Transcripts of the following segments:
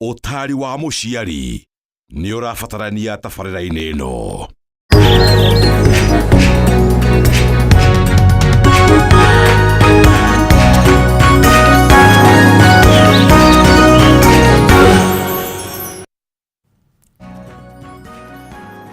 Ũtaari wa mũciari nĩ ũrabatarania tabarĩra-inĩ ĩno.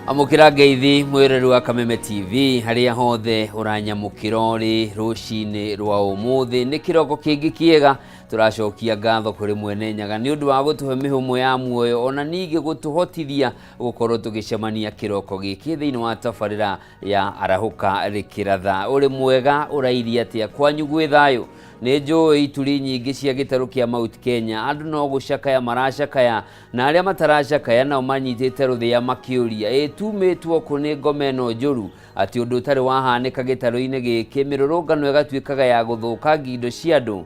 Amũkĩra ngeithi mwĩroreri wa Kameme TV harĩa hothe ũranyamũkĩra ũrĩ rũcinĩ rwa ũmũthĩ. Nĩ kĩroko kĩngĩ kĩega tũracokia ngatho kũrĩ mwene Nyaga nĩ ũndũ wa gũtũhe mĩhũmũ ya muoyo ona ningĩ gũtũhotithia gũkorwo tũgĩcemania kĩroko gĩkĩ thĩinĩ wa tabarĩra ya Arahũka Rĩkĩratha. Ũrĩ mwega, ũrairie atĩa? Kwanyu gwĩ thayũ? Nĩ njũĩ ituri nyingĩ cia gĩtarũ kĩa Mount Kenya andũ no gũcakaya maracakaya na arĩa mataracakaya nao manyitĩte rũthĩa makĩũria ĩ tumĩtwo kũ nĩ ngoma ĩno njũru atĩ ũndũ ũtarĩ wahanĩka gĩtarũ-inĩ gĩkĩ mĩrũrũngano ĩgatuĩkaga ya gũthũkangia indo cia andũ,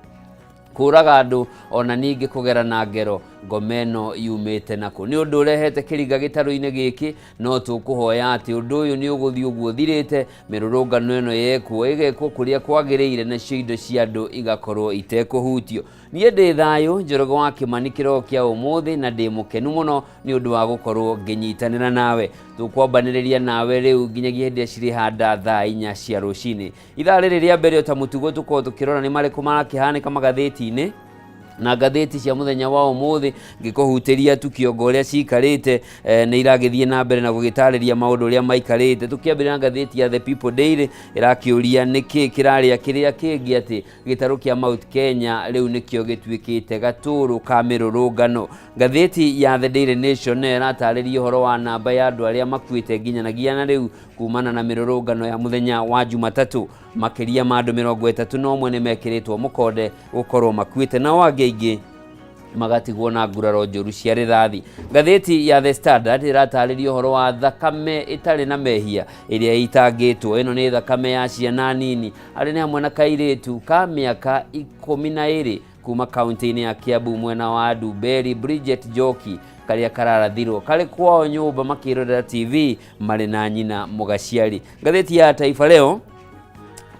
kũraga andũ ona ningĩ kũgerana ngero. Ngoma ĩno yumĩte nakũ? Nĩ ũndũ ũrehete kĩringa gĩtarũ-inĩ gĩkĩ, no tũkũhoya atĩ ũndũ ũyũ nĩ ũgũthiĩ ũguo ũthirĩte, mĩrũrũngano ĩno yekwo ĩgekwo kũrĩa kwagĩrĩire nacio indo cia andũ igakorwo itekũhutio. Niĩ ndĩ thayũ Njoroge wa Kĩmani kĩroko kĩa ũmũthĩ na ndĩ mũkenu mũno nĩ ũndũ wa gũkorwo ngĩnyitanĩra nawe. Tũkwambanĩrĩria nawe rĩu nginyagia hĩndĩ ĩrĩa cirĩhanda thaa inya cia rũcinĩ. Ithaa rĩrĩ rĩa mbere o ta mũtugo tũkorwo tũkĩrora nĩ marĩkũ marakĩhanĩka magathĩti-inĩ na ngathĩti cia mũthenya wa ũmũthĩ. Ngĩkũhutĩria tu kĩongo ũrĩa cikarĩte, nĩ iragĩthiĩ na mbere na gũgĩtarĩria maũndũ ũrĩa maikarĩte. Tũkĩambĩrĩria na ngathĩti ya The People Daily ĩrakĩũria nĩkĩ kĩrarĩa kĩrĩa kĩngĩ atĩ gĩtarũ kĩa Mount Kenya rĩu nĩkĩo gĩtuĩkĩte gatũrũ ka mĩrũrũngano. Ngathĩti ya The Daily Nation nayo ĩratarĩria ũhoro wa namba ya andũ arĩa makuĩte nginyanagia na rĩu kumana na mĩrũrũngano ya mũthenya wa Jumatatũ. Makĩria ma andũ 31 nĩ mekĩrĩtwo mũkonde gũkorwo makuĩte, nao angĩ aingĩ magatigwo na nguraro njũru cia rithathi. Ngathĩti ya The Standard ĩratarĩria ũhoro wa thakame ĩtarĩ na mehia ĩrĩa ĩitangĩtwo. Ĩno nĩ thakame ya ciana nini, arĩ nĩ hamwe na kairĩtu ka mĩaka 12 kuma kaunti-inĩ ya Kiambu mwena wa Ndumberi, Bridget Njoki, karĩa kararathirwo karĩ kwao nyũmba makĩrorera TV marĩ na nyina mũgaciari. Ngathĩti ya Taifa Leo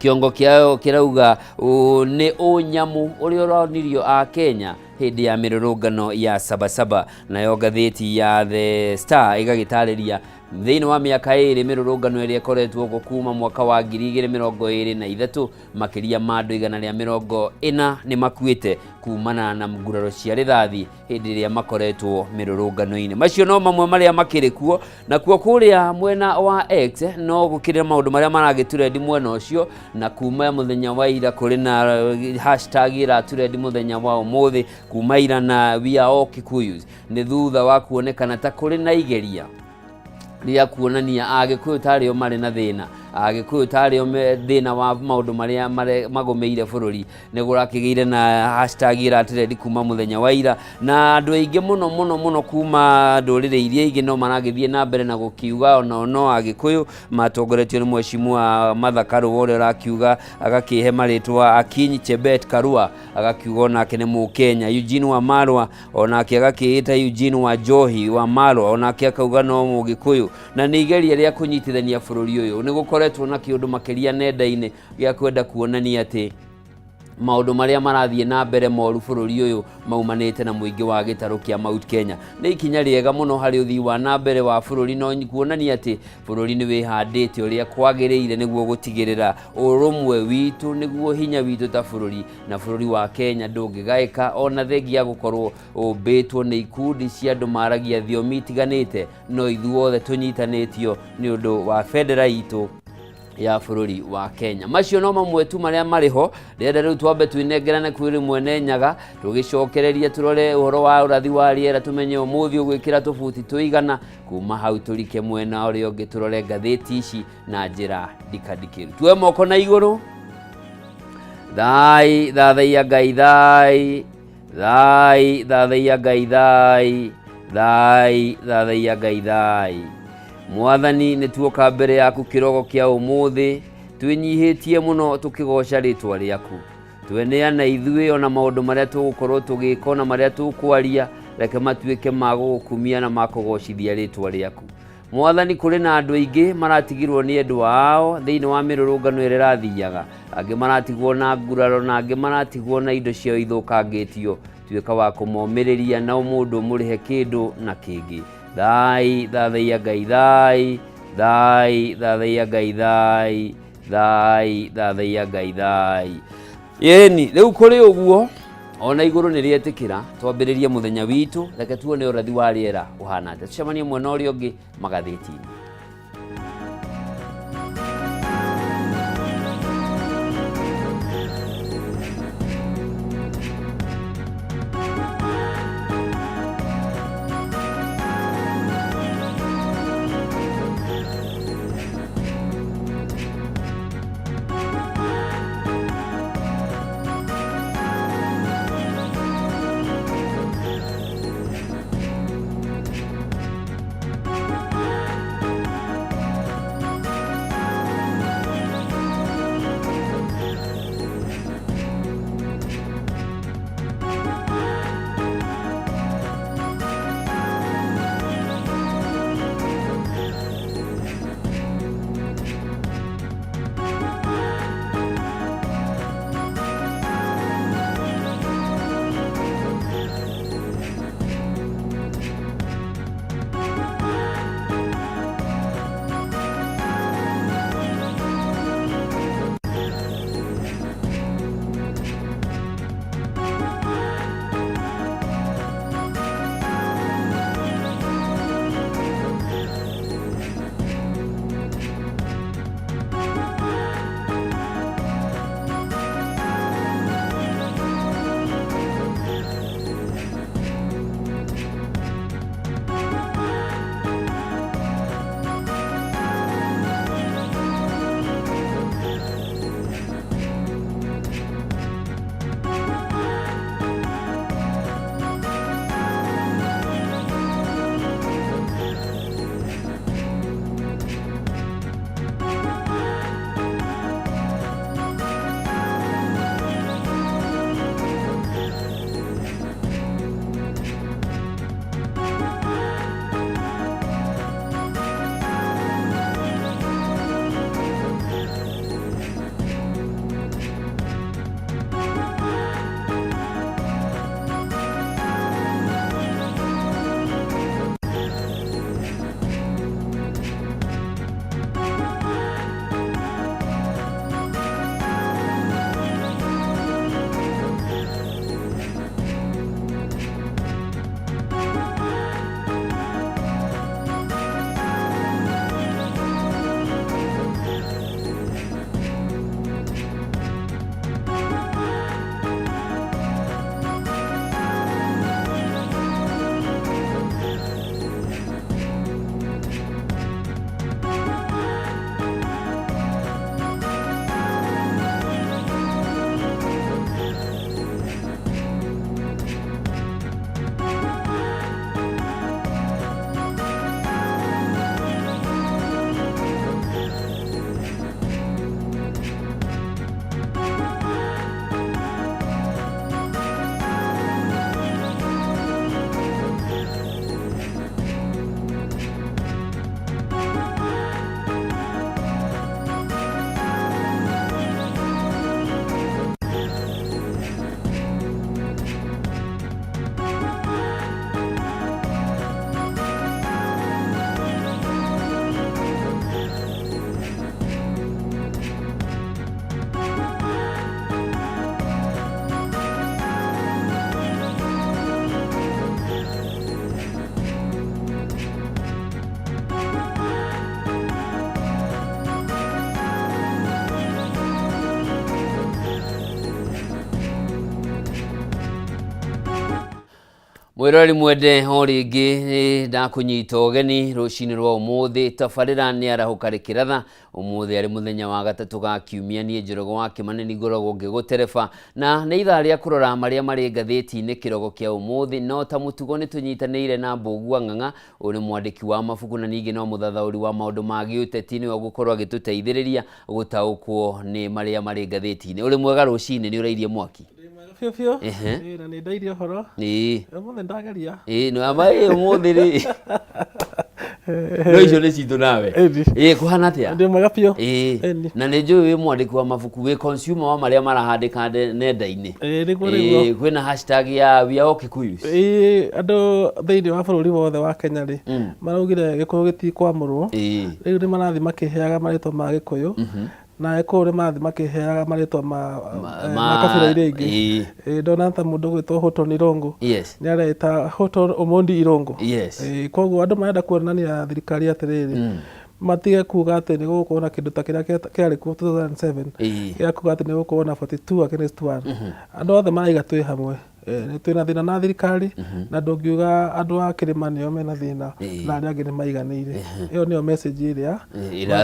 kĩongo kĩayo kĩrauga nĩ ũnyamu ũrĩa ũronirio a Kenya hĩndĩ ya mĩrũrũngano ya Sabasaba. Nayo ngathĩti ya The Star ĩgagĩtarĩria thĩinĩ wa mĩaka ĩrĩ mĩrũrũngano ĩrĩa ĩkoretwo kuo kuma mwaka wa 2023, makĩria ma andũ 140 nĩ makuĩte kumana na nguraro cia rithathi hĩndĩ ĩrĩa makoretwo mĩrũrũngano-inĩ. Macio no mamwe marĩa makĩrĩ kuo. Nakuo kũrĩa mwena wa X no gũkĩrĩ maũndũ marĩa maragĩturendi mwena ũcio, na kuma mũthenya wa ira kũrĩ na hashtag ĩraturendi mũthenya wa ũmũthĩ kuma ira na we are all Kikuyus, nĩ thutha wa kuonekana ta kũrĩ na igeria rĩa kuonania Agĩkũyũ tarĩo marĩ na thĩna, Agĩkũyũ tarĩo me thĩna wa maũndũ marĩa magũmĩire bũrũri. Nĩ kũrakĩgĩire na hashtag ĩratrendi kuma mũthenya wa ira, na andũ aingĩ mũno mũno mũno kuma ndũrĩrĩ iria ingĩ no maragĩthiĩ na mbere na gũkiuga onao no Agĩkũyũ, matongoretio nĩ Mheshimiwa Martha Karua ũrĩa ũrakiuga agakĩhe marĩtwa Akinyi Chebet Karua, agakiuga onake nĩ Mũkenya. Eugene Wamalwa onake agakĩĩta Eugene wa Njohi wa Malwa, onake akauga no Mũgĩkũyũ. Na nĩ igeria rĩa kũnyitithania bũrũri ũyũ. Nĩ gũkoretwo na kĩũndũ makĩria nenda-inĩ gĩa kwenda kuonania atĩ maũndũ marĩa marathiĩ na mbere moru bũrũri ũyũ maumanĩte na mũingĩ wa gĩtarũ kĩa Mount Kenya. Nĩ ikinya rĩega mũno harĩ ũthii wa na mbere wa bũrũri, no kuonania atĩ bũrũri nĩ wĩhandĩte ũrĩa kwagĩrĩire nĩguo gũtigĩrĩra ũrũmwe witũ nĩguo hinya witũ ta bũrũri, na bũrũri wa Kenya ndũngĩgaĩka ona thengia ya gũkorwo ũmbĩtwo nĩ ikundi cia andũ maragia thiomi itiganĩte, no ithuothe tũnyitanĩtio nĩ ũndũ wa bendera itũ ya bũrũri wa Kenya. Macio no mamwe tu marĩa marĩ ho. Ndĩrenda rĩu twambe twĩnengerane kwĩ mwene Nyaga, tũgĩcokereria tũrore ũhoro wa ũrathi wa rĩera, tũmenye ũmũthĩ ũgwĩkĩra tũbuti tũigana, kuma hau tũrike mwena ũrĩa ũngĩ tũrore ngathĩti ici na njĩra ndikandikĩru. Tuoe moko na igũrũ. Thai, thathaiya Ngai, thai, thai, thathaiya Ngai, thai, thai, thathaiya Ngai, thai. Mwathani, nĩ tuoka mbere yaku kĩroko kĩa ũmũthĩ, twĩnyihĩtie mũno tũkĩgoca rĩtwa rĩaku. Tweneana ithuĩ ona maũndũ marĩa tũgũkorwo tũgĩka ona marĩa tũkwaria, reke matuĩke ma gũgũkumia na ma kũgocithia rĩtwa rĩaku. Mwathani, kũrĩ na andũ aingĩ maratigirwo nĩ endwa ao thĩinĩ wa mĩrũrũngano ĩrĩa ĩrathiaga, angĩ maratigwo na nguraro na angĩ maratigwo na indo ciao ithũkangĩtio. Tuĩka wa kũmomĩrĩria na mũndũ mũrĩhe kĩndũ na kĩngĩ. Thai thathaiya Ngai, thai thai thathaiya Ngai, thai thai thathaiya Ngai, thai. Ĩni rĩu kũrĩ ũguo ona igũrũ nĩ rĩetĩkĩra twambĩrĩrie mũthenya witũ. Reke tuone ũrathi wa rĩera ũhana atĩa, tũcemanie mwena ũrĩa ũngĩ magathĩti-inĩ. Mwĩroreri mwende, o rĩngĩ nĩ ndakũnyita ũgeni rũcinĩ rwa ũmũthĩ. Tabarĩra nĩ arahũka rĩkĩratha ũmũthĩ arĩ mũthenya wa gatatũ ga kiumia. Niĩ Njoroge wa Kĩmani nĩ ngoragwo ngĩgũtereba na nĩ ithaa rĩa kũrora marĩa marĩ ngathĩti-inĩ kĩrogo kĩa ũmũthĩ. No ta mũtugo nĩ tũnyitanĩire na Mbũgua Ng'ang'a, ũyũ nĩ mwandĩki wa mabuku na ningĩ no mũthathaũri wa maũndũ ma gĩũteti, nĩwe ũgũkorwo agĩtũteithĩrĩria gũtaũkwo nĩ marĩa marĩ ngathĩti-inĩ. Ũrĩ mwega rũcinĩ, nĩ ũrairie mwaki? Ndĩ mwega biũ biũ. Ehe. Ĩĩ, na nĩ ndairie ũhoro. Ĩĩ. Ũmũthĩ ndageria. Ĩĩ, nĩ ama ĩ ũmũthĩ rĩ. No icio nĩ citũ nawe. Ĩni. Ĩĩ, kũhana atĩa? Ndĩ mwega biũ. Ĩĩ. Ĩni. Na nĩ njũĩ wĩ mwandĩki wa mabuku, wĩ consumer wa marĩa marahandĩka nenda-inĩ. Ĩĩ, nĩguo, nĩguo. Ĩĩ, kwĩna hashtag ya we are all Kikuyus. Ĩĩ, andũ thĩinĩ wa bũrũri wothe wa Kenya rĩ, maraugire Gĩkũyũ gĩtikwamũrwo. Rĩu nĩ marathiĩ makĩheaga marĩtwa ma Gĩkũyũ. Na Gĩkũyũ nĩ marathiĩ makĩheaga marĩtwa ma kabira iria ingĩ. Ĩĩ, ndona ta mũndũ ũgwĩtwo Houghton Irũngũ. Nĩ areĩta Houghton Omondi Irũngũ. Ĩĩ, koguo andũ marenda kuonania thirikari atĩrĩrĩ, matige kuga atĩ nĩ gũgũkorwo na kĩndũ ta kĩrĩa kĩarĩ kuo 2007 gĩa kuga atĩ nĩ gũgũkorwo na 42 against 1. Andũ othe maraiga twĩ hamwe. Twĩna thĩna na thirikari na ndũngiuga andũ a kĩrĩma nĩo mena thĩna na arĩa angĩ nĩ maiganĩire. Ĩyo nĩyo message ĩrĩa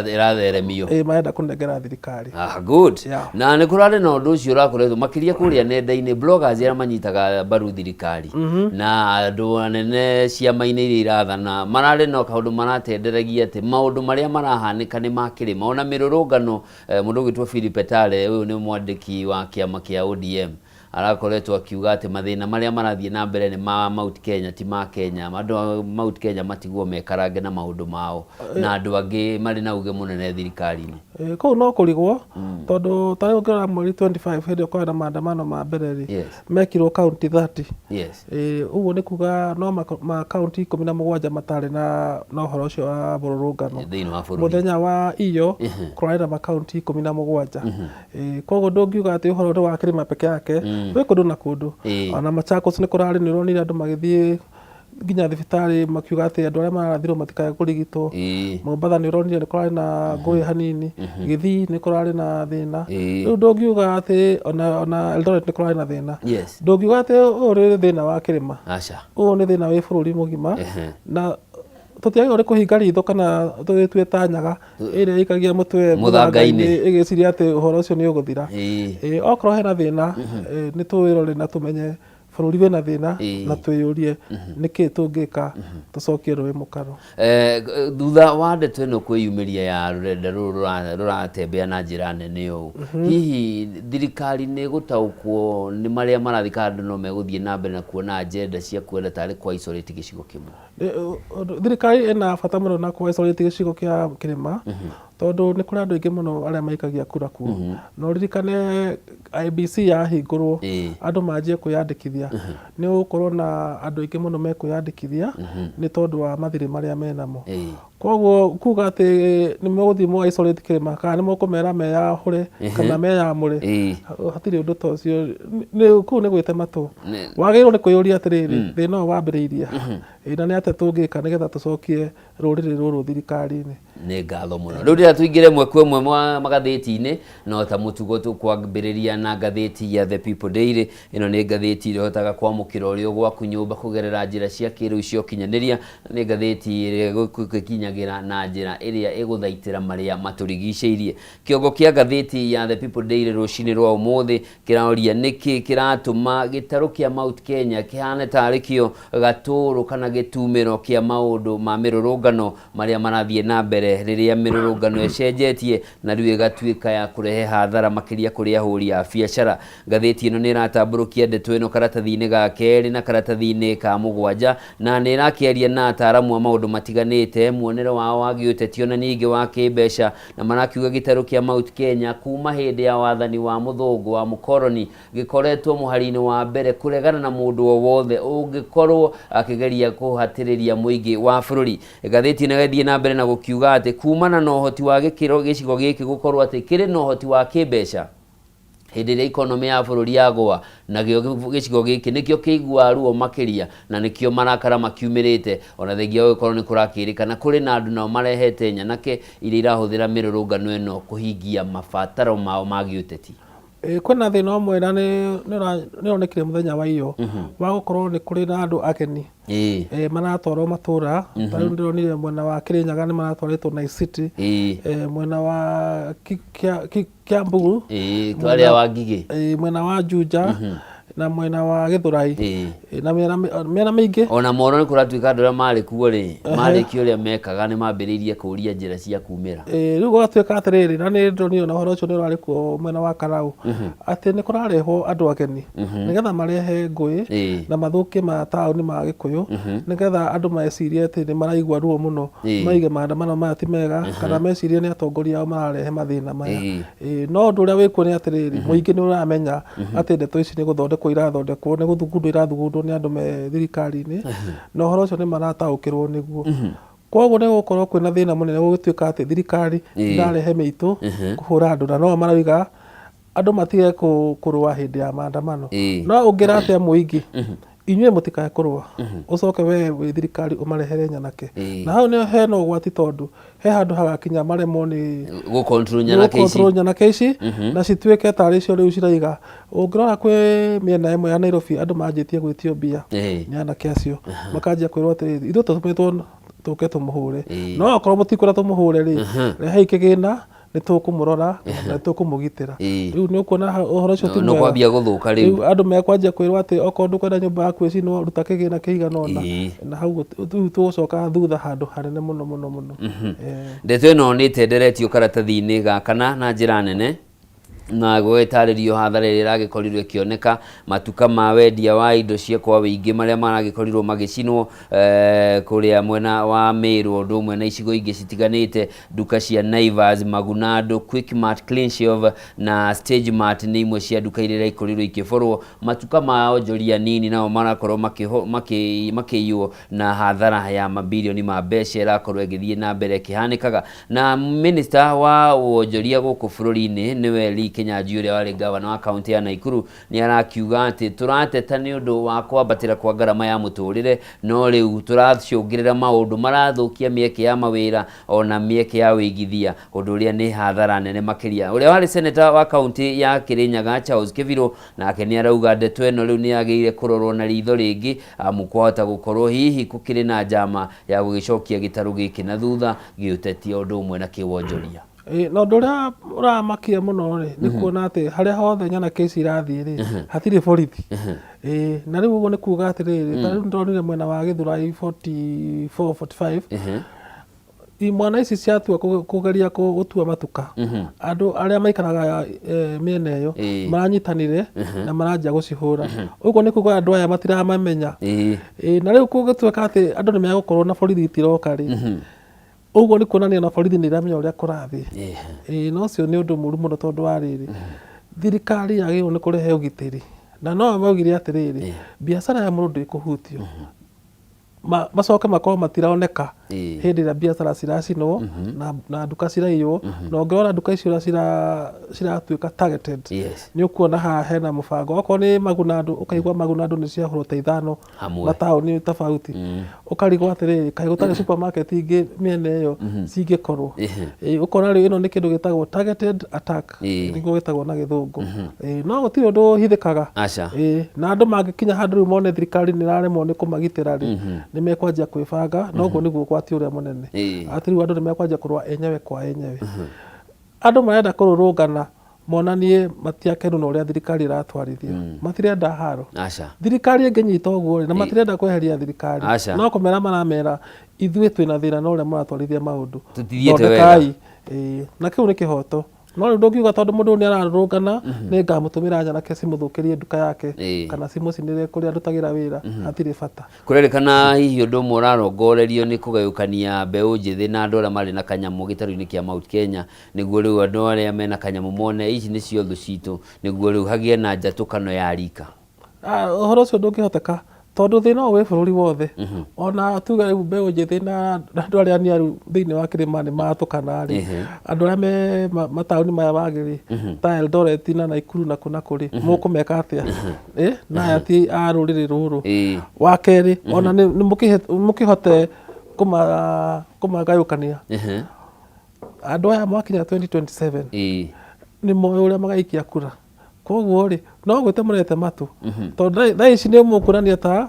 ĩratheremio marenda kũnengera thirikari. Ah, good. Yeah. Na nĩ kũrarĩ na ũndũ ũcio ũrakoretwo makĩria kũrĩa nenda-inĩ, bloggers arĩa manyitaga mbaru thirikari na andũ anene ciama-inĩ iria irathana mararĩ na kaũndũ maratenderagia atĩ maũndũ marĩa marahanĩka nĩ ma kĩrĩma, ona mĩrũrũngano. Mũndũ ũgwĩtwo Philip Etale, ũyũ nĩ mwandĩki wa kĩama kĩa ODM, arakoretwo akiuga atĩ mathĩna marĩa marathiĩ na mbere nĩ ma Mount Kenya, ti ma Kenya. Andũ a Mount Kenya matigwo mekarange na maũndũ mao na andũ angĩ marĩ na uge mũnene thirikari-inĩ. Kũu no kũrigwo, tondũ ta rĩu ũngĩrora mweri 25 hĩndĩ ĩyo kwarĩ na maandamano ma mbere rĩ, mekirwo kaunti 30. Ũguo nĩ kuga no ma kaunti 17 matarĩ na ũhoro ũcio wa mũrũrũngano. Thĩinĩ wa bũrũri. Mũthenya wa iyo kũrarĩ na makaunti 17. Koguo ndũngiuga atĩ ũhoro nĩ wa kĩrĩma peke yake, wĩ kũndũ na kũndũ. Ona Machakos nĩ kũrarĩ, nĩ ũronire andũ magĩthiĩ nginya thibitarĩ makiuga atĩ andũ arĩa mararathirwo matikae kũrigitwo. Mombatha nĩ ũronire nĩ kũrarĩ na ngũĩ hanini. Gĩthii nĩ kũrarĩ na thĩna. Rĩu ndũngiuga atĩ ona Eldoret nĩ kũrarĩ na thĩna. Ndũngiuga atĩ ũyũ nĩ thĩna wa kĩrĩma. Aca. Ũyũ nĩ thĩna wĩ bũrũri mũgima. Na tũtiagĩrĩirwo nĩ kũhinga ritho kana tũgĩtue ta nyaga ĩrĩa ĩikagia mũtwe mũthanga-inĩ ĩgĩciria atĩ ũhoro ũcio nĩ ũgũthira. Okorwo hena thĩna, nĩ tũwĩrore na tũmenye bũrũri wĩna thĩna na twĩyũrie nĩkĩ tũngĩka tũcokie rũĩ mũkaro. Thutha wa ndeto ĩno kwĩyumĩria ya rũrenda rũrũ rũratembea na njĩra nene ũũ, hihi thirikari nĩ ĩgũtaũkwo nĩ marĩa marathiĩ kana andũ no megũthiĩ na mbere na kuona agenda cia kwenda tarĩ kwa isolate gĩcigo kĩmwe? Thirikari ĩna bata mũno na kũ isolate gĩcigo kĩa kĩrĩma, tondũ nĩ kũrĩ andũ aingĩ mũno arĩa maikagia kura kuo. Na ũririkane IEBC yahingũrwo, andũ manjie kwĩyandĩkithia, nĩ gũgũkorwo na andũ aingĩ mũno mekwĩyandĩkithia nĩ tondũ wa mathirĩ marĩa menamo. Koguo kuga atĩ nĩ mũgũthiĩ mũ isolate kĩrĩma kana nĩ mũkũmera meyahũre kana meyamũre, hatirĩ ũndũ ta ũcio. Kũu nĩ gwĩtema tũ. Wagĩrĩirwo nĩ kwĩyũria atĩrĩrĩ, thĩna ũyũ wambĩrĩirie ha? Na nĩ atĩa tũngĩka nĩgetha tũcokie rũrĩrĩ rũrũ thirikari-inĩ? Nĩ ngatho mũno. Rĩu rĩrĩa tũingĩre ĩmwe kwa ĩmwe magathĩti-inĩ, no ta mũtugo tũkwambĩrĩria na ngathĩti ya The People Daily. Ĩno nĩ ngathĩti ĩrĩa ũhotaga kwamũkĩra ũrĩ o gwaku nyũmba kũgerera njĩra cia kĩrĩu cia ũkinyanĩria. Na nĩ ngathĩti ĩrĩa ĩgũgĩkinyagĩra na njĩra ĩrĩa ĩgũthaitĩra marĩa matũrigicĩirie. Kĩongo kĩa ngathĩti ya The People Daily rũcinĩ rwa ũmũthĩ kĩroria nĩkĩ kĩratũma gĩtarũ kĩa Mount Kenya kĩhane tarĩ kĩo gatũrũ kana gĩtumĩro kĩa maũndũ ma mĩrũrũngano marĩa marathiĩ na mbere rĩrĩa mĩrũrũngano ĩcenjetie na rĩu ĩgatuĩka ya kũrehe hathara makĩria kũrĩ ahũri a biacara. Ngathĩti ĩno nĩ ĩratambũrũkia ndeto ĩno karatathi-inĩ ga kerĩ na karatathi-inĩ ka mũgwanja, na nĩ ĩrakĩaria na ataaramu a maũndũ matiganĩte, muonere wao wa gĩũteti ona ningĩ wa kĩmbeca, na marakiuga gĩtarũ kĩa Mount Kenya kuma hĩndĩ ya wathani wa mũthũngũ wa mũkoroni gĩkoretwo mũhari-inĩ wa mbere kũregana na mũndũ o wothe ũngĩkorwo akĩgeria kũhatĩrĩria mũingĩ wa bũrũri. Ngathĩti ĩno ĩgathiĩ na mbere na gũkiuga atĩ kumana na ũhoti wa gĩkĩro gĩcigo gĩkĩ gũkorwo atĩ kĩrĩ na ũhoti wa kĩmbeca, hĩndĩ ĩrĩa ikonomĩ ya bũrũri yagũa, nakĩo gĩcigo gĩkĩ nĩkĩo kĩiguaga ruo makĩria na nĩkĩo marakara makiumĩrĩte, ona thengia wa gũkorwo nĩ kũrakĩrĩkana kũrĩ na andũ nao marehete nyanake iria irahũthĩra mĩrũrũngano ĩno kũhingia mabataro mao ma gĩũteti. Kwĩna thĩna ũmwe na nĩ ũronekire mũthenya wa iyo wa gũkorwo nĩ kũrĩ na andũ ageni maratwarwo matũra. Ta rĩu ndĩronire mwena wa Kĩrĩnyaga nĩ maratwarĩtwo Nice City, mwena wa Kiambu, twarĩa wa Ngigĩ, mwena wa Juja. Na mwena wa Gĩthũrai. Na mĩena mĩingĩ. Ona moro nĩ kũratuĩka andũ arĩa marĩ kuo rĩ, marĩkia ũrĩa mekaga nĩ mambĩrĩirie kũria njĩra cia kumĩra. Rĩu gũgatuĩka atĩrĩrĩ, na nĩ ndonire na ũhoro ũcio nĩ ũrarĩ kuo mwena wa Karau, atĩ nĩ kũrarehwo andũ ageni nĩgetha marehe ngũĩ na mathũkie mataũni ma Gĩkũyũ, nĩgetha andũ mecirie atĩ nĩ maraigua ruo mũno, maige maandamano maya ti mega, kana mecirie nĩ atongoria ao mararehe mathĩna maya. No ũndũ ũrĩa wĩkuo nĩ atĩrĩrĩ, mũingĩ nĩ ũramenya atĩ ndeto ici nĩ gũthondekwo irathondekwo, nĩ gũthugundwo irathugundwo nĩ andũ me thirikari-inĩ, na ũhoro ũcio nĩ marataũkĩrwo nĩguo. Koguo nĩ gũkorwo kwĩna thĩna mũnene gũgĩtuĩka atĩ thirikari ĩrarehe mĩitũ kũhũra andũ, na no marauga andũ matige kũrũa hĩndĩ ya maandamano. No ũngĩra atĩa mũingĩ, inyuĩ mũtikae kũrũa, ũcoke we wĩ thirikari ũmarehere nyanake? Na hau nĩho hena ũgwati, tondũ he handũ hagakinya maremwo nĩ gũ-control nyanake ici. Gũ-control nyanake ici na cituĩke tarĩ cio rĩu ciraiga. Ũngĩrora kwĩ mĩena ĩmwe ya Nairobi, andũ manjĩtie gwĩtio mbia nĩ anake acio, makanjia kwĩrwo atĩrĩrĩ, ithuĩ tũtũmĩtwo tũke tũmũhũre, no okorwo mũtikwenda tũmũhũre rĩ, rehei kĩgĩna, nĩ tũkũmũrora na nĩ tũkũmũgitĩra. Rĩu nĩ ũkuona ũhoro ũcio ti Nĩ mwega. kwambia gũthũka rĩu. Rĩu andũ mekwanjia kwĩrwo atĩ okorwo ndũkwenda nyũmba yaku ĩcinwo, ruta kĩgĩna kĩigana ũna. Na hau rĩu tũgũcoka thutha handũ hanene mũno mũno mũno. Ndeto ĩno nĩ ĩtenderetio karatathi-inĩ ga kana na njĩra nene, na gũgĩtarĩrio hathara ĩrĩa ĩragĩkorirwo ĩkĩoneka matuka ma wendia wa indo cia kwa wĩingĩ marĩa maragĩkorirwo magĩcinwo kũrĩa mwena wa Meru, ũndũ ũmwe na icigo ingĩ citiganĩte. Nduka cia Naivas, Magunado, Quickmart, Clean Shelf na Stage Mart nĩ imwe cia nduka iria iraikorirwo ikĩborwo. Matuka ma onjoria nini nao marakorwo makĩiywo, na hathara ya mabirioni ma mbeca ĩrakorwo ĩgĩthiĩ na mbere ĩkĩhanĩkaga. Na minista wa wonjoria gũkũ bũrũri-inĩ, nĩwe Lee Kinyanjui, ũrĩa warĩ gavana wa kaunti ya Nakuru, nĩ arakiuga atĩ tũrateta nĩ ũndũ wa kwambatĩra kwa ngarama ya mũtũrĩre, no rĩu tũracũngĩrĩra maũndũ marathũkia mĩeke ya mawĩra ona mĩeke ya wĩigithia, ũndũ ũrĩa nĩ hathara nene makĩria. Ũrĩa warĩ seneta wa kaunti ya Kirinyaga, Charles Kibiru, nake nĩ arauga ndeto ĩno rĩu nĩ yagĩrĩire kũrorwo na ritho rĩngĩ, amu kwahota gũkorwo hihi gũkĩrĩ na njama ya gũgĩcokia gĩtarũ gĩkĩ na thutha gĩũtetia ũndũ ũmwe na kĩwonjoria. Na ũndũ ũrĩa ũramakia mũno rĩ, nĩ kuona atĩ harĩa hothe nyanake ici irathiĩ rĩ, hatirĩ borithi. Na rĩu ũguo nĩ kuga atĩrĩrĩ, ta rĩu ndonire mwena wa Gĩthũrai 44 45, imwana ici ciatua kũgeria gũtua matuka, andũ arĩa maikaraga mĩena ĩyo maranyitanire na maranjia gũcihũra. Ũguo nĩ kuga andũ aya matiramamenya. Na rĩu kũngĩtuĩka atĩ andũ nĩ megũkorwo na borithi itiroka rĩ, ũguo nĩ kuonania na borithi nĩ iramenya ũrĩa kũrathiĩ. Na ũcio nĩ ũndũ mũru mũno, tondũ wa rĩrĩ, thirikari yagĩrĩirwo nĩ kũrehe ũgitĩri, na no maugire atĩrĩrĩ, biacara ya mũndũ ndĩkũhutio. Macoke makorwo matironeka hĩndĩ ĩrĩa biacara ciracinwo na nduka ciraiywo. Na ũngĩrora nduka icio ũrĩa ciratuĩka targeted, nĩ ũkuona haha hena mũbango. Okorwo nĩ Magunandu, ũkaigua Magunandu nĩ ciahũrwo ta ithano hamwe, mataũni tofauti. Ũkarigwo atĩrĩrĩ, kaĩ gũtarĩ supermarket ingĩ mĩena ĩyo cingĩkorwo? Ũkona rĩu ĩno nĩ kĩndũ gĩtagwo targeted attack, nĩguo gĩtagwo na Gĩthũngũ. No gũtirĩ ũndũ ũhithĩkaga. Aca. Na andũ mangĩkinya handũ rĩu mone thirikari nĩ ĩraremwo nĩ kũmagitĩra rĩ, nĩ mekwanjia kwĩbanga, na ũguo nĩguo ũgwati ũrĩa mũnene, atĩ rĩu andũ nĩ mekwanjia kũrũa enyewe kwa enyewe. Andũ marenda kũrũrũngana monanie matiakenu na ũrĩa thirikari ĩratwarithia, matirenda haro. Aca. Thirikari ĩngĩnyita ũguo rĩ, na matirenda kweheria thirikari. Aca. No kũmera maramera, ithuĩ twĩna thĩna na ũrĩa mũratwarithia maũndũ. Tũtithiĩte wega. Thondekai. Na kĩu nĩ kĩhoto, no rĩu ndũngiuga tondũ mũndũ ũyũ nĩ ararũrũngana nĩ ngamũtũmĩra nyanake cimũthũkĩrie nduka yake kana cimũcinĩre kũrĩa ndutagĩra wĩra. Hatirĩ bata. Kũrerĩkana hihi ũndũ ũmwe ũrarongorerio nĩ kũgayũkania mbeũ njĩthĩ na andũ arĩa marĩ na kanyamũ gĩtarũ-inĩ kĩa Mount Kenya, nĩguo rĩu andũ arĩa mena kanyamũ mone ici nĩcio thũ citũ, nĩguo rĩu hagĩe na njatũkano ya rika. Ah, ũhoro ũcio ndũngĩhoteka, tondũ thĩna ũyũ wĩ bũrũri wothe. Ona tuge rĩu mbeũ njĩthĩ na andũ arĩa aniaru thĩinĩ wa kĩrĩma nĩ matũkana rĩ, andũ arĩa me mataũni maya mangĩ rĩ, ta Eldoret na Naikuru na kũ na kũ rĩ, mũkũmeka atĩa? Na aya ti a rũrĩrĩ rũrũ. Wa kerĩ, ona nĩ mũkĩhote kũmagayũkania, andũ aya mwakinya 2027 nĩ moĩ ũrĩa magaikia kura. Koguo rĩ, no gwĩte mũrete matũ, tondũ thaa ici nĩ mũkuonania ta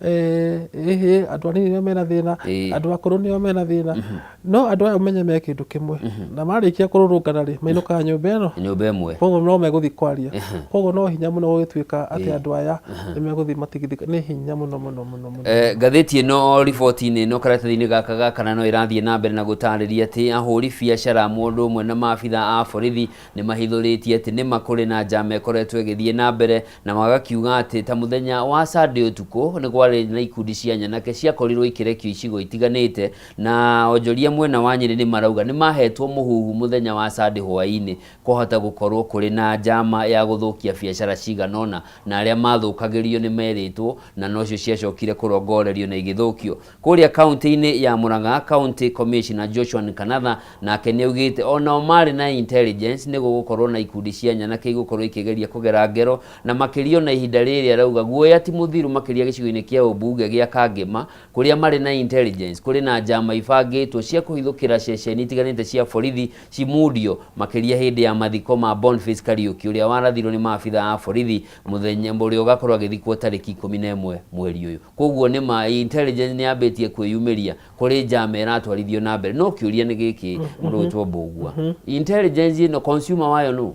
Ĩhĩ, andũ anini nĩo mena thĩna, andũ akũrũ nĩo mena thĩna, no andũ aya ũmenye me kĩndũ kĩmwe, na marĩkia kũrũrũngana rĩ, mainũkaga nyũmba ĩno nyũmba ĩmwe. Koguo no megũthiĩ kwaria, koguo no hinya mũno gũgĩtuĩka atĩ andũ aya nĩ megũthiĩ matigithĩka, nĩ hinya mũno mũno mũno mũno. Ngathĩti ĩno riboti-inĩ ĩno karatathi-inĩ gaka ga kana no ĩrathiĩ na mbere na gũtarĩria atĩ ahũri biacara mũndũ ũmwe na maabitha a borithi nĩ mahithũrĩtie atĩ nĩma kũrĩ na njama ĩkoretwo ĩgĩthiĩ na mbere na magakiuga atĩ ta mũthenya wa Sunday ũtukũ nĩ kwarĩ na ikundi cia nyanake ciakorirwo ikĩrekio icigo itiganĩte na onjoria mwena wa Nyĩrĩ nĩ marauga nĩ mahetwo mũhuhu mũthenya wa Sunday hwaĩ-inĩ kwahota gũkorwo kũrĩ na njama ya gũthũkia biacara cigana ũna na arĩa mathũkagĩrio nĩ merĩtwo na nocio ciacokire kũrongorerio na igĩthũkio. Kũrĩa kaunti-inĩ ya Murang'a, County Commissioner Joshua Nkanatha nake nĩaugĩte onao marĩ na intelligence nĩ gũgũkorwo na ikundi cia nyanake igũkorwo ikĩgeria kũgera ngero na makĩria ona ihinda rĩrĩ arauga guoya ti mũthiru makĩria gĩcigo-inĩ kĩa ũmbunge gĩa Kangema kũrĩa marĩ na intelligence kũrĩ na njama ibangĩtwo cia kũhithũkĩra ceceni itiganĩte cia borithi cimundio makĩria hĩndĩ ya mathiko ma Boniface Kariuki ũrĩa warathirwo nĩ maabitha a borithi mũthenya ũrĩa ũgakorwo agĩthikwo tarĩki 11 mweri ũyũ. Koguo nĩ ma intelligence nĩ yambĩtie kwĩyumĩria kũrĩ njama ĩratwarithio na mbere, no kĩũria nĩ gĩkĩ, mũndũ gwĩtwo Mbũgua, intelligence ĩno consumer wayo nũ?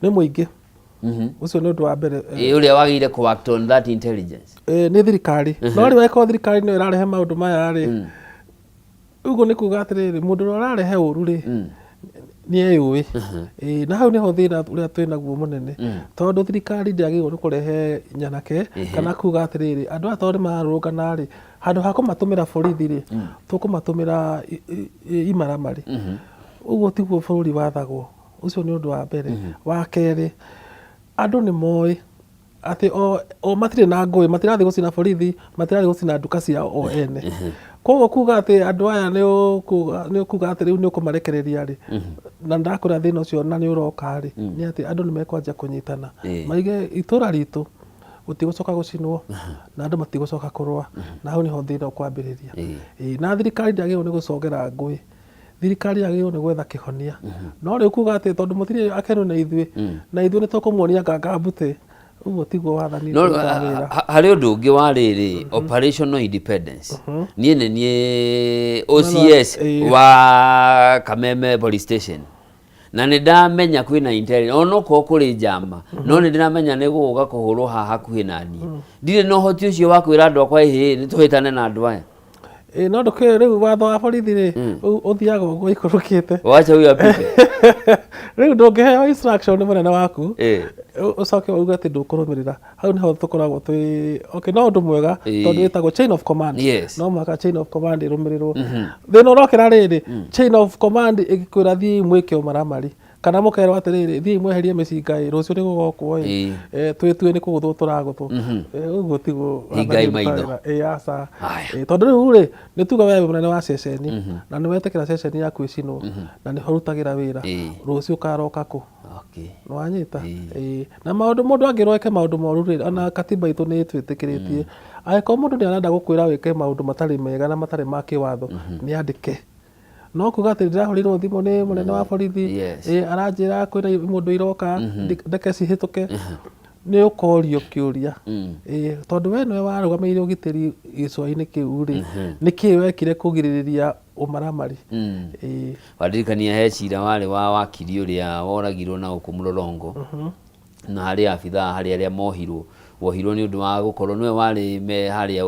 Nĩ mũingĩ. Ũcio nĩ ũndũ wa mbere. Ĩ ũrĩa wagĩrĩire kũ act on that intelligence? Nĩ thirikari. No rĩu angĩkorwo thirikari nĩyo ĩrarehe maũndũ maya rĩ, ũguo nĩ kuga atĩrĩrĩ, mũndũ ũrĩa ũrarehe ũru rĩ, nĩ eyũĩ. Ĩĩ, na hau nĩho thĩna ũrĩa twĩ naguo mũnene, tondũ thirikari ndĩagĩrĩirwo nĩ kũrehe nyanake kana kuga atĩrĩrĩ, andũ aya tondũ nĩ mararũrũngana rĩ, handũ ha kũmatũmĩra borithi rĩ, tũkũmatũmĩra imaramari. Ũguo tiguo bũrũri wathagwo. Ũcio nĩ ũndũ wa mbere. Wa kerĩ, andũ nĩ moĩ atĩ o matirĩ na ngũĩ, matirathiĩ gũcina borithi, matirathiĩ gũcina nduka ciao o ene. Koguo kuga atĩ andũ aya nĩ ũkuga atĩ rĩu nĩ ũkũmarekereria rĩ, na ndakwĩra thĩna ũcio na nĩ ũroka rĩ, nĩ atĩ andũ nĩ mekwanjia kũnyitana. Maige itũra ritũ gũtigũcoka gũcinwo na andũ matigũcoka kũrũa, na hau nĩho thĩna ũkwambĩrĩria. Ĩĩ, na thirikari ndĩagĩrĩirwo nĩ gũcogera ngũĩ. Thirikari yagĩrĩirwo nĩ gwetha kĩhonia. No rĩu kuga atĩ tondũ mũtirĩ akenu na ithuĩ, na ithuĩ nĩ tũkũmuonia nganga mbute, ũguo tiguo wathani No ũrutaga wĩra. Harĩ ũndũ ũngĩ wa rĩrĩ, operational independence, niĩ nĩ niĩ OCS wa Kameme police station na nĩ ndamenya kwĩna intelligence onokorwo kũrĩ njama, no nĩ ndĩramenya nĩ gũgũka kũhũrwo haha hakuhĩ na niĩ, ndirĩ na ũhoti ũcio wa kwĩra andũ akwa, ĩhĩ, nĩ tũhĩtane na andũ aya. Ĩ, no ndũkĩũĩ rĩu watho wa borithi rĩ, ũthiaga ũguo ikũrũkĩte. Wacha huyo apite. Rĩu ndũngĩheo instruction nĩ mũnene waku ũcoke uge atĩ ndũkũrũmĩrĩra. Hau nĩho tũkoragwo twĩ okay, no ũndũ mwega tondũ wĩtagwo chain of command. No mũhaka chain of command ĩrũmĩrĩrwo. Thĩna ũrokĩra rĩrĩ, chain of command ĩgĩkwĩra thiĩi mwĩke ũmaramari kana mũkerwo atĩrĩrĩ, thiĩi mweherie mĩcinga ĩ, rũciũ nĩ gũgokwo ĩ, twĩtue nĩ kũgũthwo tũragũthwo. Ũguo tiguo Hingai wathani maitho. ũrutaga wĩra. Ĩ, aca. Haya. Tondũ rĩu rĩ, nĩ tuge we wĩ mũnene wa ceceni na nĩ wetĩkĩra ceceni yaku ĩcinwo na nĩho ũrutagĩra wĩra, rũciũ ũkaroka kũ? Nĩwanyita? Ĩĩ. Na maũndũ mũndũ angĩrwo eke maũndũ moru rĩ, ona katiba itũ nĩ ĩtwĩtĩkĩrĩtie. Angĩkorwo mũndũ nĩ arenda gũkwĩra wĩke maũndũ matarĩ mega na matarĩ ma kĩwatho, nĩ andĩke. No kuga atĩ ndĩrahũrĩirwo thimũ nĩ mũnene wa borithi, ĩ, aranjĩra kwĩna mũndũ iroka, ndeke cihĩtũke, nĩ ũkorio kĩũria. Ĩ, tondũ we nĩwe warũgamĩrĩire ũgitĩri gĩcũa-inĩ kĩu rĩ, nĩkĩ wekire kũgirĩrĩria ũmaramari? Ĩ. Wandirikania he cira warĩ wa wakiri ũrĩa woragirwo na gũkũ Mlolongo, na harĩ abithaa harĩ arĩa mohirwo, wohirwo nĩ ũndũ wa gũkorwo nĩwe warĩ me harĩa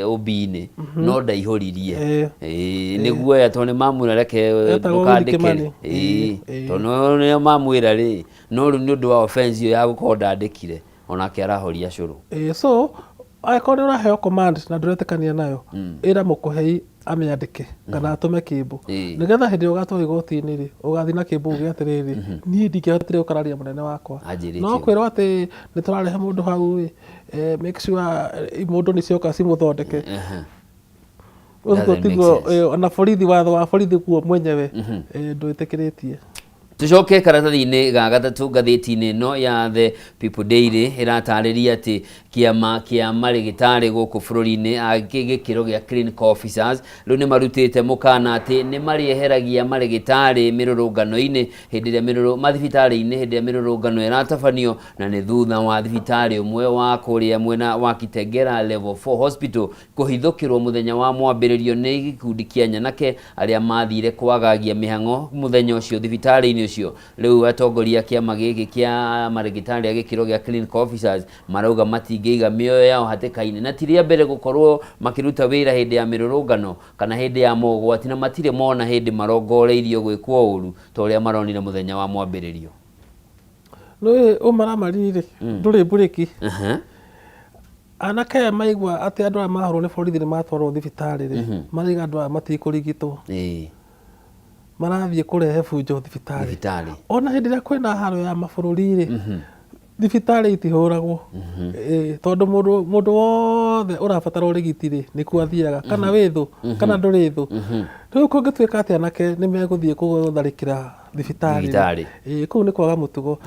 OB-inĩ no ndaihũririe. Ĩĩ, nĩ guoya tondũ nĩ mamwĩra reke Etagwo Willy ndũkandĩke. Kimani. Ĩĩ, tondũ nĩo mamwĩra rĩ, no rĩu nĩ ũndũ wa offense ĩyo ya gũkorwo ndandĩkire, onake arahoria cũrũ. Ĩĩ, so angĩkorwo nĩ ũraheo command na ndũretĩkania nayo, ĩra mũkũhei amĩandĩke kana atũme kĩmbu, nĩgetha hĩndĩ ĩrĩa ũgatwarwo igoti-inĩ rĩ, ũgathiĩ na kĩmbu uge atĩrĩrĩ, niĩ ndingĩahotire gũkararia mũnene wakwa. Anjĩrĩte No ũũ. kwĩrwo atĩ nĩ tũrarehe mũndũ hau ĩ, make sure mũndũ nĩ cioka cimũthondeke. Ũguo Doesn't make tiguo, sense. Ona borithi, watho wa borithi guo mwenyewe ndwĩtĩkĩrĩtie. Tucoke karatathi-inĩ ga gatatũ ngathĩti-inĩ ĩno ya The People Daily ĩratarĩria atĩ kĩama kĩa marĩgĩtarĩ gũkũ bũrũri-inĩ a gĩkĩro gĩa clinical officers rĩu nĩ marutĩte mũkana atĩ nĩ marĩeheragia marĩgĩtarĩ mĩrũrũngano-inĩ hĩndĩ ĩrĩa mĩrũrũ mathibitarĩ-inĩ hĩndĩ ĩrĩa mĩrũrũngano ĩratabanio, na nĩ thutha wa thibitarĩ ũmwe wa kũrĩa mwena wa Kitengela Level 4 Hospital kũhithũkĩrwo mũthenya wa mwambĩrĩrio nĩ gĩkundi kĩa nyanake arĩa mathire kwagagia mĩhang'o mũthenya ũcio thibitarĩ-inĩ ũcio. Rĩu atongoria a kĩama gĩkĩ kĩa marĩgĩtarĩ a gĩkĩro gĩa clinical officers marauga matingĩiga mĩoyo yao hatĩka-inĩ na ti rĩa mbere gũkorwo makĩruta wĩra hĩndĩ ya mĩrũrũngano kana hĩndĩ ya mogwati, na matirĩ mona hĩndĩ marongoreirio gwĩkwo ũru ta ũrĩa maronire mũthenya wa mwambĩrĩrio. Nĩũĩ ũmaramari rĩ, ndũrĩ mburĩki. Anake aya maigua atĩ andũ aya mahũrwo nĩ borithi nĩ matwarwo thibitarĩ rĩ, maraiga andũ aya matikũrigitwo. Marathiĩ kũrehe bunjo thibitarĩ. Thibitarĩ. Ona hĩndĩ ĩrĩa kwĩna haro ya mabũrũri rĩ, thibitarĩ itihũragwo. Ĩĩ, tondũ mũndũ wothe ũrabatara ũrigiti rĩ, nĩkuo athiaga, kana wĩ thũ, kana ndũrĩ thũ. Rĩu kũngĩtuĩka atĩ anake nĩ megũthiĩ gũtharĩkĩra thibitarĩ rĩ, Thibitarĩ. ĩĩ, kũu nĩ kwaga mũtugo.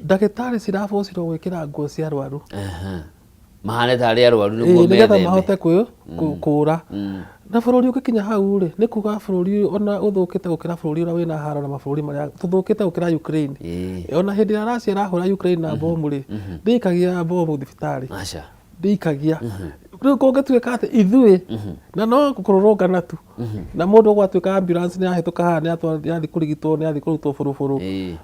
Ndagĩtarĩ cirabocirwo gwĩkĩra nguo cia arwaru. Mahane tarĩ arwaru nĩguo Ĩĩ, nĩgetha metheme. mahote kũra. Na bũrũri ũngĩkinya hau rĩ, nĩ kuga bũrũri ona ũthũkĩte gũkĩra bũrũri ũrĩa wĩna haro na mabũrũri marĩa tũthũkĩte gũkĩra Ukraine. Ona hĩndĩ ĩrĩa Russia ĩrahũra Ukraine na bomu rĩ, ndĩikagia bomu thibitarĩ. Ndĩikagia. Rĩu kũngĩtuĩka atĩ ithuĩ, na no kũrũrũngana tu, na mũndũ gwatuĩka ambulance nĩ yahĩtũka haha, nĩ yathiĩ kũrigitwo, nĩ yathiĩ kũrutwo bũrũbũrũ.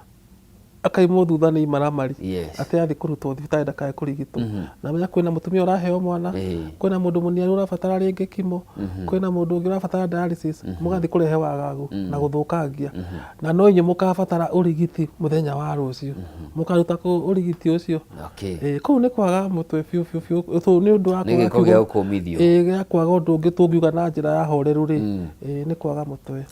Akaimwo thutha nĩ imaramari. Atĩ athiĩ kũrutwo thibitarĩ ndakae kũrigitwo. Na menya kwĩna mũtumia ũraheo mwana, kwĩna mũndũ mũniaru ũrabatara rĩngĩ kimo, kwĩna mũndũ ũngĩ ũrabatara dialysis, mũgathiĩ kũrehe wagagu na gũthũkangia. Na no inyuĩ mũkabatara ũrigiti mũthenya wa rũciũ. Mũkaruta kũ ũrigiti ũcio? Kũu nĩ kwaga mũtwe biũ biũ biũ. Tũ nĩ ũndũ wa Nĩ kwaga gĩko gĩa kiugo. gũkũmithio. Gĩa kwaga ũndũ ũngĩ tũngiuga na njĩra ya horeru rĩ, nĩ kwaga mũtwe.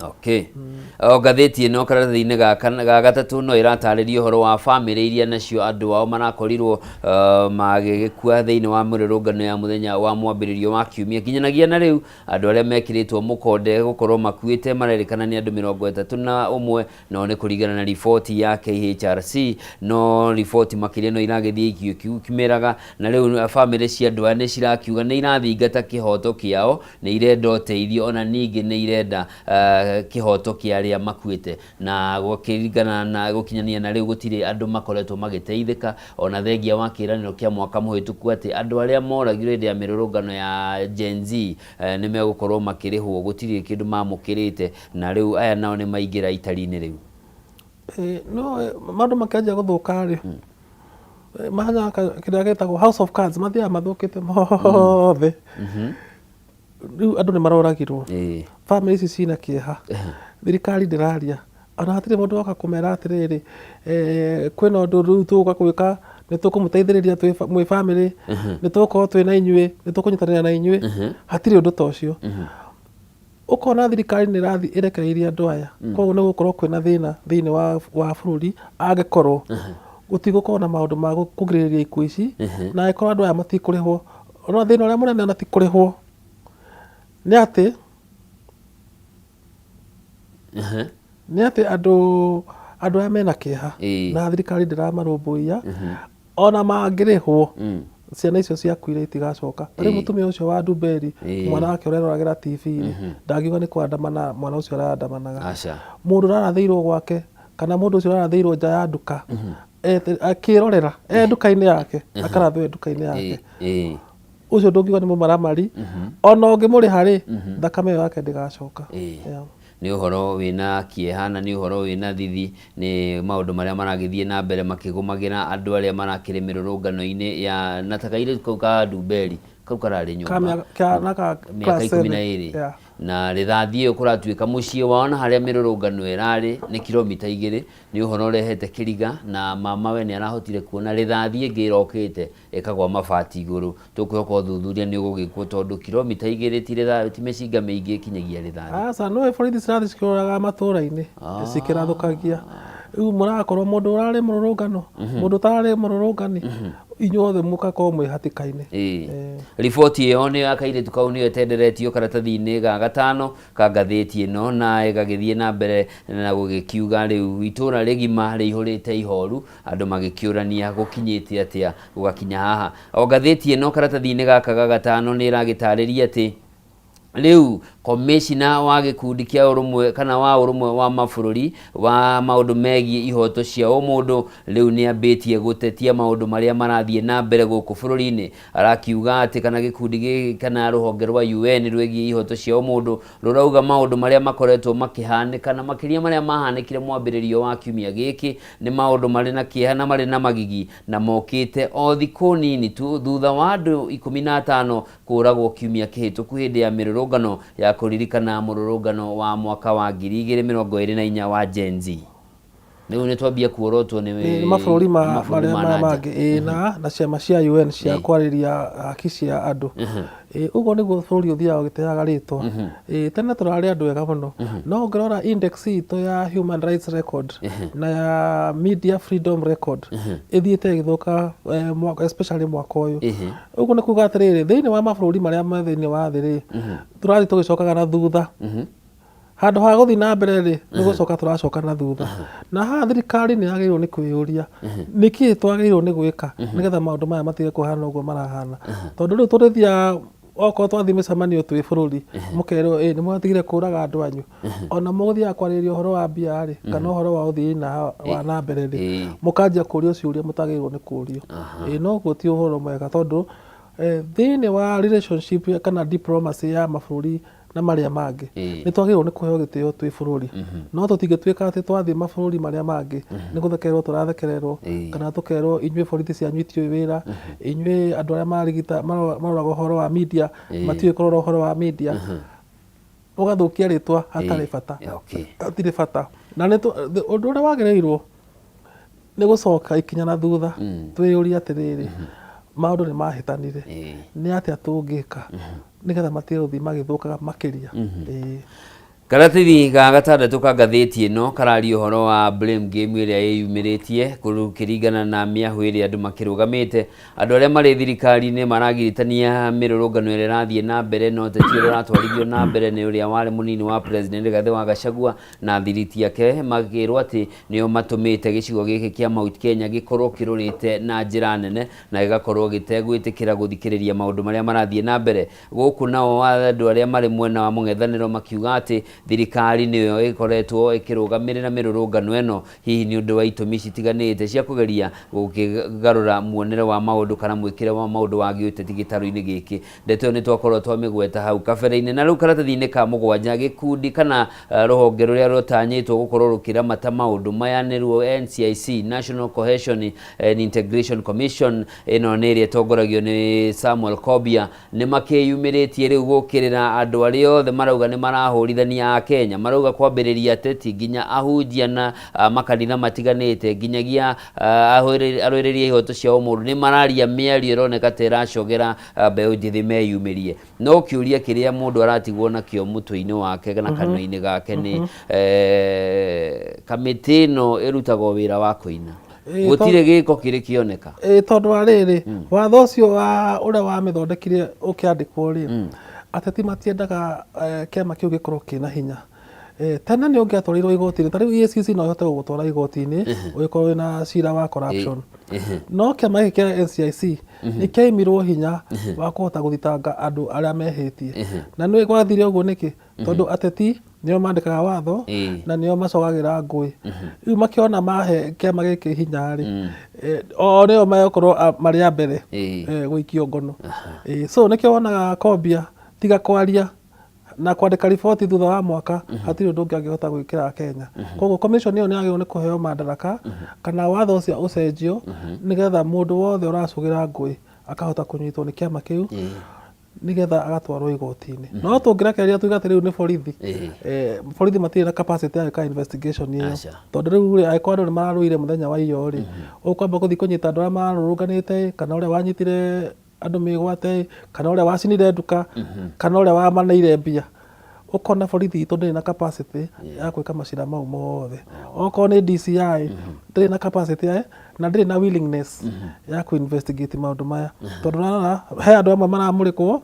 O ngathĩti ĩno karatathi-inĩ ga gatatũ no ĩratarĩria ũhoro wa bamĩrĩ iria nacio andũ ao marakorirwo magĩgĩkua thĩinĩ wa mĩrũrũngano ya mũthenya wa mwambĩrĩrio wa kiumia. Nginyanagia na rĩu andũ arĩa mekĩrĩtwo mũkonde gũkorwo makuĩte marerĩkana nĩ andũ mĩrongo ĩtatũ na ũmwe, no nĩ kũringana na riboti ya KHRC, no riboti makĩria no iragĩthiĩ ikiumĩraga, na rĩu bamĩrĩ cia andũ aya nĩ cirakiuga nĩ irathingata kĩhoto kĩao, nĩ irenda ũteithio, ona ningĩ nĩ irenda kĩhoto kĩa arĩa makuĩte, na gũkĩringana na gũkinyania na rĩu gũtirĩ andũ makoretwo magĩteithĩka, ona thengia wa kĩĩranĩro kĩa mwaka mũhĩtũku atĩ andũ arĩa moragirwo hĩndĩ ya mĩrũrũngano ya Gen Z nĩ megũkorwo makĩrĩhwo, gũtirĩ kĩndũ mamũkĩrĩte, na rĩu aya nao nĩ maingĩra itari-inĩ rĩu. No maũndũ makĩanjia gũthũka rĩ, mahanyaga kĩrĩa gĩtagwo House of Cards, mathiaga mathũkĩte mothe. Rĩu andũ nĩ maroragirwo. Bamĩrĩ ici ciĩna kĩeha. Thirikari ndĩraria. Ona hatirĩ mũndũ woka kũmera atĩrĩrĩ, kwĩna ũndũ rĩu tũgũka gwĩka, nĩ tũkũmũteithĩrĩria mwĩ bamĩrĩ, nĩ tũgũkorwo twĩna inyuĩ, nĩ tũkũnyitanĩra na inyuĩ. Hatirĩ ũndũ ta ũcio. Ũkona thirikari nĩ ĩrathiĩ ĩrekereirie andũ aya. Koguo nĩ gũgũkorwo kwĩna thĩna thĩinĩ wa bũrũri angĩkorwo gũtigũkorwo na maũndũ ma kũgirĩrĩria ikuũ ici, na angĩkorwo andũ aya matikũrĩhwo. Ona thĩna ũrĩa mũnene ona ti kũrĩhwo, nĩ atĩ nĩ atĩ andũ aya mena kĩeha na thirikari ndĩramarũmbũiya, ona mangĩrĩhwo ciana icio ciakuire itigacoka. Rĩu mũtumia ũcio wa Ndumberi, mwana wake ũreroragĩra TV rĩ, ndangiuga nĩ kũandamana mwana ũcio arandamanaga. Mũndũ ũrarathĩirwo gwake kana mũndũ ũcio ũrarathĩirwo nja ya nduka, akĩrorera e nduka-inĩ yake, akarathwo e nduka-inĩ yake. Ũcio ndũngiuga nĩ mũmaramari, ona ũngĩmũrĩha rĩ, thakame ĩyo yake ndĩgacoka. Nĩ ũhoro wĩna kĩeha na nĩ ũhoro wĩna thithi, nĩ maũndũ marĩa maragĩthiĩ na mbere makĩgũmagĩra andũ arĩa marakĩrĩ mĩrũrũngano-inĩ ya na ta kairĩtu kau ka Ndumberi, kau kararĩ nyũmba mĩaka ikũmi na ĩrĩ. Na rĩthathi ĩyo kũratuĩka mũciĩ wao na harĩa mĩrũrũngano ĩrarĩ nĩ kilomita igĩrĩ, nĩ ũhoro ũrehete kĩriga na mama we nĩ arahotire kuona rĩthathi ĩngĩ ĩrokĩte ĩkagwa mabati igũrũ. Tũkwĩhoka ũthuthuria nĩ ũgũgĩkwo tondũ kilomita igĩrĩ ti rĩthathi, ti mĩcinga mĩingĩ ĩkinyagia rĩthathi. Aca, nĩũĩ borithi cirathiĩ cikĩũraga matũra-inĩ, cikĩrathũkagia. Rĩu mũrakorwo mũndũ ũrarĩ mũrũrũngano, mũndũ ũtararĩ mũrũrũngani, inyuothe mũgakorwo mwĩ hatĩka-inĩ. Riboti ĩyo nĩyo ya kairĩtu kau nĩyo ĩtenderetio karatathi-inĩ ga gatano ka ngathĩti ĩno, na ĩgagĩthiĩ na mbere na gũgĩkiuga rĩu itũra rĩgima rĩihũrĩte ihoru, andũ magĩkĩũrania gũkinyĩte atĩa gũgakinya haha. O ngathĩti ĩno karatathi-inĩ gaka ga gatano nĩ ĩragĩtarĩria atĩ rĩu komishina wa gĩkundi kĩa ũrũmwe kana wa ũrũmwe wa mabũrũri wa maũndũ megiĩ ihoto cia ũmũndũ rĩu nĩ ambĩtie gũtetia maũndũ marĩa marathiĩ na mbere gũkũ bũrũri-inĩ. Arakiuga atĩ kana gĩkundi gĩkĩ kana rũhonge rwa UN rwĩgiĩ ihoto cia ũmũndũ rũrauga maũndũ marĩa makoretwo makĩhanĩka na makĩria marĩa mahanĩkire mwambĩrĩrio wa kiumia gĩkĩ nĩ maũndũ marĩ na kĩeha na marĩ na magigi na mokĩte o thikũ nini tu thutha wa andũ 15 kũragwo kiumia kĩhĩtũku hĩndĩ ya mĩrũrũngano ya kũririkana mũrũrũngano wa mwaka wa 2024 wa Gen Z. Rĩu nĩ twambia kuorotwo nĩ mabũrũri mabũrũri marĩa ma maya na nja. mangĩ, ĩĩ, na ciama cia UN cia kwarĩria haki cia andũ. Ũguo nĩguo bũrũri ũthiaga ũgĩteaga rĩtwa. Tene tũrarĩ andũ ega mũno, no ũngĩrora index itũ ya human rights record na ya media freedom record ĩthiĩte ĩgĩthũka, especially mwaka ũyũ. Ũguo nĩ kuga atĩrĩrĩ, thĩinĩ wa mabũrũri marĩa me thĩinĩ wa thĩ rĩ, tũrathiĩ tũgĩcokaga na thutha. Handũ ha gũthiĩ na mbere rĩ, nĩ gũcoka tũracoka na thutha. Na haha thirikari nĩ yagĩrĩirwo nĩ kwĩyũria nĩkĩĩ twagĩrĩirwo nĩ gwĩka nĩgetha maũndũ maya matige kũhana ũguo marahana. Tondũ rĩu tũrĩthiaga okorwo twathiĩ mĩcemanio twĩ bũrũri, mũkerwo ĩ nĩ mwatigire kũraga andũ anyu. Ona mũgũthiaga kwarĩrĩria ũhoro wa mbia rĩ, kana ũhoro wa ũthii wa na mbere rĩ, mũkanjia kũrio ciũria mũtagĩrĩirwo nĩ kũrio. No ũguo ti ũhoro mwega, tondũ thĩinĩ wa relationship kana diplomacy ya mabũrũri na marĩa mangĩ, nĩ twagĩrĩirwo nĩ kũheo gĩtĩo twĩ bũrũri. No tũtingĩtuĩka atĩ twathiĩ mabũrũri marĩa mangĩ nĩ gũthekererwo tũrathekererwo, kana tũkerwo inyuĩ borithi cianyu itiũĩ wĩra, inyuĩ andũ arĩa marigita maroraga ũhoro wa media matiũĩ kũrora ũhoro wa media, ũgathũkia rĩtwa hatarĩ bata. Hatirĩ bata. Na nĩ ũndũ ũrĩa wagĩrĩirwo nĩ gũcoka ikinya na thutha, twĩyũrie atĩrĩrĩ, maũndũ nĩ mahĩtanire, nĩ atĩa tũngĩka nĩgetha matige gũthiĩ magĩthũkaga makĩria. Karatathi ga gatandatũ ka ngathĩti ĩno kararia ũhoro wa blame game ĩrĩa ĩyumĩrĩtie kũringana na mĩahũ ĩrĩa andũ makĩrũgamĩte. Andũ arĩa marĩ thirikari-inĩ maragiritania mĩrũrũngano ĩrĩa ĩrathiĩ na mbere, na ũteti ũrĩa ũratwarithio na mbere nĩ ũrĩa warĩ mũnini wa president Rigathĩ wa Gachagua na thiriti yake, makĩrwo atĩ nĩo matũmĩte gĩcigo gĩkĩ kĩa Mount Kenya gĩkorwo kĩrũrĩte na njĩra nene na gĩgakorwo gĩtegwĩtĩkĩra gũthikĩrĩria maũndũ marĩa marathiĩ na mbere gũkũ. Nao andũ arĩa marĩ mwena wa mũng'ethanĩro makiuga atĩ thirikari nĩyo ĩkoretwo ĩkĩrũgamĩrĩra mĩrũrũngano ĩno, hihi nĩ ũndũ wa itũmi citiganĩte cia kũgeria gũkĩgarũra muonere wa maũndũ kana mwĩkĩre wa maũndũ wa gĩũteti gĩtarũ-inĩ gĩkĩ. Ndeto ĩyo nĩ twakorwo twamĩgweta hau kabere-inĩ. Na rĩu karatathi-inĩ ka mũgwanja, gĩkundi kana rũhonge rũrĩa rũtanyĩtwo gũkorwo rũkĩramata maũndũ maya nĩruo NCIC, National Cohesion and Integration Commission, ĩno nĩ ĩrĩa ĩtongoragio nĩ Samuel Kobia, nĩ makĩyumĩrĩtie rĩu gũkĩrĩra andũ arĩa othe marauga nĩ marahũrithania a Kenya. Marauga kwambĩrĩria ateti nginya ahunjia na makanitha matiganĩte nginyagia arũĩrĩri a ihoto cia ũmũndũ nĩ mararia mĩario ĩroneka ta ĩracogera mbeũ njĩthĩ meyumĩrie. No kĩũria kĩrĩa mũndũ aratigwo nakĩo mũtwe-inĩ wake na kanua-inĩ gake nĩ kamĩtĩ ĩno ĩrutagwo wĩra wa kũina, gũtirĩ gĩko kĩrĩ kĩoneka. Tondũ wa rĩrĩ, watho ũcio wa ũrĩa wamĩthondekire ũkĩandĩkwo rĩ, ateti matiendaga kĩama kĩu gĩkorwo kĩna hinya. Tene nĩ ũngĩatwarirwo igoti-inĩ, ta rĩu EACC no ĩhote gũgũtwara igoti-inĩ ũgĩkorwo wĩna cira wa corruption, no kĩama gĩkĩ kĩa NCIC nĩ kĩaimirwo hinya wa kũhota gũthitanga andũ arĩa mehĩtie. Na nĩ gwathire ũguo nĩkĩ? Tondũ ateti nĩo mandĩkaga watho na nĩo macogagĩra ngũĩ. Rĩu makĩona mahe kĩama gĩkĩ hinya rĩ, o nĩo megũkorwo marĩ a mbere gũikio ngono. So nĩkĩo wonaga Kobia tiga kwaria na kwandĩka riboti thutha wa mwaka, hatirĩ ũndũ ũngĩ angĩhota gwĩkĩra Kenya. Koguo commission ĩyo nĩ yagĩrĩirwo nĩ kũheo madaraka kana watho ũcio ũcenjio nĩgetha mũndũ wothe ũracũgĩra ngũĩ akahota kũnyitwo nĩ kĩama kĩu nĩgetha agatwarwo igoti-inĩ. No tũngĩrekereria tuge atĩ rĩu nĩ borithi, borithi matirĩ na capacity ya gwĩka investigation ĩyo. Tondũ rĩu rĩ, angĩkorwo andũ nĩ mararũire mũthenya wa iyo rĩ, ũkwamba gũthiĩ kũnyita andũ arĩa mararũrũnganĩte, kana ũrĩa wanyitire andũ mĩgwate, kana ũrĩa wacinire nduka, kana ũrĩa wamaneire mbia. Ũkona borithi itũ ndĩrĩ na capacity ya gwĩka macira mau mothe. Okorwo nĩ DCI, ndĩrĩ na capacity na ndĩrĩ na willingness ya kũ investigate maũndũ maya, tondũ ũrarora he andũ amwe maramũrĩkwo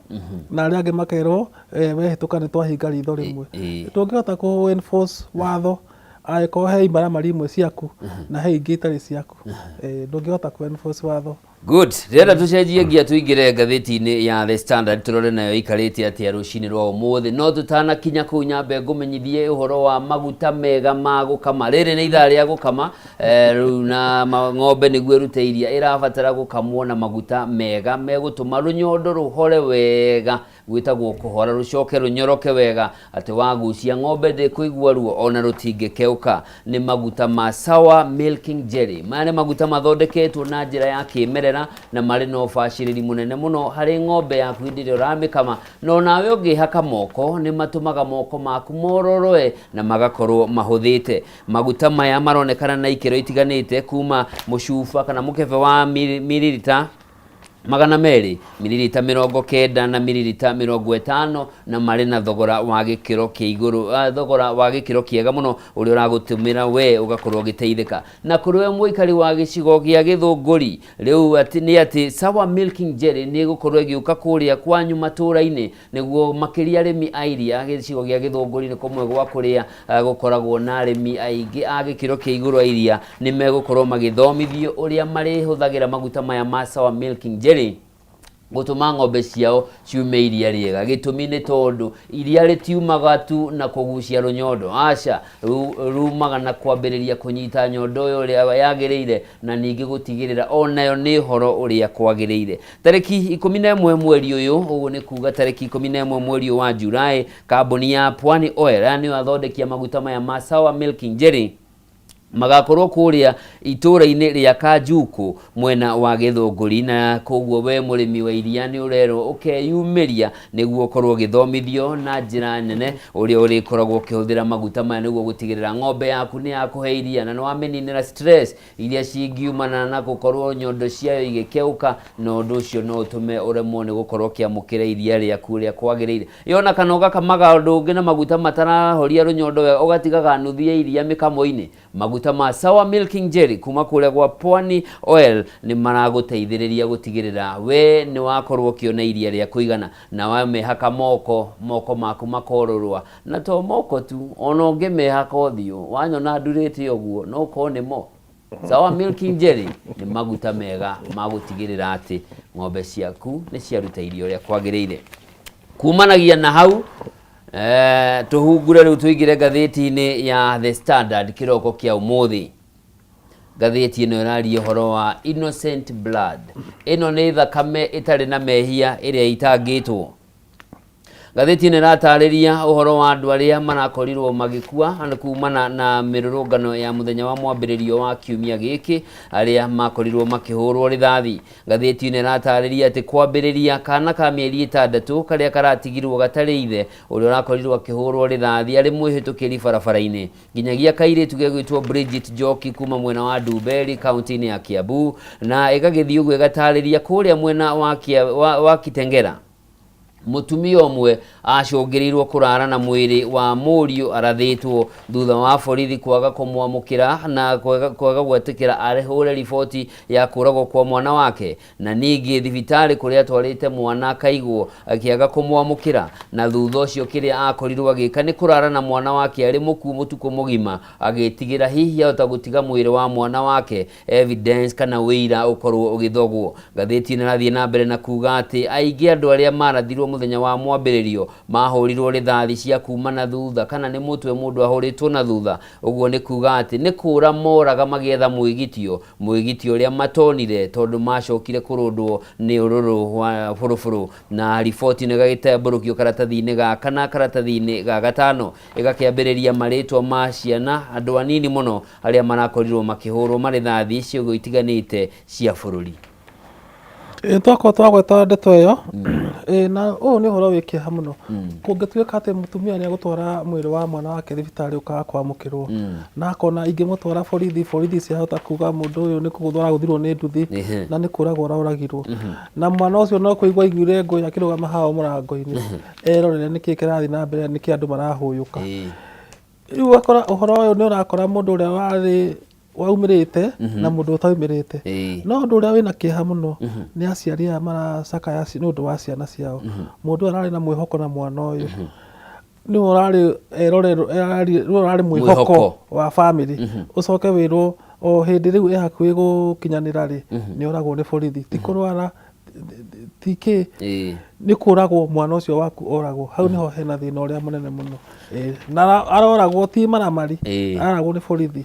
na arĩa angĩ makerwo, "Wehĩtũka nĩ twahinga ritho rĩmwe." Ndũngĩhota kũ enforce watho angĩkorwo he imaramari imwe ciaku na he ingĩ itarĩ ciaku. Ndũngĩhota kũ enforce watho. Good. Ndĩrenda tũcenjie ngia, tũingĩre ngathĩti-inĩ ya The Standard, tũrore nayo ikarĩte atĩa rũcinĩ rwa ũmũthĩ. No tũtanakinya kũu, nyambe ngũmenyithie ũhoro wa maguta mega ma gũkama. Rĩrĩ nĩ ithaa rĩa gũkama rĩu, na ng'ombe nĩguo ĩrute iria ĩrabatara gũkamwo na maguta mega megũtũma rũnyondo rũhore wega, gwĩtagwo kũhora, rũcoke rũnyoroke wega atĩ wagucia ng'ombe ndĩkũigua ruo ona rũtingĩkeũka. Nĩ maguta ma Sawa Milking Jelly. Maya nĩ maguta mathondeketwo na njĩra ya kĩmerera na marĩ na ũbacĩrĩri mũnene mũno harĩ ng'ombe yaku hĩndĩ ĩrĩa ũramĩkama, na onawe ũngĩhaka moko nĩ matũmaga moko maku mororoe na magakorwo mahũthĩte. Maguta maya maronekana na ikĩro itiganĩte, kuma mũcuba kana mũkebe wa mililita 200, mililita 90 na mililita 50, na marĩ na thogora wa gĩkĩro kĩa igũrũ, thogora wa gĩkĩro kĩega mũno ũrĩa ũragũtũmĩra we ũgakorwo ũgĩteithĩka. Na kũrĩ we mũikari wa gĩcigo gĩa Gĩthũngũri, rĩu atĩ nĩ atĩ Sawa Milking Jelly nĩ ĩgũkorwo ĩgĩũka kũrĩa kwanyu matũũra-inĩ, nĩguo makĩria arĩmi a iria. Gĩcigo gĩa Gĩthũngũri nĩ kũmwe gwa kũrĩa gũkoragwo na arĩmi aingĩ a gĩkĩro kĩa igũrũ a iria. Nĩ megũkorwo magĩthomithio ũrĩa marĩhũthagĩra maguta maya ma Sawa Milking Jelly gũtũma ng'ombe ciao ciume iria rĩega. Gĩtũmi nĩ tondũ iria rĩtiumaga tu na kũgucia rũnyondo, aca, rumaga na kwambĩrĩria kũnyita nyondo ĩyo ũrĩa yagĩrĩire, na ningĩ gũtigĩrĩra onayo nĩ horo ũrĩa kwagĩrĩire. Tarĩki 11 mweri ũyũ, ũguo nĩ kuga tarĩki 11 mweri ũyũ wa Julai, kambuni ya Pwani Oil, aya nĩo athondeki a maguta maya ma Sawa Milking Jelly, magakorwo kũrĩa itũũra-inĩ rĩa Kanjuku mwena wa Gĩthũngũri. Na koguo we mũrĩmi wa iria nĩ ũrerwo ũkeyumĩria nĩguo ũkorwo ũgĩthomithio na njĩra nene ũrĩa ũrĩkoragwo ũkĩhũthĩra maguta maya nĩguo gũtigĩrĩra ng'ombe yaku nĩ yakũhe iria na nĩ wamĩninĩra stress iria cingiumana na gũkorwo nyondo ciayo igĩkeũka, na ũndũ ũcio no ũtũme ũremwo nĩ gũkorwo ũkĩamũkĩra iria rĩaku ũrĩa kwagĩrĩire. Yona kana ũgakamaga ũndũ ũngĩ na maguta matarahoria rũnyondo wega, ũgatigaga nuthu ya iria mĩkamo-inĩ. Maguta ma Sawa Milking Jelly kuma kũrĩa gwa Pwani Oil nĩ maragũteithĩrĩria gũtigĩrĩra we nĩ wakorwo ũkĩona iria rĩa kũigana na wamehaka moko, moko maku makorũrũa. Na to moko tu, ona ũngĩmehaka ũthiũ, wanyona ndurĩte ũguo no ũkorwo nĩmo. Sawa Milking Jelly nĩ maguta mega ma gũtigĩrĩra atĩ ng'ombe ciaku nĩ ciaruta iria ũrĩa kwagĩrĩire. Kumanagia na hau, tũhungure rĩu tũingĩre ngathĩti-inĩ ya The Standard kĩroko kĩa ũmũthĩ. Ngathĩti ĩno ĩraria ũhoro wa innocent blood, ĩno nĩ thakame ĩtarĩ na mehia ĩrĩa ĩtangĩtwo. Ngathĩti ĩno ĩratarĩria ũhoro wa andũ arĩa marakorirwo magĩkua kumana na mĩrũrũngano ya mũthenya wa mwambĩrĩrio wa kiumia gĩkĩ, arĩa makorirwo makĩhũrwo rithathi. Ngathĩti ĩno ĩratarĩria atĩ kwambĩrĩria kana ka mĩeri 6 karĩa karatigirwo gatarĩ ithe, ũrĩa ũrakorirwo akĩhũrwo rithathi arĩ mwĩhĩtũkĩri barabara-inĩ, nginyagia kairĩtu gegwĩtwo Bridget Njoki kuma mwena wa Ndumberi kaunti-inĩ ya Kiambu. Na ĩgagĩthiĩ ũguo ĩgatarĩria kũrĩa mwena wa Kitengela, mũtumia ũmwe acũngĩrĩirwo kũrara na mwĩrĩ wa mũriũ arathĩtwo thutha wa borithi kwaga kũmwamũkĩra na kwaga gwĩtĩkĩra arĩhũre riboti ya kũragwo kwa mwana wake. Na ningĩ thibitarĩ kũrĩa atwarĩte mwana akaigwo akĩaga kũmwamũkĩra, na thutha ũcio kĩrĩa akorirwo agĩka nĩ kũrara na mwana wake arĩ mũkuũ mũtukũ mũgima, agĩtigĩra hihi ahota gũtiga mwĩrĩ wa mwana wake evidence kana wĩira ũkorwo ũgĩthogwo. Ngathĩti ĩno ĩrathiĩ na mbere na kuga atĩ aingĩ andũ arĩa marathirwo mũthenya wa mwambĩrĩrio mahũrirwo rithathi cia kuma na thutha, kana nĩ mũtwe mũndũ ahũrĩtwo na thutha. Ũguo nĩ kuga atĩ nĩ kũra moraga magĩetha mwĩgitio, mwĩgitio ũrĩa matonire tondũ macokire kũrũndwo nĩ ũrũrũ wa bũrũbũrũ. Na riboti ĩno ĩgagĩtambũrũkio karatathi-inĩ ga kana, karatathi-inĩ ga gatano, ĩgakĩambĩrĩria marĩtwa ma ciana, andũ anini mũno arĩa marakorirwo makĩhũrwo marĩthathi ciĩgo itiganĩte cia bũrũri. Ĩ, twakorwo twagweta ndeto ĩyo. Ĩ, na ũyũ nĩ ũhoro wĩ kĩeha mũno. Kũngĩtuĩka atĩ mũtumia nĩ egũtwara mwĩrĩ wa mwana wake thibitarĩ ũkaga kwamũkĩrwo, na akona ingĩmũtwara borithi, borithi ciahota kuga mũndũ ũyũ nĩ kũgũthwo aragũthirwo nĩ nduthi na nĩ kũragwo aroragirwo. Na mwana ũcio no kũigua aiguire ngũĩ akĩrũgama hao mũrango-inĩ erorere nĩkĩ kĩrathiĩ na mbere, nĩkĩ andũ marahũyũka. Rĩu ũgakora ũhoro ũyũ nĩ ũrakora mũndũ ũrĩa warĩ waumĩrĩte na mũndũ ũtaumĩrĩte. No ũndũ ũrĩa wĩna kĩeha mũno nĩ aciari aya maracakaya nĩ ũndũ wa ciana ciao. Mũndũ ũyũ ararĩ na mwĩhoko na mwana ũyũ nĩwe ũrarĩ erorerwo, nĩwe ũrarĩ mwĩhoko Mwĩhoko. wa bamĩrĩ. Ũcoke wĩrwo o hĩndĩ rĩu ĩ hakuhĩ gũkinyanĩra rĩ, nĩ oragwo nĩ borithi. Ti kũrwara, ti kĩ, nĩ kũragwo mwana ũcio waku oragwo. Hau nĩho hena thĩna ũrĩa mũnene mũno. Na aroragwo ti maramari, aroragwo nĩ borithi.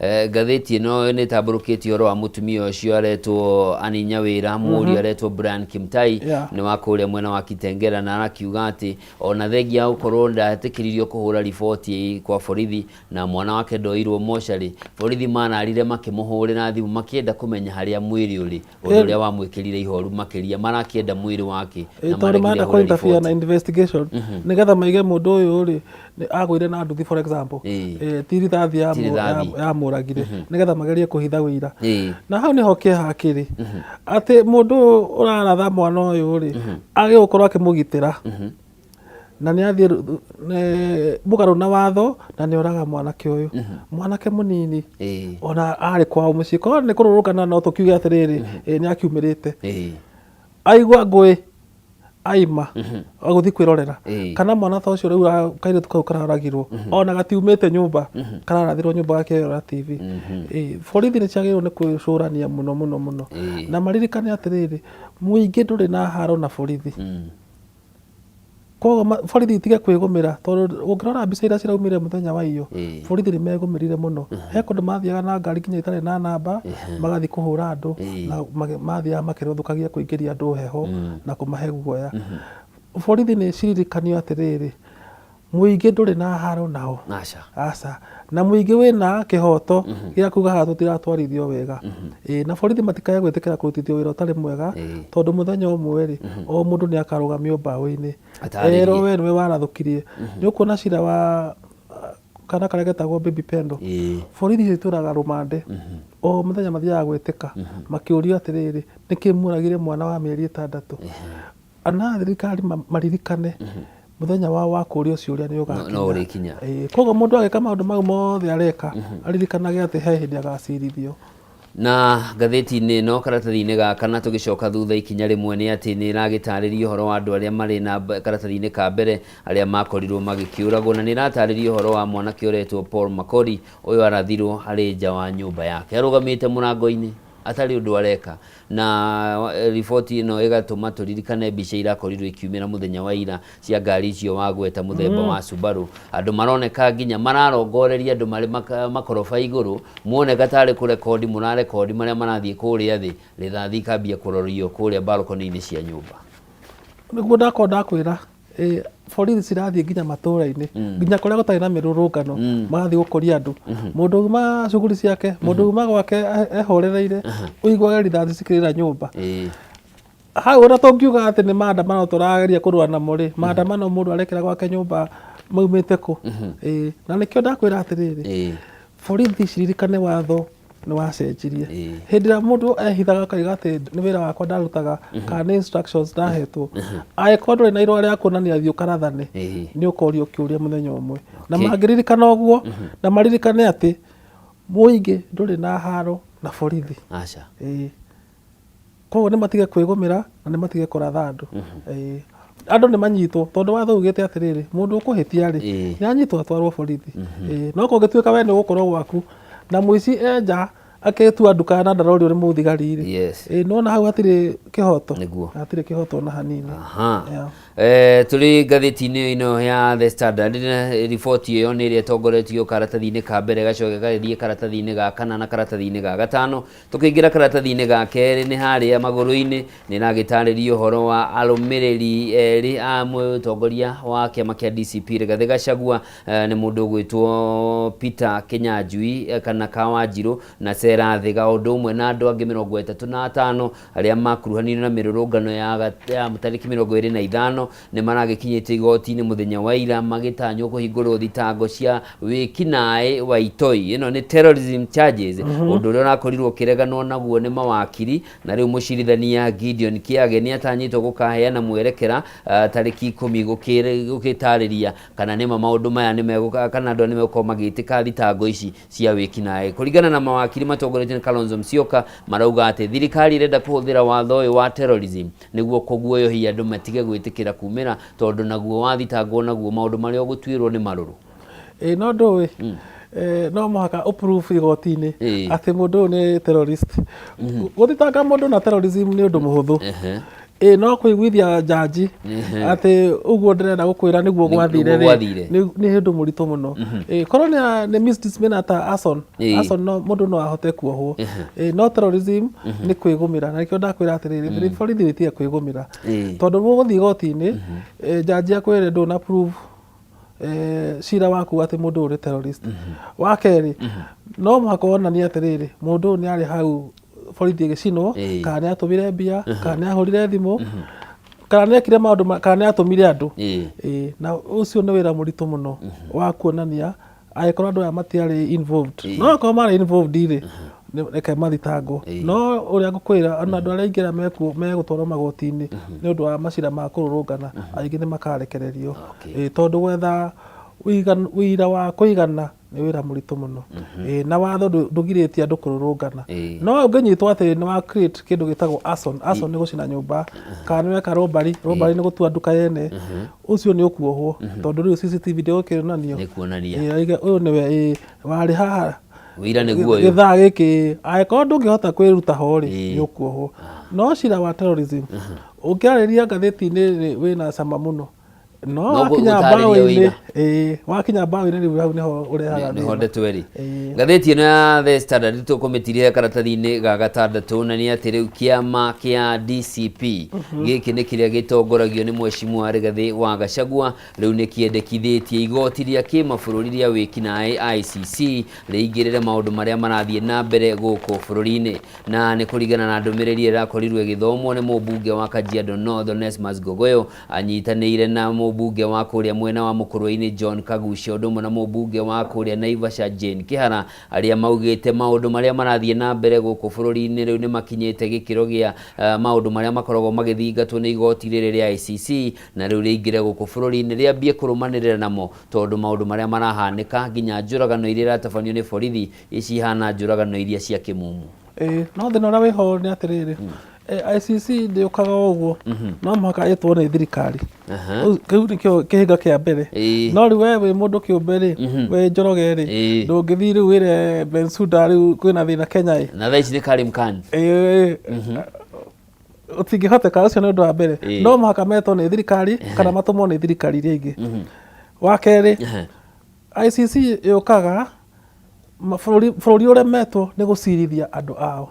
Ngathĩti ĩno nĩ ĩtambũrũkĩtie ũhoro wa mũtumia ũcio aretwo Annie Nyawĩra, mũriũ aretwo Brian Kimtai, nĩ wa kũrĩa mwena wa Kitengela, na arakiuga atĩ ona thengia ya gũkorwo ndetĩkĩririo kũhũra riboti kwa borithi na mwana wake ndoirwo mocarĩ, borithi mararire makĩmũhũrĩra thimũ makĩenda kũmenya harĩa mwĩrĩ ũrĩ, ũndũ ũrĩa wamwĩkĩrire ihoru makĩria, marakĩenda mwĩrĩ wake na Tondũ maregire marenda ahũre kũ interfere na riboti. investigation nĩgetha maige mũndũ ũyũ rĩ agũire na nduthi, for example, ti rithathi Ti rithathi. yamũragire, nĩgetha magerie kũhitha wĩira. Na hau nĩho kĩeha kĩrĩ, atĩ mũndũ ũyũ ũraratha mwana ũyũ rĩ, agĩrĩirwo gũkorwo akĩmũgitĩra, na nĩ athiĩ mũgarũ na watho na nĩ oraga mwanake ũyũ, mwanake mũnini. Ona arĩ kwao mũciĩ, korwo nĩ kũrũrũngana no tũkiuge atĩrĩrĩ, nĩ akiumĩrĩte, aigua ngũĩ aima agũthiĩ kwĩrorera. Kana mwana ta ũcio rĩu kairĩtu kau karoragirwo, ona gatiumĩte nyũmba, kararathirwo nyũmba gakĩrora TV. Borithi nĩ ciagĩrĩirwo nĩ kwĩcũrania mũno mũno mũno, na maririkane atĩrĩrĩ, mũingĩ ndũrĩ na haro na borithi. Koguo borithi itige kwĩgũmĩra, tondũ ũngĩrora mbica iria ciraumire mũthenya wa iyo, borithi nĩ megũmĩrire mũno. He kũndũ mathiaga na ngari nginya itarĩ na namba, magathiĩ kũhũra andũ, na mathiaga makĩrothũkagia kũingĩria andũ heho na kũmahe guoya. Borithi nĩ ciririkanio atĩrĩrĩ, mũingĩ ndũrĩ na haro nao. Aca. Aca. Na mũingĩ wĩna kĩhoto gĩa kuga haha tũtiratwarithio wega. Na borithi matikae gwĩtĩkĩra kũrutithio wĩra ũtarĩ mwega, tondũ mũthenya ũmwe rĩ, o mũndũ nĩ akarũgamio mbaũ-inĩ. Atarĩrie. Erwo we nĩwe warathũkirie. Nĩ ũkuona cira wa kana karĩa getagwo Baby Pendo. Borithi icio itũraga rũmande. O mũthenya mathiaga gwĩtĩka makĩũrio atĩrĩrĩ, nĩkĩ mũragire mwana wa mĩeri 6? Ana thirikari maririkane mũthenya wao wa kũũrio ciũria nĩ ũgakinya. No ũrĩkinya. Koguo mũndũ agĩka maũndũ mau mothe areka, aririkanage atĩ he hĩndĩ agacirithio. Na ngathĩti-inĩ ĩno karatathi-inĩ gaka, na tũgĩcoka thutha ikinya rĩmwe, nĩ atĩ nĩ ĩragĩtarĩria ũhoro wa andũ arĩa marĩ na karatathi-inĩ ka mbere arĩa makorirwo magĩkĩũragwo, na nĩ ĩratarĩria ũhoro wa mwanake ũretwo Paul Makori. Ũyũ arathirwo arĩ nja wa nyũmba yake arũgamĩte mũrango-inĩ atarĩ ũndũ areka, na riboti ĩno ĩgatũma tũririkane mbica irakorirwo ikiumĩra mũthenya wa ira cia ngari icio wagweta mũthemba wa Subaru. Andũ maroneka nginya mararongoreria andũ marĩ makoroba igũrũ, muoneka tarĩ kũrekondi mũrarekondi marĩa marathiĩ kũrĩa thĩ, rithathi ikambia kũrorio kũrĩa balcony-inĩ cia nyũmba. Nĩguo ndakorwo ndakwĩra, borithi cirathiĩ nginya matũra-inĩ, nginya kũrĩa gũtarĩ na mĩrũrũngano, magathiĩ gũkũria andũ. Mũndũ uma cuguri ciake, mũndũ uma gwake ehorereire, ũiguage rithathi cikĩrĩra nyũmba. Hau ona tũngiuga atĩ nĩ maandamano tũrageria kũrũa namo rĩ, maandamano mũndũ arekĩra gwake nyũmba maumĩte kũ? Na nĩkĩo ndakwĩra atĩrĩrĩ, borithi ciririkane watho nĩ wacenjirie. Hĩndĩ ĩrĩa mũndũ ehithaga akauga atĩ nĩ wĩra wakwa ndarutaga, kana nĩ instructions ndahetwo, angĩkorwo ndũrĩ na irũa rĩa kuonania thiĩ ũkarathane, nĩ ũkorio kĩũria mũthenya ũmwe. Na mangĩririkana ũguo, na maririkane atĩ mũingĩ ndũrĩ na haro na borithi. Aca. Koguo nĩ matige kwĩgũmĩra na nĩ matige kũratha andũ. Andũ nĩ manyitwo, tondũ watho ugĩte atĩrĩrĩ, mũndũ ũkũhĩtia rĩ, nĩ anyitwo atwarwo borithi. No kũngĩtuĩka we nĩ ũgũkorwo gwaku na mũici enja akĩtua nduka na ndarorio nĩ mũthigari rĩ, nĩwona hau hatirĩ kĩhoto. Nĩguo. Hatirĩ kĩhoto ona hanini. Tũrĩ ngathĩti-inĩ ĩno ya The Standard, riboti ĩyo nĩ ĩrĩa ĩtongoretio karatathi-inĩ ka mbere, gacoke gagĩthiĩ karatathi-inĩ ga kana na karatathi-inĩ ga gatano. Tũkĩingĩra karatathi-inĩ ga kerĩ, nĩ harĩa magũrũ-inĩ nĩ ĩragĩtarĩria ũhoro wa arũmĩrĩri erĩ a mũtongoria wa kĩama kĩa DCP Rigathĩ Gachagua, nĩ mũndũ ũgwĩtwo Peter Kinyanjui kana Kawanjirũ na Sarah. Stella Thiga o ũndũ ũmwe na andũ angĩ 35 arĩa makuruhanirio na mĩrũrũngano ya tarĩki 25 nĩ maragĩkinyĩtio igoti-inĩ mũthenya wa ira magĩtanywo kũhingũrwo thitango cia wĩkinaĩ wa itoi. Ĩno nĩ terrorism charges, ũndũ ũrĩa ũrakorirwo ũkĩreganwo naguo nĩ mawakiri, na rĩu mũcirithania Gideon Kiage nĩ atanyĩtwo gũkaheana mwerekera tarĩki 10 gũgĩtarĩria kana nĩma maũndũ maya nĩ kana andũ nĩ megũkorwo magĩtĩka thitango ici cia wĩkinaĩ. Kũringana na mawakiri matongoretio nĩ Kalonzo Musyoka, marauga atĩ thirikari ĩrenda kũhũthĩra watho ũyũ wa terrorism nĩguo kũguoyohia andũ matige gwĩtĩkĩra kumĩra, tondũ naguo wathitangwo naguo maũndũ marĩa ũgũtuĩrwo nĩ marũrũ. Ĩ no ndũĩ no mũhaka ũprove igoti-inĩ atĩ mũndũ ũyũ nĩ terrorist. Gũthitanga mũndũ na terrorism nĩ ũndũ mũhũthũ. Ĩ no kũiguithia njanji atĩ ũguo ndĩrenda gũkwĩra nĩguo gwathire rĩ, nĩ ũndũ mũritũ mũno. Ĩ korwo nĩ misdemeanor ta arson, arson no mũndũ no ahote kuohwo. Ĩ no terrorism nĩ kwĩgũmĩra, na nĩkĩo ndakwĩra atĩrĩrĩ, borithi rĩtige kwĩgũmĩra, tondũ mũgũthiĩ igoti-inĩ, njanji akwĩre ndũna prove cira waku atĩ mũndũ ũyũ nĩ terrorist. Wa kerĩ, no mũhaka wonanie atĩrĩrĩ, mũndũ ũyũ nĩ arĩ hau borithi ĩgĩcinwo, kana nĩ atũmire mbia, kana nĩ ahũrire thimũ, kana nĩ ekire maũndũ, kana nĩ atũmire andũ. Na ũcio nĩ wĩra mũritũ mũno wa kuonania angĩkorwo andũ aya matiarĩ involved. No akorwo marĩ involved rĩ, reke mathitangwo. No ũrĩa ngũkwĩra, ona andũ arĩa aingĩ arĩa megũtwarwo magoti-inĩ nĩ ũndũ wa macira ma kũrũrũngana, aingĩ nĩ makarekererio. Tondũ gwetha wĩira wa kũigana nĩ wĩra mũritũ mũno. Na watho ndũgirĩtie andũ kũrũrũngana. No ũngĩnyitwo atĩ nĩ wa create kĩndũ gĩtagwo arson, arson nĩ gũcina nyũmba, kana nĩ weka robbery, robbery nĩ gũtua nduka yene, ũcio nĩ ũkuohwo, tondũ rĩu CCTV ndĩgũkĩonanio. Nĩ kuonania. Oige ũyũ nĩwe warĩ haha wĩira nĩguo ũyũ gĩthaa gĩkĩ, angĩkorwo ndũngĩhota kwĩruta ho rĩ, nĩ ũkuohwo. No cira wa terrorism ũngĩarĩria ngathĩti-inĩ wĩna cama mũno, no wakinya mbaũ-inĩ, wakinya mbaũ-inĩ rĩu hau nĩho ũrehaga nĩho ndeto ĩrĩ. Ngathĩti ĩno ya The Standard tũkũmĩtirĩra karatathi-inĩ ga gatandatũ, na nĩ atĩ rĩu kĩama kĩa DCP gĩkĩ nĩ kĩrĩa gĩtongoragio nĩ Mheshimiwa Rigathĩ wa Gachagua, rĩu nĩ kĩendekithĩtie igoti rĩa kĩmabũrũri rĩa wĩkinaĩ ICC rĩingĩrĩre maũndũ marĩa marathiĩ na mbere gũkũ bũrũri-inĩ, na nĩ kũringana na ndũmĩrĩri ĩrakorirwo ĩgĩthomwo nĩ mũmbunge wa Kajiado North Onesmus Gogoyo, anyitanĩire na mũmbunge wa kũrĩa mwena wa Mũkũrwe-inĩ John Kagucia, ũndũ ũmwe na mũmbunge wa kũrĩa Naivasha Jane Kĩhara, arĩa maugĩte maũndũ marĩa marathiĩ na mbere gũkũ bũrũri-inĩ rĩu nĩ makinyĩte gĩkĩro gĩa maũndũ marĩa makoragwo magĩthingatwo nĩ igoti rĩrĩ rĩa ICC, na rĩu rĩingĩre gũkũ bũrũri-inĩ rĩambie kũrũmanĩrĩra namo, tondũ maũndũ marĩa marahanĩka nginya njũragano iria iratabanio nĩ borithi icihana njũragano iria cia kĩmumu. No thĩna ũrĩa wĩho nĩ atĩrĩrĩ, ICC ndĩũkaga o ũguo, no mũhaka ĩtwo nĩ thirikari. Kĩu nĩkĩo kĩhĩnga kĩa mbere. No rĩu we wĩ mũndũ kĩũmbe rĩ, wĩ Njoroge rĩ, ndũngĩthiĩ rĩu wĩre Bensouda rĩu kwĩna thĩna Kenya ĩ. Na thaa ici nĩ Karim Khan. Ũtingĩhoteka, ũcio nĩ ũndũ wa mbere. No mũhaka metwo nĩ thirikari kana matũmwo nĩ thirikari iria ingĩ. Wa kerĩ, ICC yũkaga bũrũri ũremetwo nĩ gũcirithia andũ ao.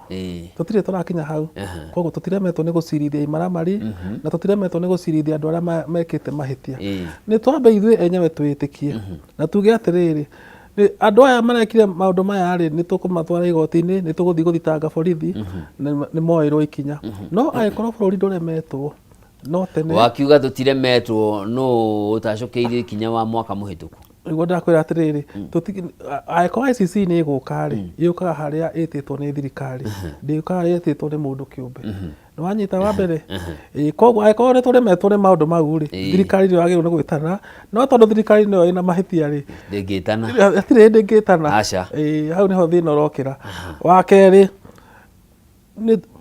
Tũtirĩ tũrakinya hau. Koguo tũtiremetwo nĩ gũcirithia imaramari, na tũtiremetwo nĩ gũcirithia andũ arĩa mekĩte mahĩtia. Nĩ twambe ithuĩ enyewe twĩtĩkie na tuge atĩrĩrĩ, andũ aya marekire maũndũ maya rĩ, nĩ tũkũmatwara igoti-inĩ, nĩ tũgũthiĩ gũthitanga borithi, nĩ moerwo ikinya. No angĩkorwo bũrũri ndũremetwo, no tene wakiuga tũtiremetwo, nũ ũtacũkĩirie ikinya wa mwaka mũhĩtũku? Nĩguo ndakwĩra atĩrĩrĩ, angĩkorwo ICC nĩ ĩgũka rĩ, yũkaga harĩa ĩtĩtwo nĩ thirikari, ndĩũkaga ĩtĩtwo nĩ mũndũ kĩũmbe. Nĩ wanyita wa mbere? Koguo angĩkorwo nĩ tũremetwo nĩ maũndũ mau rĩ, thirikari nĩyo yagĩrĩirwo nĩ gwĩtana, no tondũ thirikari nĩyo ĩna mahĩtia rĩ, ndĩngĩtana, hatirĩ hĩndĩ ĩngĩtana. Aca. Hau nĩho thĩna ũrokĩra. Wa kerĩ,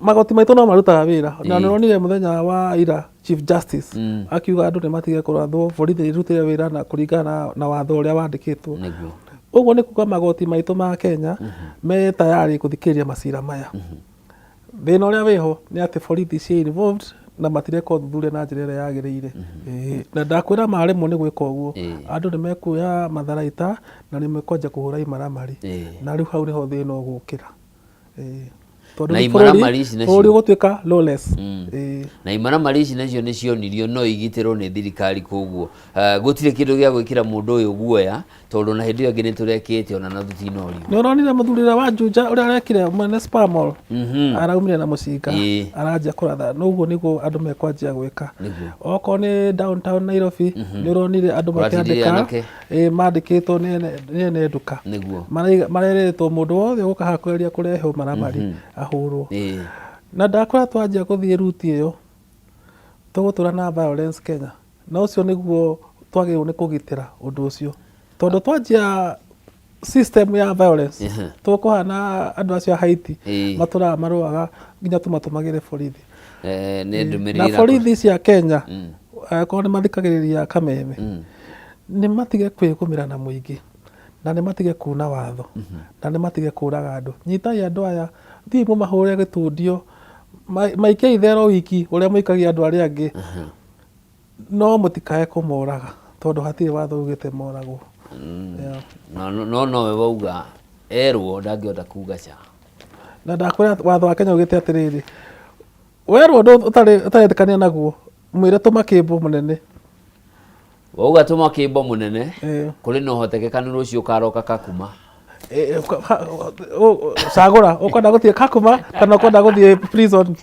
magoti maitũ no marutaga wĩra. Na nĩũronire mũthenya wa ira Chief Justice akiuga andũ nĩ matige kũrathwo, borithi ĩrutire wĩra na kũringana na watho ũrĩa wandĩkĩtwo. Ũguo nĩ kuga magoti maitũ ma Kenya me tayari gũthikĩrĩria macira maya. Thĩna ũrĩa wĩho nĩ atĩ borithi ciĩ involved na matireka ũthuthuria na njĩra ĩrĩa yagĩrĩire. Na ndakwĩra maremwo nĩ gwĩka ũguo, andũ nĩ mekuoya matharaita na nĩ mekwanja kũhũra imaramari. Na rĩu hau nĩho thĩna ũgũkĩra. Tondũ Na rĩu imaramari ici nacio. Bũrũri ũgũtuĩka lawless. Ĩĩ. Na imaramari ici nacio nĩ cionirio no igitĩrwo nĩ thirikari, koguo gũtirĩ kĩndũ gĩa gwĩkĩra mũndũ ũyũ guoya, tondũ na hĩndĩ ĩyo ĩngĩ nĩ tũrekĩte ona na tũtinorio. Nĩ ũronire mũthuri ũrĩa wa Juja ũrĩa arekire mwene Spar Mall? Araumire na mũcinga, aranjia kũratha. Na ũguo nĩguo andũ mekwanjia gwĩka. Okorwo nĩ downtown Nairobi, nĩ ũronire andũ Kũratindire makĩandĩka, anake. Ĩĩ, mandĩkĩtwo nĩ ene nduka. Marerĩtwo mũndũ wothe ũgũka haha kũgeria kũrehe ũmaramari ahũrwo. Na ndakwĩra twanjia gũthiĩ ruti ĩyo, tũgũtũra na violence Kenya. Na ũcio nĩguo twagĩrĩirwo nĩ kũgitĩra ũndũ ũcio. Tondũ twanjia system ya violence, tũkũhana andũ acio a Haiti, matũraga marũaga nginya tũmatũmagĩre borithi. Nĩ ndũmĩrĩri Na borithi cia Kenya, akorwo nĩ mathikagĩrĩria Kameme, nĩ matige kwĩgũmĩra na mũingĩ, na nĩ matige kuna watho, na nĩ matige kũraga andũ. Nyitai andũ aya, thiĩi mũmahũre gĩtundio, maikiei thero wiki ũrĩa mũikagia andũ arĩa angĩ, no mũtikae kũmoraga, tondũ hatirĩ watho ugĩte moragwo. No nowe wauga erwo ndangĩhota kuga ca. Na ndakwĩra watho wa Kenya ugĩte atĩrĩrĩ, werwo ũndũ ũtaretĩkania naguo, mwĩre tũma kĩmbo mũnene. Wauga tũma kĩmbo mũnene, kũrĩ na ũhotekekanu rũciũ ũkaroka Kakuma. Cagũra, ũkwenda gũthiĩ Kakuma kana ũkwenda gũthiĩ prison?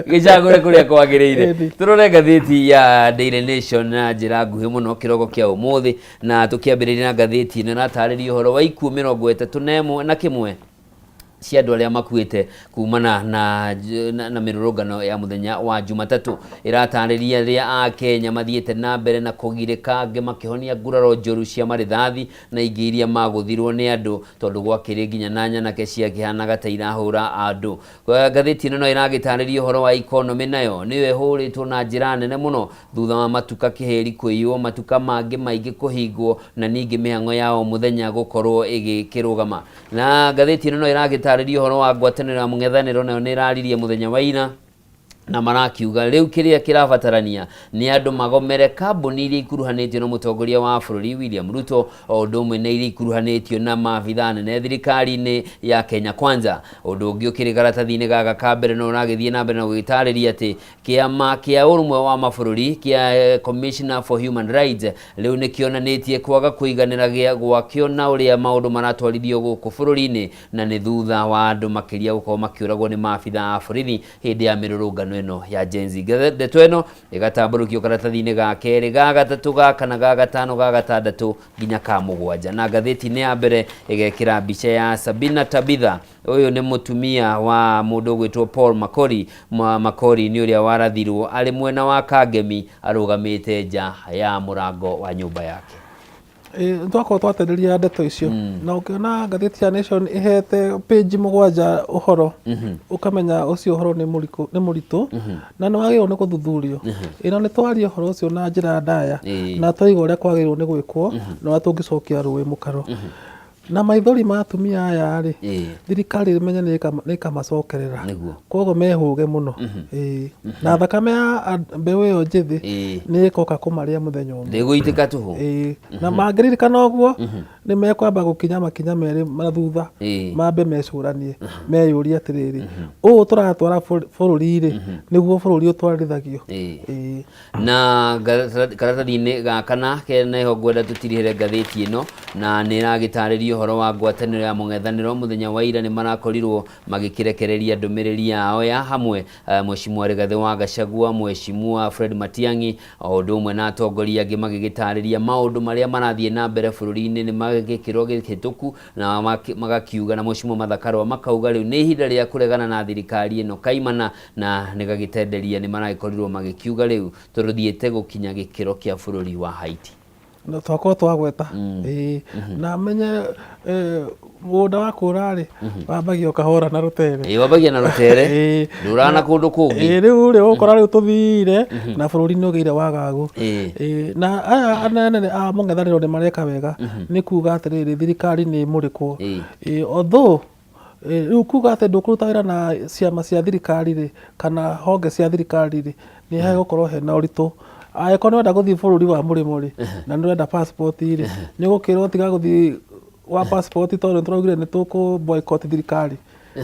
Gĩcagũre kũrĩa kwagĩrĩire. Tũrore ngathĩti ya Daily Nation na njĩra nguhĩ mũno kĩroko kĩa ũmũthĩ, na tũkĩambĩrĩria na ngathĩti ĩno ĩratarĩria ũhoro wa ikuũ mĩrongo ĩtatũ na ĩmwe na kĩmwe cia andũ arĩa makuĩte kumana na mĩrũrũngano ya mũthenya wa Jumatatũ. Ĩratarĩria rĩrĩa Akenya mathiĩte na mbere na kũgirĩka, angĩ makĩhonia nguraro njũru cia marĩthathi na ingĩ iria magũthirwo nĩ andũ, tondũ gwakĩrĩ nginya na nyanake ciakĩhanaga ta irahũra andũ. Ngathĩti ĩno no ĩragĩtarĩria ũhoro wa economy, nayo nĩyo ĩhũrĩtwo na njĩra nene mũno thutha wa matuka kĩhĩri kũiywo, matuka mangĩ maingĩ kũhingwo, na ningĩ mĩhang'o ya o mũthenya gũkorwo ĩgĩkĩrũgama. Na ngathĩti ĩno no ĩragĩtarĩria ũhoro wa ngwatanĩro ya mũng'ethanĩro, nayo nĩ ĩraririe mũthenya wa ira, na marakiuga rĩu kĩrĩa kĩrabatarania nĩ andũ magomere kambuni iria ikuruhanĩtio na mũtongoria wa bũrũri William Ruto, o ũndũ ũmwe na iria ikuruhanĩtio na maabithaa nene thirikari-inĩ ya Kenya Kwanza. Ũndũ ũngĩ ũkĩrĩ karatathi-inĩ gaka ka mbere no ũragĩthiĩ na mbere na gũgĩtarĩria atĩ kĩama kĩa ũrũmwe wa mabũrũri kĩa Commissioner for Human Rights rĩu nĩ kĩonanĩtie kwaga kũiganĩra gwakĩo na ũrĩa maũndũ maratwarithio gũkũ bũrũri-inĩ, na nĩ thutha wa andũ makĩria gũkorwo makĩũragwo nĩ maabithaa a borithi hĩndĩ ya mĩrũrũngano ĩno ya Gen Z. Ndeto ĩno ĩgatambũrũkio karatathi-inĩ ga kerĩ, ga gatatũ, ga kana, ga gatano, ga gatandatũ nginya ka mũgwanja. Na ngathĩti-inĩ ya mbere ĩgekĩra mbica ya Sabina Tabitha. Ũyũ nĩ mũtumia wa mũndũ ũgwĩtwo Paul Makori. Makori nĩ ũrĩa warathirwo arĩ mwena wa Kangemi arũgamĩte nja ya mũrango wa nyũmba yake. Nĩ twakorwo twatarĩria ndeto icio, na ũkĩona ngathĩti ya Nation ĩhete page 7 ũhoro, ũkamenya ũcio ũhoro nĩ mũritũ na nĩ wagĩrĩirwo nĩ gũthuthurio. Ĩno nĩ twaria ũhoro ũcio na njĩra ndaya, na twaiga ũrĩa kwagĩrĩirwo nĩ gwĩkwo na ũrĩa tũngĩcokia rũĩ mũkaro. Na maithori ma atumia aya rĩ, thirikari ĩmenye nĩ ĩkamacokerera. Koguo mehũge mũno. Na thakame ya mbeũ ĩyo njĩthĩ nĩ ĩkoka kũmarĩa mũthenya ũmwe. Ndĩgũitĩka tũhũ. Na mangĩririkana ũguo, nĩ mekwamba gũkinya makinya merĩ na thutha, mambe mecũranie, meyũrie atĩrĩrĩ, ũũ tũratwara bũrũri rĩ, nĩguo bũrũri ũtwarithagio. Na karatathi-inĩ ga kana keneho ngwenda tũtirihĩre ngathĩti ĩno, na nĩ ĩragĩtarĩria ũhoro wa ngwatanĩro ya mũng'ethanĩro. Mũthenya wa ira nĩ marakorirwo magĩkĩrekereria ndũmĩrĩri yao ya hamwe, Mheshimiwa Rigathĩ wa Gachagua, Mheshimiwa Fred Matiang'i, o ũndũ ũmwe na atongoria angĩ, magĩgĩtarĩria maũndũ marĩa marathiĩ na mbere bũrũri-inĩ nĩ magĩkĩrwo gĩkĩtũku, na magakiuga, na Mheshimiwa Martha Karua makauga rĩu nĩ ihinda rĩa kũregana na thirikari ĩno kaimana, na nĩ gagĩtenderia nĩ maragĩkorirwo magĩkiuga rĩu tũrũthiĩte gũkinya gĩkĩro kĩa bũrũri wa Haiti. Na twakorwo twagweta. Na menye mũgũnda wa kũra rĩ, wambagia ũkahũra na rũtere. Wambagia na rũtere. Ndũraga na kũndũ kũngĩ. Rĩu rĩ, ũgũkora rĩu tũthire na bũrũri nĩ ũgĩire wagagu. Na aya anene a mũng'ethanĩro nĩ mareka wega nĩ kuga atĩrĩrĩ, thirikari nĩ ĩmũrĩkwo. Although rĩu kuga atĩ ndũkũruta wĩra na ciama cia thirikari rĩ, kana honge cia thirikari rĩ, nĩ hegũkorwo hena ũritũ. Angĩkorwo nĩ ũrenda gũthiĩ bũrũri wa mũrĩmo rĩ, na nĩ ũrenda passport rĩ, nĩ ũgũkĩrwo tiga gũthiĩ wa passport tondũ nĩ tũraugire nĩ tũkũ boycott thirikari.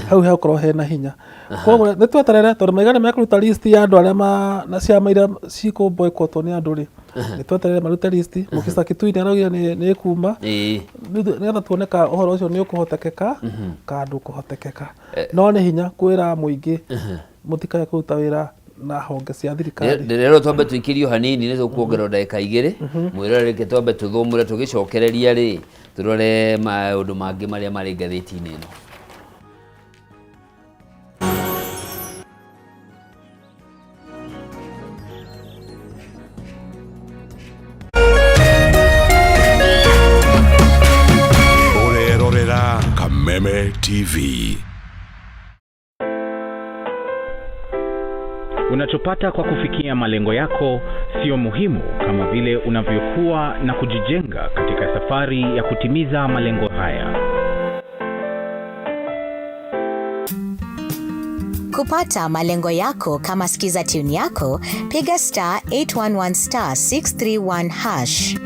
Hau hegũkorwo hena hinya. Koguo nĩ tweterere, tondũ maiga nĩ mekũruta list ya andũ arĩa na ciama iria cikũ-boycottwo nĩ andũ rĩ, nĩ tweterere marute list. Mũkisa Kitui nĩ araugire nĩ ĩkuma, nĩgetha tuone ka ũhoro ũcio nĩ ũkũhotekeka ka ndũkũhotekeka. No nĩ hinya kwĩra mũingĩ mũtikae kũruta wĩra na honge cia thirikari. Ndĩrerwo twambe tũikĩrio hanini, nĩ tũkuongerwo ndagĩka 2. Mwĩrore, reke twambe tũthũmũre, tũgĩcokereria rĩ, tũrore maũndũ mangĩ marĩa marĩ ngathĩti-inĩ ĩno. Ũrerorera Kameme TV. Unachopata kwa kufikia malengo yako sio muhimu kama vile unavyokuwa na kujijenga katika safari ya kutimiza malengo haya. Kupata malengo yako kama skiza tune yako, piga *811*631#.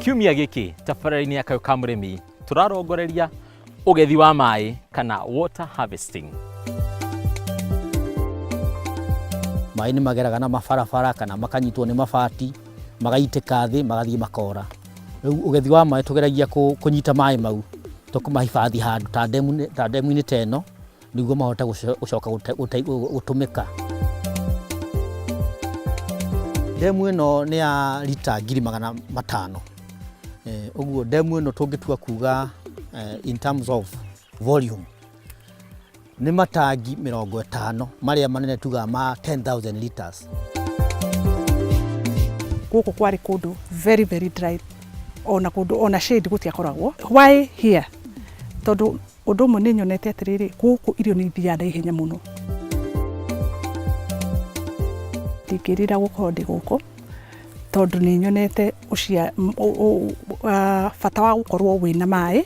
Kiumia gĩkĩ tabarĩra-inĩ ya Kayũ ka Mũrĩmi tũrarongoreria ũgethi wa maĩ kana water harvesting. Maĩ nĩ mageraga na mabarabara kana makanyitwo nĩ mabati, magaitĩka thĩ, magathiĩ makora. Rĩu ũgethi wa maĩ tũgeragia kũnyita maĩ mau, tũkũmahibathi handũ ta ndemu-inĩ ta ĩno, nĩguo mahote gũcoka gũtũmĩka. Ndemu ĩno nĩ ya rita 500,000. Ũguo ndemu ĩno tũngĩtua kuga in terms of volume nĩ matangi 50 marĩa manene tugaga ma 10,000 liters. Gũkũ kwarĩ kũndũ very very dry, ona kũndũ ona shade gũtiakoragwo. Why here? Tondũ ũndũ ũmwe nĩ nyonete atĩrĩrĩ, gũkũ irio nĩ ithiaga na ihenya mũno. Ndingĩrira gũkorwo ndĩ gũkũ, tondũ nĩ nyonete bata wa gũkorwo wĩna maĩ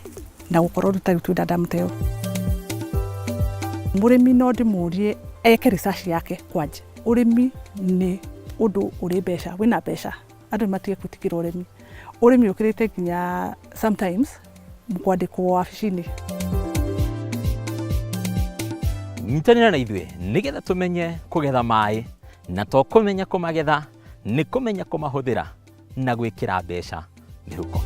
na gũkorwo rĩu ta rĩu twĩna damu ta ĩyo. Mũrĩmi no ndĩmũrie eke research yake kwanja. Ũrĩmi nĩ ũndũ ũrĩ mbeca, wĩna mbeca, andũ nĩ matige gwĩtigĩra ũrĩmi. Ũrĩmi ũkĩrĩte nginya sometimes kwandĩkwo wabici-inĩ. Nyitanĩra na ithuĩ nĩgetha tũmenye kũgetha maĩ, na to kũmenya kũmagetha, nĩ kũmenya kũmahũthĩra na gwĩkĩra mbeca mĩhuko.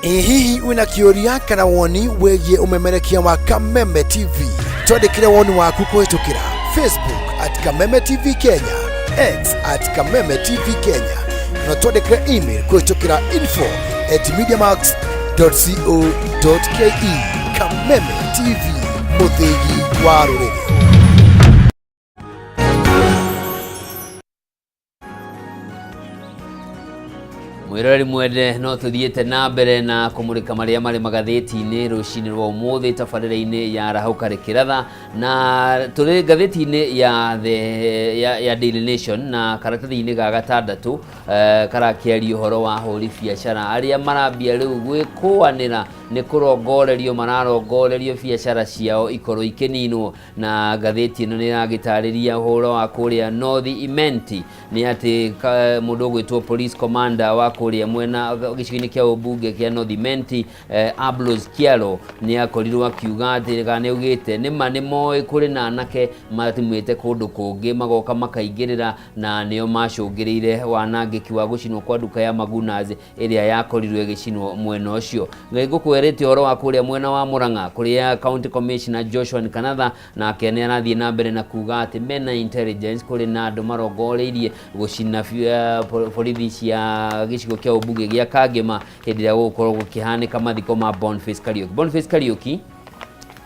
Ĩ hihi wĩna kĩũria kana woni wĩgiĩ ũmemerekia wa Kameme TV? Twandĩkĩre woni waku kũhĩtũkĩra Facebook @KamemeTV Kenya, X @KamemeTV Kenya, na twandĩkĩre email kũhĩtũkĩra info@mediamax.co.ke. Kameme TV, mũthĩgi wa rũrĩrĩ. Mwĩroreri mwende, no tũthiĩte na mbere na kũmũrĩka marĩa marĩ magathĩti-inĩ rũcinĩ rwa ũmũthĩ tabarĩra-inĩ ya Arahũka Rĩkĩratha, na tũrĩ ngathĩti-inĩ ya Daily Nation na karatathi-inĩ ga gatandatũ, karakĩaria ũhoro wa ahũri biacara arĩa marambia rĩu gwĩkũanĩra nĩ kũrongorerio mararongorerio biacara ciao ikorwo ikĩninwo. Na ngathĩti ĩno nĩ ĩragĩtarĩria ũhoro wa kũrĩa North Imenti, nĩ atĩ mũndũ ũgwĩtwo police commander wa kũrĩa mwena gĩcigo-inĩ kĩa ũmbunge kĩa North Imenti, Ambrose Kiaro, nĩ akorirwo akiuga atĩ kana nĩ augĩte nĩma nĩ moĩ kũrĩ na anake matumĩte kũndũ kũngĩ magoka makaingĩrĩra, na nĩo macũngĩrĩire wanangĩki wa gũcinwo kwa nduka ya Magunas ĩrĩa yakorirwo ĩgĩcinwo mwena ũcio. Ngũkwerĩte ũhoro wa kũrĩa mwena wa Murang'a, kũrĩa County Commissioner Joshua Kanatha nake nĩ arathiĩ na mbere na kuga atĩ mena intelligence kũrĩ na andũ marongoreirie gũcina borithi cia gĩcigo kĩa ũmbunge gĩa Kangema hĩndĩ ĩrĩa gũgũkorwo gũkĩhanĩka mathiko ma Boniface Kariuki. Boniface Kariuki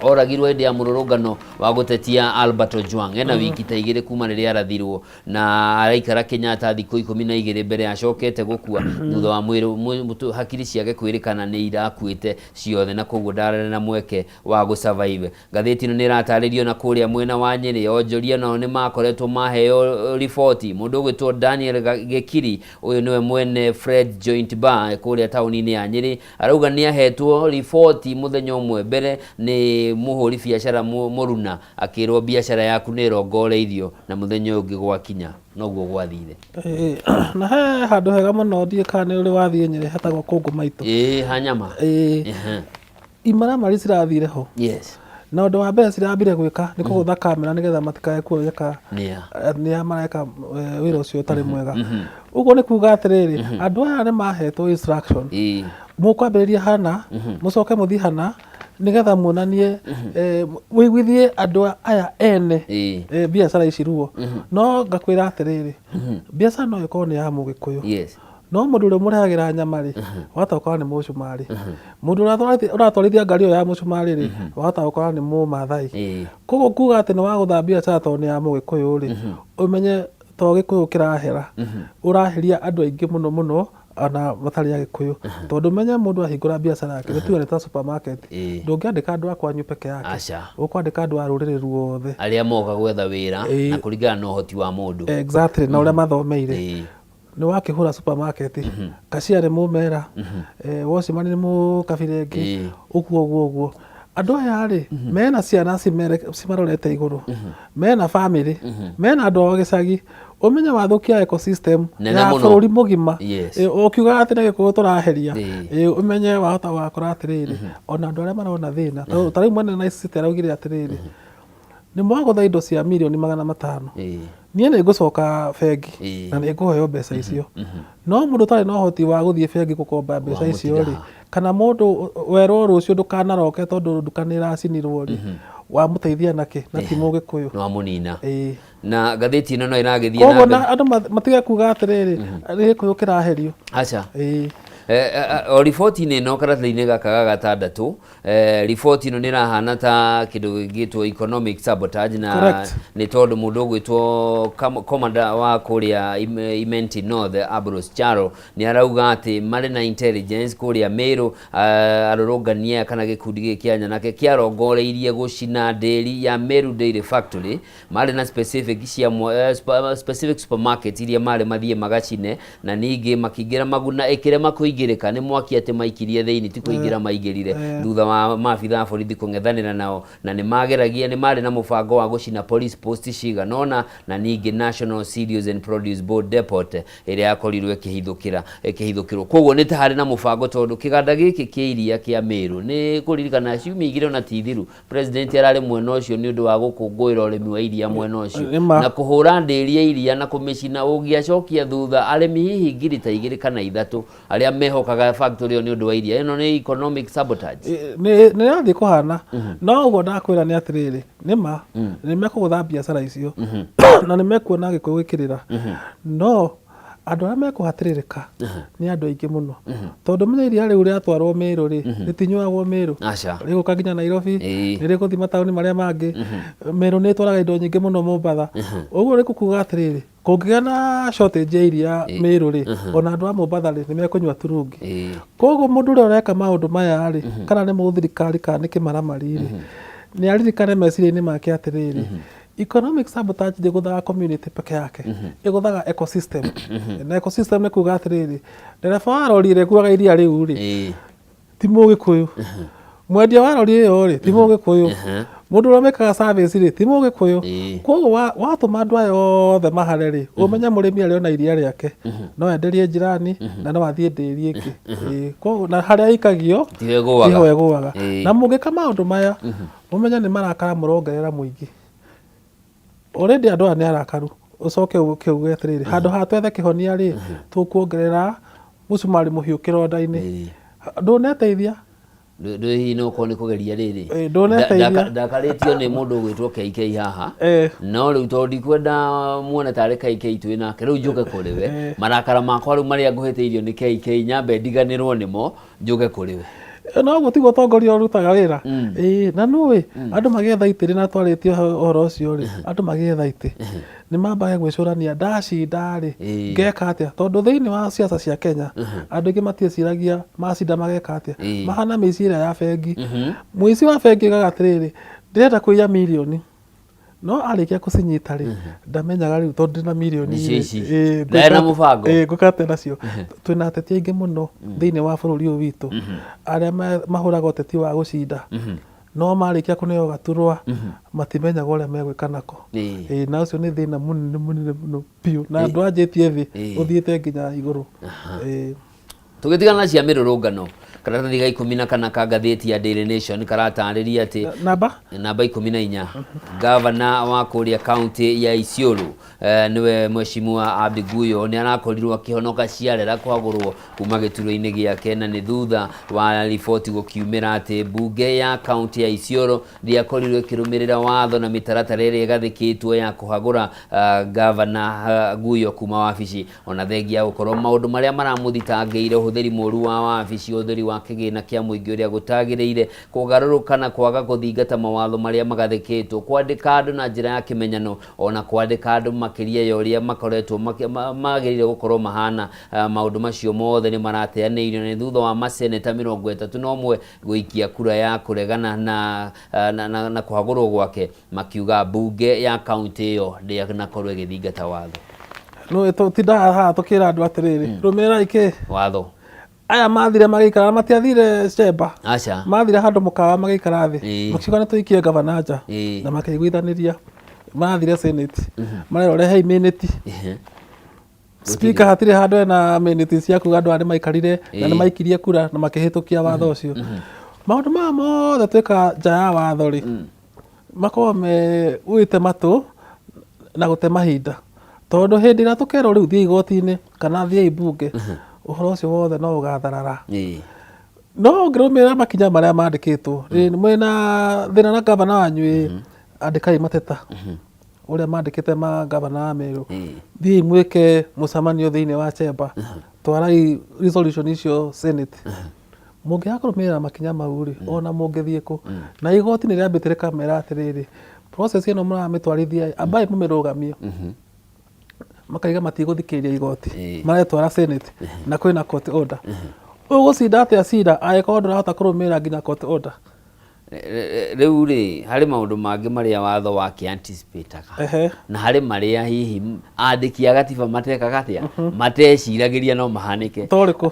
oragirwo hĩndĩ ya mũrũrũngano wa gũtetia Albert Ojwang ena wiki ta 2 kuma rĩrĩa arathirwo, na araikara Kenyatta thikũ 12 mbere acokete gũkua thutha wa mwĩrĩ hakiri ciake kwĩrĩkana nĩ irakuĩte ciothe, na koguo ndararĩ na mweke wa gũ-survive. Ngathĩti ĩno nĩ ĩratarĩrio na kũrĩa mwena wa Nyĩrĩ onjoria nao nĩ makoretwo maheo riboti. Mũndũ ũgwĩtwo Daniel Gĩkiri, ũyũ nĩwe mwene Fred Joint Bar kũrĩa taũni-inĩ ya Nyĩrĩ, arauga nĩ ahetwo riboti mũthenya ũmwe mbere nĩ Mũhũri biacara mũruna akĩrwo biacara yaku nĩ ĩrongoreirio, na mũthenya ũyũ ũngĩ gwakinya noguo gwathire. Ĩĩ, na he handũ hega mũno, ndiĩ kana nĩ ũrĩ wathiĩ Nyĩrĩ, hetagwo Kũngũ Maitũ. Ĩĩ, hanyama. Ĩĩ. Imaramari cirathire ho. Na ũndũ wa mbere cirambire gwĩka nĩ kũgũtha kamera nĩgetha matikae kuoneka nĩa nĩa mareka wĩra ũcio ũtarĩ mwega. Ũguo nĩ kuga atĩrĩrĩ, andũ aya nĩ mahetwo instruction, mũkwambĩrĩria hana, mũcoke mũthiĩ hana, nĩgetha muonanie, mũiguithie andũ aya ene biacara ici ruo. No ngakwĩra atĩrĩrĩ, biacara no ĩkorwo nĩ ya Mũgĩkũyũ, no mũndũ ũrĩa ũmũrehagĩra nyama rĩ, wahota gũkora nĩ mũcumarĩ. Mũndũ ũrĩa ũratwarithia ngari ĩyo ya mũcumarĩ rĩ, wahota gũkora nĩ Mũmathai. Koguo kuga atĩ nĩ wagũtha biacara tondũ nĩ ya Mũgĩkũyũ rĩ, ũmenye to Gĩkũyũ kĩrahera, ũraheria andũ aingĩ mũno mũno ona matarĩ Agĩkũyũ. Tondũ ũmenye mũndũ ahingũra biacara yake, nĩ tuge nĩ ta supermarket, ndũngĩandĩka andũ a kwanyu peke yake, Aca. ũkwandĩka andũ a rũrĩrĩ ruothe arĩa moka gwetha wĩra, na kũringana na ũhoti wa mũndũ. Exactly, na ũrĩa mathomeire. Nĩ wakĩhũra supermarket, cashier nĩ Mũmera, watchman nĩ mũkabira ĩngĩ, ũguo ũguo ũguo. Andũ aya rĩ, mena ciana cimarorete igũrũ, mena family, mena andũ ao gĩcagi. Ũmenye wathũkia ecosystem nene ya mũno. Bũrũri mũgima. Ũkiugaga atĩ nĩ Gĩkũyũ tũraheria, ũmenye wahota gũgakora atĩrĩrĩ, ona andũ arĩa marona thĩna, ta rĩu mwene Nice City araugire atĩrĩrĩ, nĩ mwagũtha indo cia mirioni 500, niĩ nĩ ngũcoka bengi na nĩ ngũheo mbeca icio. No mũndũ ũtarĩ na ũhoti wa gũthiĩ bengi gũkomba mbeca icio rĩ, kana mũndũ werwo rũciũ ndũkanaroke tondũ nduka nĩ ĩracinirwo rĩ, wamũteithia nakĩ na ti Mũgĩkũyũ? Nĩ wamũnina. Ĩĩ. Na ngathĩti ĩno no ĩragĩthiĩ Koguo na mbere. na andũ matige kuga atĩrĩrĩ, nĩ Gĩkũyũ kĩraherio. Aca. Ĩĩ. O riboti-inĩ ĩno, karatathi-inĩ gaka ga gatandatũ, riboti ĩno nĩ ĩrahana ta kĩndũ gĩgĩtwo economic sabotage, na nĩ tondũ mũndũ ũgwĩtwo commander wa kũrĩa Imenti North, Ambrose Charo, nĩ arauga atĩ marĩ na intelligence kũrĩa Meru, arũrũngania kana gĩkundi gĩkĩ kĩa nyanake kĩarongoreirie gũcina ndĩri ya Meru Dairy Factory. Marĩ na specific cia specific supermarket iria marĩ mathiĩ magacine, na ningĩ makĩingĩra maguna ĩkĩrema kũingĩrĩka nĩ mwaki, atĩ maikirie thĩinĩ ti kũingĩra maingĩrire, thutha wa maabitha a borithi kũng'ethanĩra nao. Na nĩ mageragia, nĩ marĩ na mũbango wa gũcina police post cigana ũna, na ningĩ National Cereals and Produce Board Depot ĩrĩa yakorirwo ĩkĩhithũkĩra ĩkĩhithũkĩrwo. Koguo nĩ ta harĩ na mũbango, tondũ kĩganda gĩkĩ kĩa iria kĩa Meru, nĩ kũririkana ciumia 2 ona ti thiru, president ararĩ mwena ũcio nĩ ũndũ wa gũkũngũĩra ũrĩmi wa iria mwena ũcio. Nĩma. Na kũhũra ndĩri ya iria na kũmĩcina, ũngĩacokia thutha arĩmi hihi 2000 kana 3000 arĩa mehokaga factory ĩyo nĩ ũndũ wa iria. Ĩno nĩ economic sabotage. Nĩ ĩrathiĩ kũhana no ũguo ndakwĩra nĩ atĩrĩrĩ, nĩma nĩ mekũgũtha biacara icio na nĩ mekuona Gĩkũyũ gĩkĩrĩra, no andũ arĩa mekũhatĩrĩrĩka nĩ andũ aingĩ mũno, tondũ menya iria rĩu rĩatwarwo Mĩrũ rĩ, rĩtinyuagwo Mĩrũ. Aca. Rĩgũka nginya Nairobi, nĩ rĩgũthiĩ mataũni marĩa mangĩ. Mĩrũ nĩ ĩtwaraga indo nyingĩ mũno Mombatha. Ũguo nĩ kuga atĩrĩrĩ, kũngĩgĩa na shortage ya iria Mĩrũ rĩ, ona andũ a Mombatha rĩ, nĩ mekũnyua turungi. Koguo mũndũ ũrĩa ũreka maũndũ maya rĩ, kana nĩ mũthirikari kana nĩ kĩmaramari rĩ, nĩ aririkane meciria-inĩ make atĩrĩrĩ, economic sabotage ndĩgũthaga community peke yake, ĩgũthaga ecosystem. Na ecosystem nĩ kuga atĩrĩrĩ, ndereba wa rori ĩrĩa ĩkuaga iria rĩu rĩ, ti Mũgĩkũyũ. Mwendia wa rori ĩyo rĩ, ti Mũgĩkũyũ. Mũndũ ũrĩa wĩkaga service rĩ, ti Mũgĩkũyũ. Koguo watũma andũ aya othe mahare rĩ, ũmenye mũrĩmi arĩ ona iria rĩake no enderie njirani na no athiĩ ndĩri ĩngĩ. Koguo na harĩa ĩikagio tiho ĩgũaga. Tiho ĩgũaga. Na mũngĩka maũndũ maya, mũmenye nĩ marakara mũrongerera mũingĩ. Already andũ aya nĩ arakaru, ũcoke ũke uge atĩrĩrĩ, handũ ha twethe kĩhonia rĩ, tũkuongerera mũcumarĩ mũhiũ kĩronda-inĩ. Ndũneteithia. Ndũ hihi no ũkorwo nĩ kũgeria rĩrĩ. Ndũneteithia. Ndakarĩtio nĩ mũndũ ũgwĩtwo KK haha, no rĩu tondũ ndikwenda muone tarĩ KK twĩ nake, rĩu njũke kũrĩ we. Marakara makwa rĩu marĩa ngũhĩtĩirio nĩ KK, nyambe ndiganĩrwo nĩmo, njũke kũrĩ we. No ũguo tiguo ũtongoria ũrutaga wĩra. Ĩĩ, na nũĩ andũ magĩetha itĩ rĩ, na twarĩtie ũhoro ũcio rĩ, andũ magĩetha itĩ nĩ mambaga gwĩcũrania, ndacinda rĩ, ngeka atĩa? Tondũ thĩinĩ wa ciaca cia Kenya andũ aingĩ matiĩciragia macinda mageka atĩa. Mahana mĩici ĩrĩa ya bengi. Mũici wa bengi oigaga atĩrĩrĩ, ndĩrenda kũiya mirioni, no arĩkia kũcinyita rĩ, ndamenyaga rĩu tondũ ndĩna mirioni Nĩcio rĩ, ici. Ndarĩ na mũbango. Ngwĩka atĩa nacio? Twĩna ateti aingĩ mũno thĩinĩ wa bũrũri ũyũ witũ arĩa mahũraga ũteti wa gũcinda. No marĩkia kũneo gaturwa matimenyaga ũrĩa megwĩka nako. Ĩĩ, na ũcio nĩ thĩna mũnene mũnene mũno biũ, na ndwanjĩtie thĩ, ũthiĩte nginya igũrũ. Ĩĩ. Tũgĩtigana na cia mĩrũrũngano, karatathi ga 14 ka ngathĩti ya Daily Nation karatarĩria atĩ Namba? Namba 14, gavana wa kũrĩa kaunti ya Isiolo, nĩwe Mheshimiwa Abdi Guyo, nĩ arakorirwo akĩhonoka ciarera kũhagũrwo kuma gĩturwa-inĩ gĩake, na nĩ thutha wa riboti gũkiumĩra atĩ mbunge ya kaunti ya Isiolo ndĩakorirwo ĩkĩrũmĩrĩra watho na mĩtaratara ĩrĩa ĩgathĩkĩtwo ya kũhagũra gavana Guyo kuma wabici. Ona thengia ya gũkorwo maũndũ marĩa maramũthitangĩire, ũhũthĩri mũru wa wabici, ũhũthĩri wa kĩgĩna kĩa mũingĩ ũrĩa gũtagĩrĩire, kũgarũrũka na kwaga gũthingata mawatho marĩa magathĩkĩtwo, kwandĩka andũ na njĩra ya kĩmenyano, ona kwandĩka andũ makĩria ya ũrĩa makoretwo magĩrĩire gũkorwo mahana, maũndũ macio mothe nĩ marateanĩirio, na nĩ thutha wa maseneta 31 gũikia kura ya kũregana na kũhagũrwo gwake, makiuga mbunge ya kaunti ĩyo ndĩanakorwo ĩgĩthingata watho. No tũtindaga haha tũkĩra andũ atĩrĩrĩ, rũmĩrĩrai kĩ? Watho. Aya mathire magĩikara, matiathire chamber. Aca. Mathire handũ mũkawa magĩikara thĩ. Makiuga nĩ tũikie gavana nja. Na makĩiguithanĩria. Mathire senate. Marerwo rehei minute. Speaker hatirĩ handũ ena minute cia kuga andũ aya nĩ maikarire na nĩ maikirie kura na makĩhĩtũkia watho ũcio. Maũndũ maya mothe twĩkaga nja ya watho rĩ, makoragwo me gwĩte matũ na gũte mahinda. Tondũ hĩndĩ ĩrĩa tũkerwo rĩu thiĩi igoti-inĩ kana thiĩi mbunge, ũhoro ũcio wothe no ũgatharara. No ũngĩrũmĩrĩra makinya marĩa mandĩkĩtwo, mwĩna thĩna na gavana wanyu ĩ, andĩkai mateta. Ũrĩa mandĩkĩte ma gavana wa Meru, thiĩi mwĩke mũcemanio thĩinĩ wa chamber, twarai resolution icio Senate. Mũngĩaga kũrũmĩrĩra makinya mau rĩ, ona mũngĩthiĩ kũ, na igoti nĩ rĩambĩte rĩkamera atĩrĩrĩ, process ĩno mũramĩtwarithia, ambai mũmĩrũgamie. Makaiga matigũthikĩrĩria igoti, maretwara Senate na kwĩna court order. Ũgũcinda atĩa cira angĩkorwo ndũrahota kũrũmĩrĩra nginya court order? Rĩu rĩ, harĩ maũndũ mangĩ marĩa watho wa kĩ-anticipate-aga na harĩ marĩa hihi andĩki a gatiba matekaga atĩa, mateciragĩria no mahanĩke. Ta ũrĩkũ?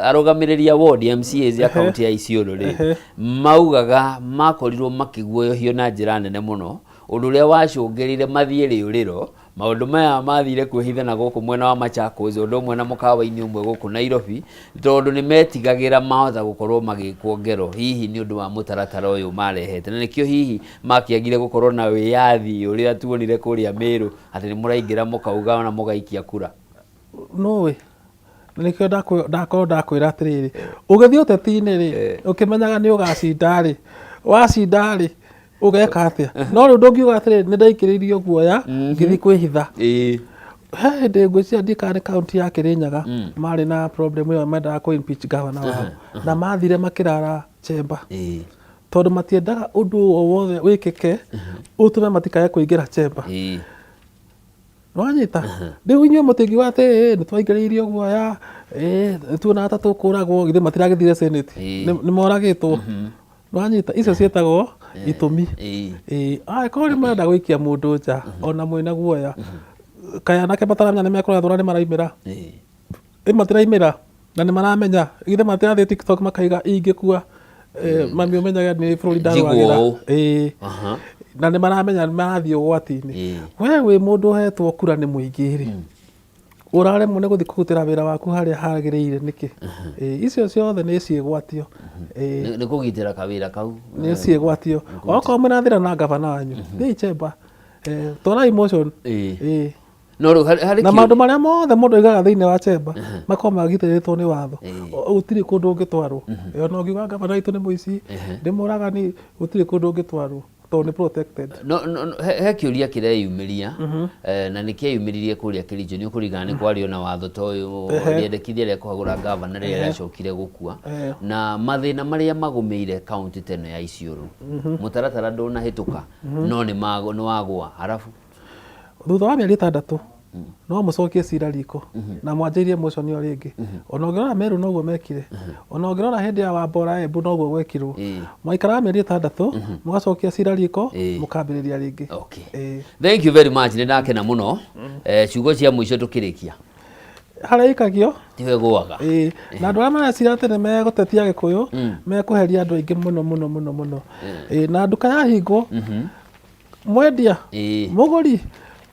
Arũgamĩrĩri a ward MCAs ya kaunti ya Isiolo rĩ, maugaga makorirwo makĩguoyohio na njĩra nene mũno, ũndũ ũrĩa wacũngĩrĩire mathiĩ rĩũrĩro. Maũndũ maya mathire kwĩhitha na gũkũ mwena wa Machakos, ũndũ ũmwe na mũkawa-inĩ ũmwe gũkũ Nairobi, tondũ nĩ metigagĩra mahota gũkorwo magĩkwo ngero hihi nĩ ũndũ wa mũtaratara ũyũ marehete, na nĩkĩo hihi makĩagire gũkorwo na wĩyathi ũrĩa tuonire kũrĩa Meru, atĩ nĩ mũraingĩra mũkauga na mũgaikia kura. Nũĩ, na nĩkĩo ndakorwo ndakwĩra atĩrĩrĩ, ũgĩthiĩ ũteti-inĩ rĩ, ũkĩmenyaga nĩ ũgacinda rĩ, wacinda rĩ, ũgeka atĩa? No rĩu ndũngiuga atĩrĩrĩ, nĩ ndaikĩrĩirio guoya ngĩthiĩ kwĩhitha. He hĩndĩ ngwĩciria ndikaga nĩ kaunti ya Kĩrĩnyaga marĩ na problem ĩyo, mendaga kũ impeach governor wao, na mathire makĩrara chamber tondũ matiendaga ũndũ o wothe wĩkĩke ũtũme matikae kũingĩra chamber. Nĩwanyita? Rĩu inyuĩ mũtingiuga atĩ ĩ, nĩ twaingĩrĩirio guoya, ĩ, nĩ tuonaga ta tũkũragwo, githĩ matiragĩthire senate? Nĩ moragĩtwo. Nĩwanyita? Icio ciĩtagwo itũmi. Ĩĩ, angĩkorwo nĩ mũrenda gũikia mũndũ nja, ona mwĩna guoya, kaĩ anake mataramenya nĩ mekũrethwo na nĩ maraimĩra? Ĩ matiraimĩra na nĩ maramenya, githĩ matirathiĩ TikTok makaiga ingĩkua, mami ũmenyage nĩ bũrũri ndarũagĩra. Njiguo ũũ. Ĩĩ. Na nĩ maramenya nĩ marathiĩ ũgwati-inĩ. We wĩ mũndũ ũhetwo kura nĩ mũingĩ rĩ, ũraremwo nĩ gũthiĩ kũrutĩra wĩra waku harĩa hagĩrĩire nĩkĩ? Ĩĩ, icio ciothe nĩ ciĩgwatio. Ĩĩ. Nĩ kũgitĩra kawĩra kau. Nĩ ciĩgwatio. Okorwo mwĩna thĩna na gavana wanyu, thiĩi chamber, twarai motion. Ĩĩ. No rĩu harĩ Na maũndũ marĩa mothe mũndũ aigaga thĩinĩ wa chamber makoragwo magitĩrĩtwo nĩ watho. Gũtirĩ kũndũ ũngĩtwarwo. Ona ũngiuga gavana witũ nĩ mũici, nĩ mũragani, gũtirĩ kũndũ ũngĩtwarwo tondũ nĩ protected. No, he kĩũria kĩreyumĩria, na nĩ kĩeyumĩririe kũrĩa Kericho, nĩ ũkũririkana nĩ kwarĩ ona watho ta ũyũ, rĩendekithia rĩa kũhagũra gavana rĩrĩa rĩacokire gũkua, na mathĩna marĩa magũmĩire kaunti ta ĩno ya Isiolo, mũtaratara ndũnahĩtũka, no nĩ wagũa, halafu Thutha wa mĩeri 6 no mũcokie cira riko na mwanjĩrie motion o rĩngĩ. Ona ũngĩrora Meru noguo mekire, ona ũngĩrora hĩndĩ ya Wambora Embu noguo gwekirwo. Mwaikaraga mĩeri 6 mũgacokia cira riko, mũkambĩrĩria rĩngĩ. Thank you very much, nĩ ndakena mũno. Ciugo cia mũico tũkĩrĩkia. Harĩa ikagio tiwe gwaga. Ĩĩ, na andũ arĩa mareciria atĩ nĩ megũtetia Gĩkũyũ, mekũheria andũ aingĩ mũno mũno mũno mũno. Ĩĩ, na nduka yahingwo, mwendia, mũgũri,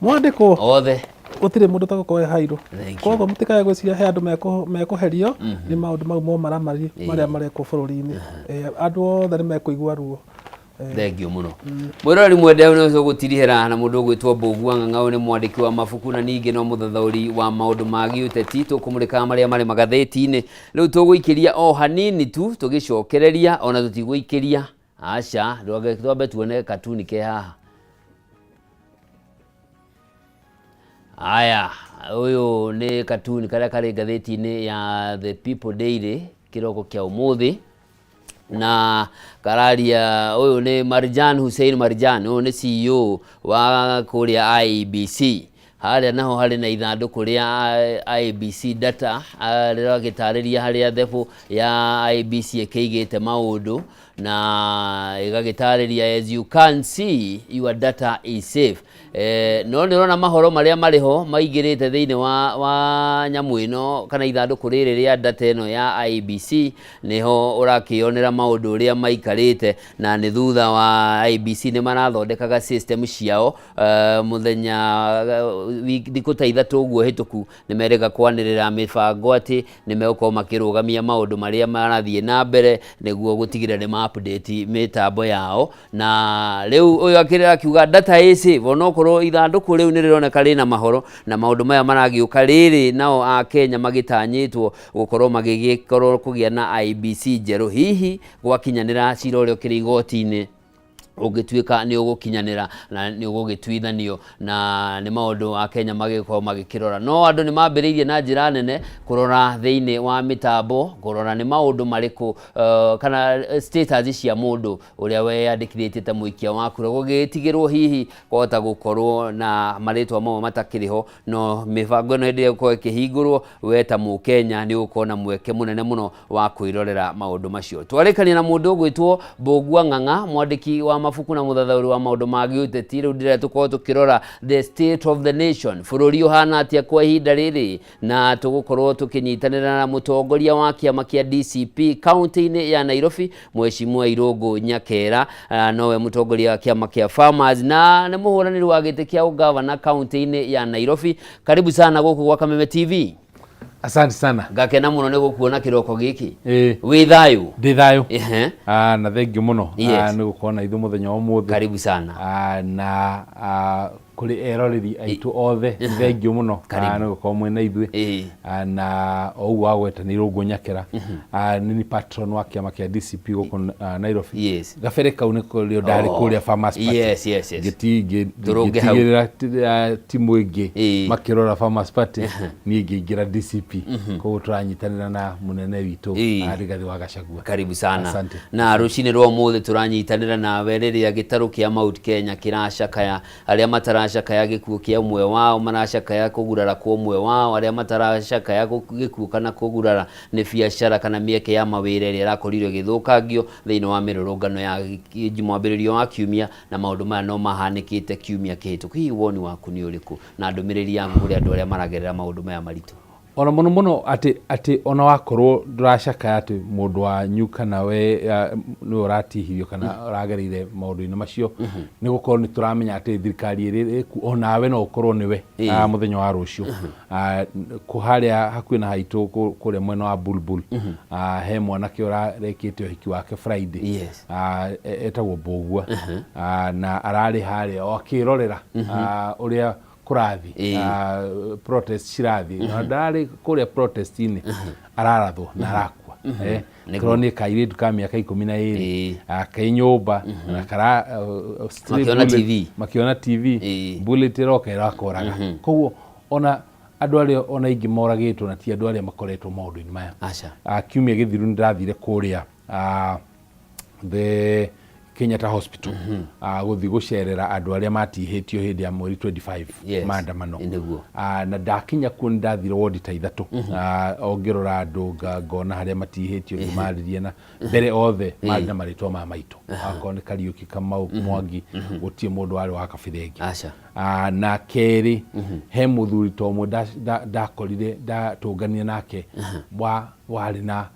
mwandĩkwo, othe, gũtirĩ mũndũ ũtagũkorwo e hairũ. Thank you. Koguo mũtikae gwĩciria he andũ mekũherio nĩ maũndũ mau momaramari marĩa marekwo bũrũri-inĩ. Ĩĩ, andũ othe nĩ mekũigua ruo. Thengio mũno, mwĩroreri mwende. Nĩ ũgũtirihĩra na mũndũ ũgwĩtwo Mbũgua Ng'ang'au, nĩ mwandĩki wa mabuku na ningĩ no mũthathaũri wa maũndũ ma gĩũteti. Tũkũmũrĩkaga marĩa marĩ magathĩti-inĩ. Rĩu tũgũikĩria o hanini tu, tũgĩcokereria ona tũtigũikĩria, aca, twambe tuone katuni ke haha. Aya, ũyũ nĩ katuni karĩa karĩ ngathĩti-inĩ ya The People Daily kĩroko kĩa ũmũthĩ, na kararia, ũyũ nĩ Marjan Hussein Marjan, ũyũ nĩ CEO wa kũrĩa IEBC. Harĩa naho harĩ na ithandũkũ rĩa IEBC data, rĩragĩtarĩria harĩa thebũ ya IEBC ĩkĩigĩte maũndũ, na ĩgagĩtarĩria, "As you can see, your data is safe." No nĩ ũrona mahoro marĩa marĩ ho maingĩrĩte thĩinĩ wa nyamũ ĩno kana ithandũkũ rĩrĩ rĩa data ĩno ya IEBC, nĩho ũrakĩonera maũndũ ũrĩa maikarĩte. Na nĩ thutha wa IEBC nĩ marathondekaga system ciao, mũthenya thikũ ta 3 ũguo hĩtũku nĩ merĩga kwanĩrĩra mĩbango atĩ nĩ megũkorwo makĩrũgamia maũndũ marĩa marathiĩ na mbere nĩguo gũtigĩrĩra nĩ ma update mĩtambo yao. Na rĩu ũyũ akĩrĩra akiuga data is safe, onokorwo ithandũkũ rĩu nĩ rĩroneka rĩna mahoro na maũndũ maya maragĩũka rĩrĩ. Nao a Kenya magĩtanyĩtwo gũkorwo magĩgĩkorwo kũgĩa na IEBC njerũ, hihi gwakinyanĩra cira ũrĩa ũkĩrĩ igoti-inĩ ũngĩtuĩka nĩ ũgũkinyanĩra na nĩ ũgũgĩtuithanio, na nĩ maũndũ a Kenya magĩkorwo magĩkĩrora. No andũ nĩ mambĩrĩirie na njĩra nene kũrora thĩinĩ wa mĩtambo, kũrora nĩ maũndũ marĩkũ, kana status cia mũndũ ũrĩa weyandĩkithĩtie ta mũikia wa kura, gũgĩtigĩrwo hihi kwahota gũkorwo na marĩtwa mamwe matakĩrĩ ho. No mĩbango ĩno hĩndĩ ĩrĩa ĩgũkorwo ĩkĩhingũrwo, we ta mũkenya nĩ ũgũkorwo na mweke mũnene mũno wa kwĩrorera maũndũ macio. Twarĩkania na mũndũ ũgwĩtwo Mbũgua Ng'ang'a, mwandĩki wa mabuku na mũthathaũri wa maũndũ ma gĩũteti. Rĩu ndĩrenda tũkorwo tũkĩrora the state of the nation, bũrũri ũhana atĩa kwa ihinda rĩrĩ, na tũgũkorwo tũkĩnyitanĩra na mũtongoria wa kĩama kĩa DCP kaunti-inĩ ya Nairobi, Mheshimiwa Irũngũ Nyakera. Nowe mũtongoria wa kĩama kĩa Farmers na nĩ mũhũranĩri wa gĩtĩ kĩa ũgavana kaunti-inĩ ya Nairobi. Karibu sana gũkũ gwa Kameme TV. Asante sana. Ngakena mũno nĩ gũkuona kĩroko gĩkĩ. Ĩĩ. Wĩ thayũ? Ndĩ thayũ. Na thengio mũno nĩ gũkorwo na ithuĩ mũthenya wa ũmũthĩ. Karibu sana. Na kũrĩ eroreri aitũ othe, thengio mũno Karibu. Nĩ gũkorwo mwĩna ithuĩ. Na o ũguo wagweta nĩ Irũngũ Nyakera. Nĩ ni patron wa kĩama kĩa DCP gũkũ Nairobi. Gabere kau nĩ kũrĩo ndarĩ kũrĩa Farmers Party. Tũrũnge hau. Ngĩtigĩrĩra timu ĩngĩ makĩrora Farmers Party, niĩ ngĩingĩra DCP. Koguo tũranyitanĩra na mũnene witũ, Rigathĩ wa Gachagua. Karibu sana. Asante. Na rũcinĩ rwa ũmũthĩ tũranyitanĩra nawe rĩrĩa gĩtarũ kĩa Mount Kenya kĩracakaya. Arĩa mataracakaya gĩkuũ kĩa ũmwe wao maracakaya kũgurara kwa ũmwe wao, arĩa mataracakaya gĩkuũ kana kũgurara nĩ biacara kana mĩeke ya mawĩra ĩrĩa ĩrakorirwo ĩgĩthũkangio thĩinĩ wa mĩrũrũngano ya mwambĩrĩrio wa kiumia, na maũndũ maya no mahanĩkĩte kiumia kĩhĩtũku. Hihi woni waku nĩ ũrĩkũ na ndũmĩrĩri yaku kũrĩ andũ arĩa maragerera maũndũ maya maritũ? Ona mũno mũno atĩ ona wakorwo ndũracakaya atĩ mũndũ wanyu kana we nĩwe ũratihirio kana ũragereire maũndũ-inĩ macio, nĩ gũkorwo nĩ tũramenya atĩ thirikari ĩrĩa ĩku onawe no ũkorwo nĩwe mũthenya wa rũciũ. Harĩa hakuhĩ na haitũ, kũrĩa mwena wa Bulbul, he mwanake ũrarekĩte ũhiki wake Friday. Etagwo Mbũgua. Na ararĩ harĩa o akĩrorera ũrĩa kũrathiĩ, protest cirathiĩ, na ndarĩ kũrĩa protest-inĩ, ararathwo na arakua. Tũronire kairĩtu ka mĩaka 12 ke nyũmba na kara stray Makĩona bullet- TV. Makĩona TV, bullet ĩroka ĩrakoraga. Koguo ona andũ arĩa ona aingĩ moragĩtwo na ti andũ arĩa makoretwo maũndũ-inĩ maya. Aca. Kiumia gĩthiru nĩ ndĩrathire kũrĩa the Kenyatta Hospital gũthiĩ gũcerera andũ arĩa matihĩtio hĩndĩ ya mweri 25 maandamano. Nĩguo. Na ndakinya kuo nĩ ndathire wondi ta ithatũ. O ngĩrora andũ ngona harĩa matihĩtio, ngĩmarĩria na mbere othe marĩ na marĩtwa ma maitũ, akorwo nĩ Kariũki, Kamau, Mwangi, gũtirĩ mũndũ warĩ wa kabira ĩngĩ. Aca. Na kerĩ, he mũthuri ta ũmwe ndakorire ndatũnganire nake warĩ na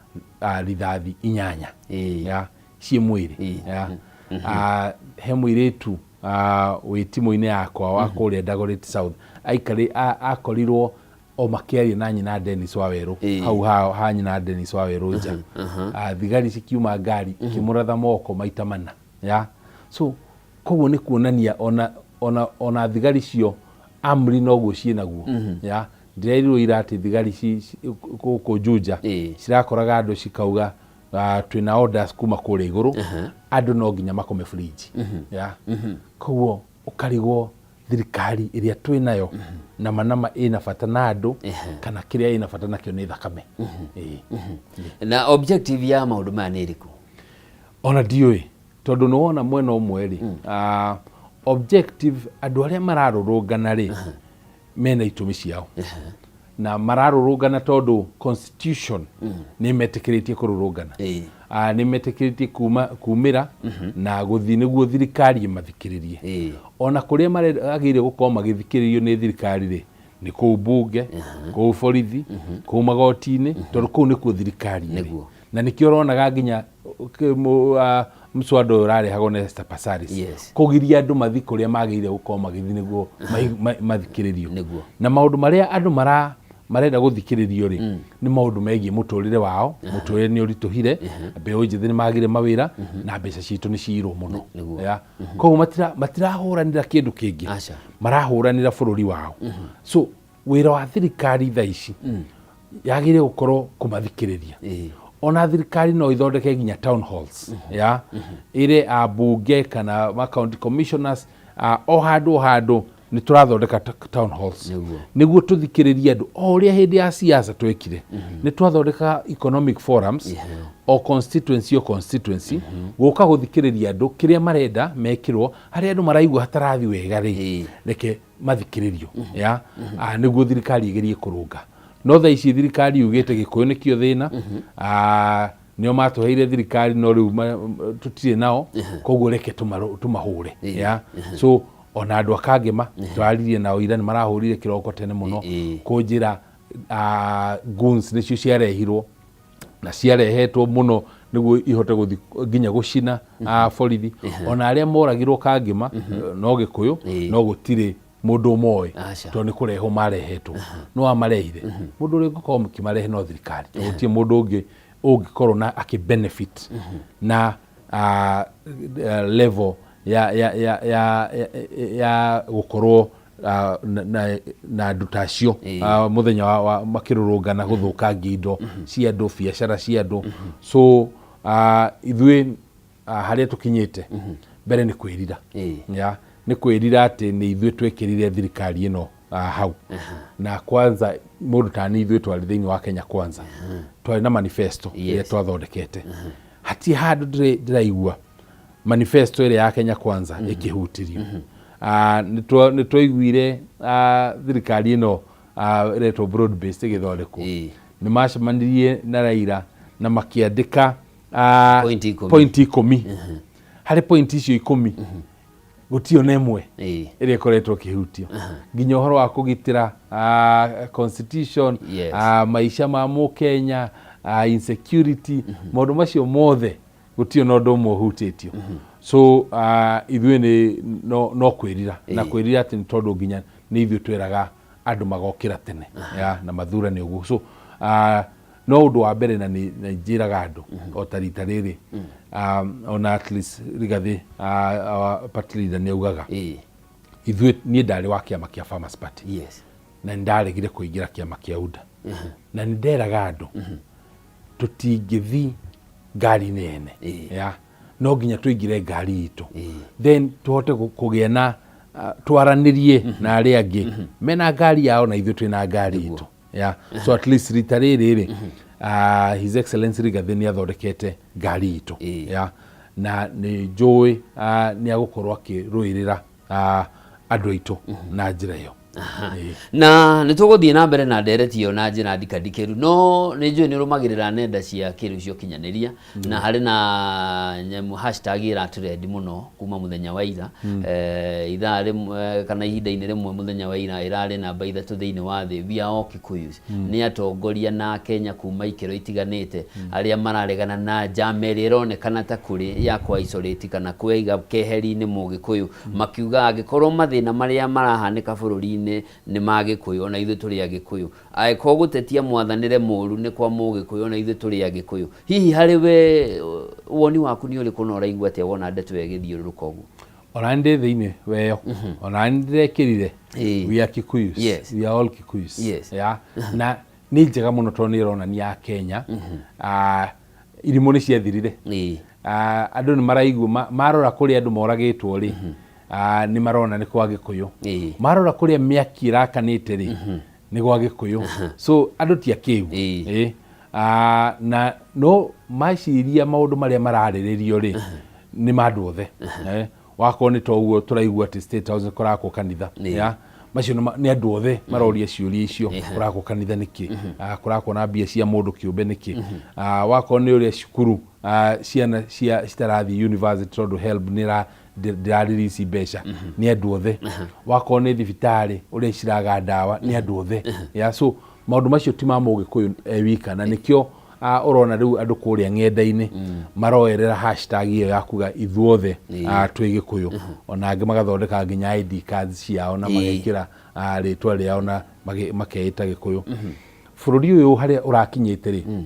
rithathi 8 ya ciĩ mwĩrĩ ya. He mũirĩtu wĩ timũ-inĩ yakwa wa kũrĩa Dagoretti South akorirwo o makĩaria na nyina Dennis Wawerũ hau ha nyina Dennis Wawerũ nja. Thigari cikiuma ngari ikĩmũratha moko maita mana ya. So koguo nĩ kuonania ona thigari cio amri noguo ciĩnaguo ya. Ndĩrerirwo ira atĩ thigari gũkũ Juja cirakoraga andũ cikauga twĩna orders kuma kũrĩa igũrũ, andũ no nginya makome fridge ya. Koguo ũkarigwo thirikari ĩrĩa twĩnayo na manama ĩna bata na andũ kana kĩrĩa ĩna bata nakĩo nĩ thakame. Na objective ya maũndũ maya nĩ ĩrĩkũ? Ona ndiũĩ, tondũ nĩ wona mwena ũmwe rĩ, objective andũ arĩa mararũrũngana rĩ mena itũmi ciao na mararũrũngana tondũ constitution nĩ metĩkĩrĩtie kũrũrũngana, nĩ metĩkĩrĩtie kumĩra na gũthiĩ nĩguo thirikari ĩmathikĩrĩrie. Ona kũrĩa magĩrĩire gũkorwo magĩthikĩrĩrio nĩ thirikari rĩ nĩ kũu bunge, kũu borithi, kũu magoti-inĩ, tondũ kũu nĩkuo thirikari ĩrĩ. Na nĩkĩo ũronaga nginya mswada ũyũ ũrarehagwo nĩ Esther Passaris kũgiria andũ mathiĩ kũrĩa magĩrĩire gũkorwo magĩthiĩ nĩguo mathikĩrĩrio. Na maũndũ marĩa andũ marenda gũthikĩrĩrio rĩ nĩ maũndũ megiĩ mũtũrĩre wao. Mũtũrĩre nĩ ũritũhire, mbeũ njĩthĩ nĩ magire mawĩra na mbeca citũ nĩ ciirwo mũno. Koguo matirahũranĩra kĩndũ kĩngĩ, marahũranĩra bũrũri wao. So wĩra wa thirikari thaa ici yagĩrĩire gũkorwo kũmathikĩrĩria. Ona thirikari no ithondeke nginya town halls ya ĩre ambunge kana ma county commissioners, o handũ o handũ nĩ tũrathondeka town halls nĩguo tũthikĩrĩrie andũ o ũrĩa hĩndĩ ya siasa twekire. Nĩ twathondekaga economic forums o constituency o constituency gũka gũthikĩrĩria andũ kĩrĩa marenda mekĩrwo, harĩa andũ maraigua hatarathi wega rĩ reke mathikĩrĩrio ya nĩguo thirikari ĩgerie kũrũnga. No thaa ici thirikari yugĩte Gĩkũyũ nĩkĩo thĩna, nĩo matũheire thirikari no rĩu tũtirĩ nao, koguo reke tũmahũre ya. So ona andũ a Kangema tũraririe nao ira, nĩ marahũrire kĩroko tene mũno kũnjĩra goons nĩcio ciarehirwo na ciarehetwo mũno nĩguo ihote gũthiĩ nginya gũcina borithi. Ona arĩa moragirwo Kangema no Gĩkũyũ, no gũtirĩ mũndũ ũmoĩ tondũ nĩ kũrehwo marehetwo. No amarehire mũndũ ũrĩa ũngĩkorwo mũkĩmarehe no thirikari, tondũ gũtirĩ mũndũ ũngĩ ũngĩkorwo na akĩ benefit na level ya gũkorwo na andũ ta acio mũthenya wa makĩrũrũngana gũthũkangia indo cia andũ, biacara cia andũ. So ithuĩ harĩa tũkinyĩte mbere nĩ kwĩrira ya nĩ kwĩrira atĩ nĩ ithuĩ twekĩrire thirikari ĩno hau. Na kwanza mũndũ ta nĩ ithuĩ twarĩ thĩinĩ wa Kenya Kwanza, twarĩ na manifesto ĩrĩa twathondekete. Hatirĩ handũ ndĩraigua manifesto ĩrĩa ya Kenya Kwanza ĩkĩhutirio. Nĩ twaiguire thirikari ĩno ĩretwo broad based ĩgĩthondekwo, nĩ macemanirie na Raila na makĩandĩka Point 10. Point 10. Harĩ point icio 10 gũtirĩ ona ĩmwe ĩrĩa ĩkoretwo ĩkĩhutio, nginya ũhoro wa kũgitĩra constitution, maica ma mũkenya, insecurity, maũndũ macio mothe gũtirĩ ona ũndũ ũmwe ũhutĩtio. So ithuĩ nĩ no kwĩrira na kwĩrira atĩ nĩ tondũ nginya nĩ ithuĩ twĩraga andũ magokĩra tene ya na mathurane ũguo. So no ũndũ wa mbere na nĩ njĩraga andũ o ta rita rĩrĩ, ona at least Rigathĩ, our party leader, nĩ augaga ithuĩ, niĩ ndarĩ wa kĩama kĩa Farmers Party na nĩ ndaregire kũingĩra kĩama kĩa UDA, na nĩ nderaga andũ tũtingĩthi ngari-inĩ ene ya, no nginya tũingĩre ngari itũ, then tũhote kũgĩa na twaranĩrie na arĩa angĩ mena ngari yao na ithuĩ twĩna ngari itũ ya. So at least rita rĩrĩ rĩ, His Excellency Rigathĩ nĩ athondekete ngari itũ ya. Na nĩ njũĩ nĩ agũkorwo akĩrũĩrĩra andũ aitũ na njĩra ĩyo. Ĩĩ. Na nĩ tũgũthiĩ na mbere na ndereti ĩyo na njĩra ndikandikĩru, no nĩ njũĩ nĩ ũrũmagĩrĩra nenda cia kĩrĩu cia ũkinyanĩria, na harĩ na nyamũ hashtag ĩratũrendi mũno kuma mũthenya wa ira, ithaa rĩmwe kana ihinda-inĩ rĩmwe mũthenya wa ira ĩrarĩ namba 3 thĩinĩ wa thĩ, "We are all Kikuyus". Nĩ atongoria na Kenya kuma ikĩro itiganĩte arĩa mararegana na njama ĩrĩa ĩronekana ta kũrĩ ya kwa isolate kana kweiga keheri-inĩ Mũgĩkũyũ, makiuga angĩkorwo mathĩna marĩa marahanĩka bũrũri-inĩ nĩ ma Gĩkũyũ, ona ithuĩ tũrĩ Agĩkũyũ, angĩkorwo gũtetia mwathanĩre mũru nĩ kwa Mũgĩkũyũ, ona ithuĩ tũrĩ Agĩkũyũ. Hihi harĩ we woni waku nĩ ũrĩkũ, na ũraigua atĩa wona ndeto ĩyo ĩgĩthiũrũrũka ũguo? Ona nĩ ndĩ thĩinĩ weyo, ona nĩ ndĩrekĩrire "We are Kikuyus", "We are all Kikuyus". Yeah. Na nĩ njega mũno tondũ nĩ ĩronania Kenya irimũ nĩ ciathirire. Andũ nĩ maraigua marora kũrĩa andũ moragĩtwo rĩ, nĩ marona nĩ kwa Gĩkũyũ. Marora kũrĩa mĩaki ĩrakanĩte rĩ, nĩ gwa Gĩkũyũ. So andũ ti akĩgu. Na no maciria maũndũ marĩa mararĩrĩrio rĩ, nĩ ma andũ othe. Wakorwo nĩ ta ũguo tũraigua atĩ State House nĩ kũrakwo kanitha. Ya macio nĩ andũ othe maroria ciũria icio, kũrakwo kanitha nĩkĩ? Kũrakwo na mbia cia mũndũ kĩũmbe nĩkĩ? Wakorwo nĩ ũrĩa cukuru, ciana cia citarathiĩ university tondũ HELB nĩ ndĩrarelease mbeca, nĩ andũ othe. Wakorwo nĩ thibitarĩ ũrĩa ciraga ndawa, nĩ andũ othe. Ya, so maũndũ macio ti ma Mũgĩkũyũ e wika, na nĩkĩo ũrona rĩu andũ kũrĩa ng'enda-inĩ maroerera hashtag ĩyo ya kuga ithuothe twĩ Gĩkũyũ. Ona angĩ magathondeka nginya ID cards ciao na magekĩra rĩtwa rĩao na makeĩta Gĩkũyũ. Bũrũri ũyũ harĩa ũrakinyĩte rĩ,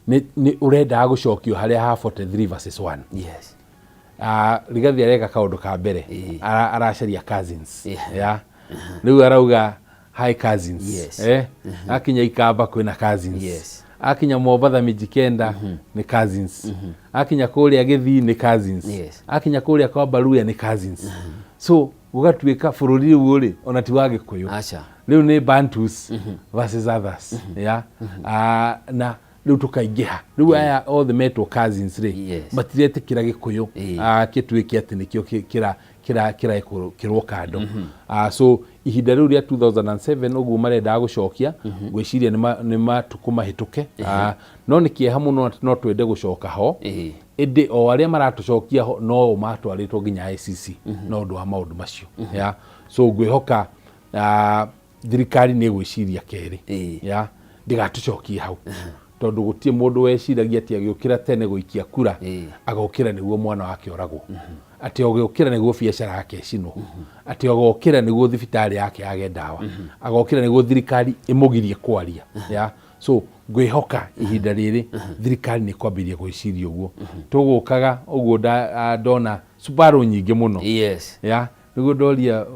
nĩ ũrendaga gũcokio harĩa ha 43 versus 1. Rigathi areka kaũndũ ka mbere, aracaria cousins. Ya rĩu arauga hi cousins. Akinya Ikamba kwĩna cousins. Akinya Mombatha Mijikenda nĩ cousins, akinya kũrĩa Gĩthii nĩ cousins, akinya kũrĩa kwa Baruya nĩ cousins. So gũgatuĩka bũrũri rĩu rĩ, ona ti wa Gĩkũyũ. Aca. Rĩu nĩ Bantus versus others. Ya, na rĩu tũkaingĩha, rĩu aya othe metwo cousins rĩ, matiretĩkĩra Gĩkũyũ gĩtuĩke atĩ nĩkĩo kĩrekĩrwo kando. So ihinda rĩu rĩa 2007 ũguo marendaga gũcokia, ngwĩciria nĩ matukũ mahĩtũke. No nĩ kĩeha mũno atĩ no twende gũcoka ho, ĩndĩ o arĩa maratũcokia ho no o matwarĩtwo nginya ICC na ũndũ wa maũndũ macio. Ya, so ngwĩhoka thirikari nĩ ĩgwĩciria kerĩ, ya ndĩgatũcokie hau, tondũ gũtirĩ mũndũ weciragia atĩ agĩũkĩra tene gũikia kura agokĩra nĩguo mwana wake oragwo, atĩ agĩũkĩra nĩguo biacara yake ĩcinwo, atĩ agokĩra nĩguo thibitarĩ yake yage ndawa, agokĩra nĩguo thirikari ĩmũgirie kwaria. Ya, so ngwĩhoka ihinda rĩrĩ thirikari nĩ kwambĩrĩria gwĩciria ũguo tũgũkaga ũguo ndona Subaru nyingĩ mũno. Ya, nĩguo ndoria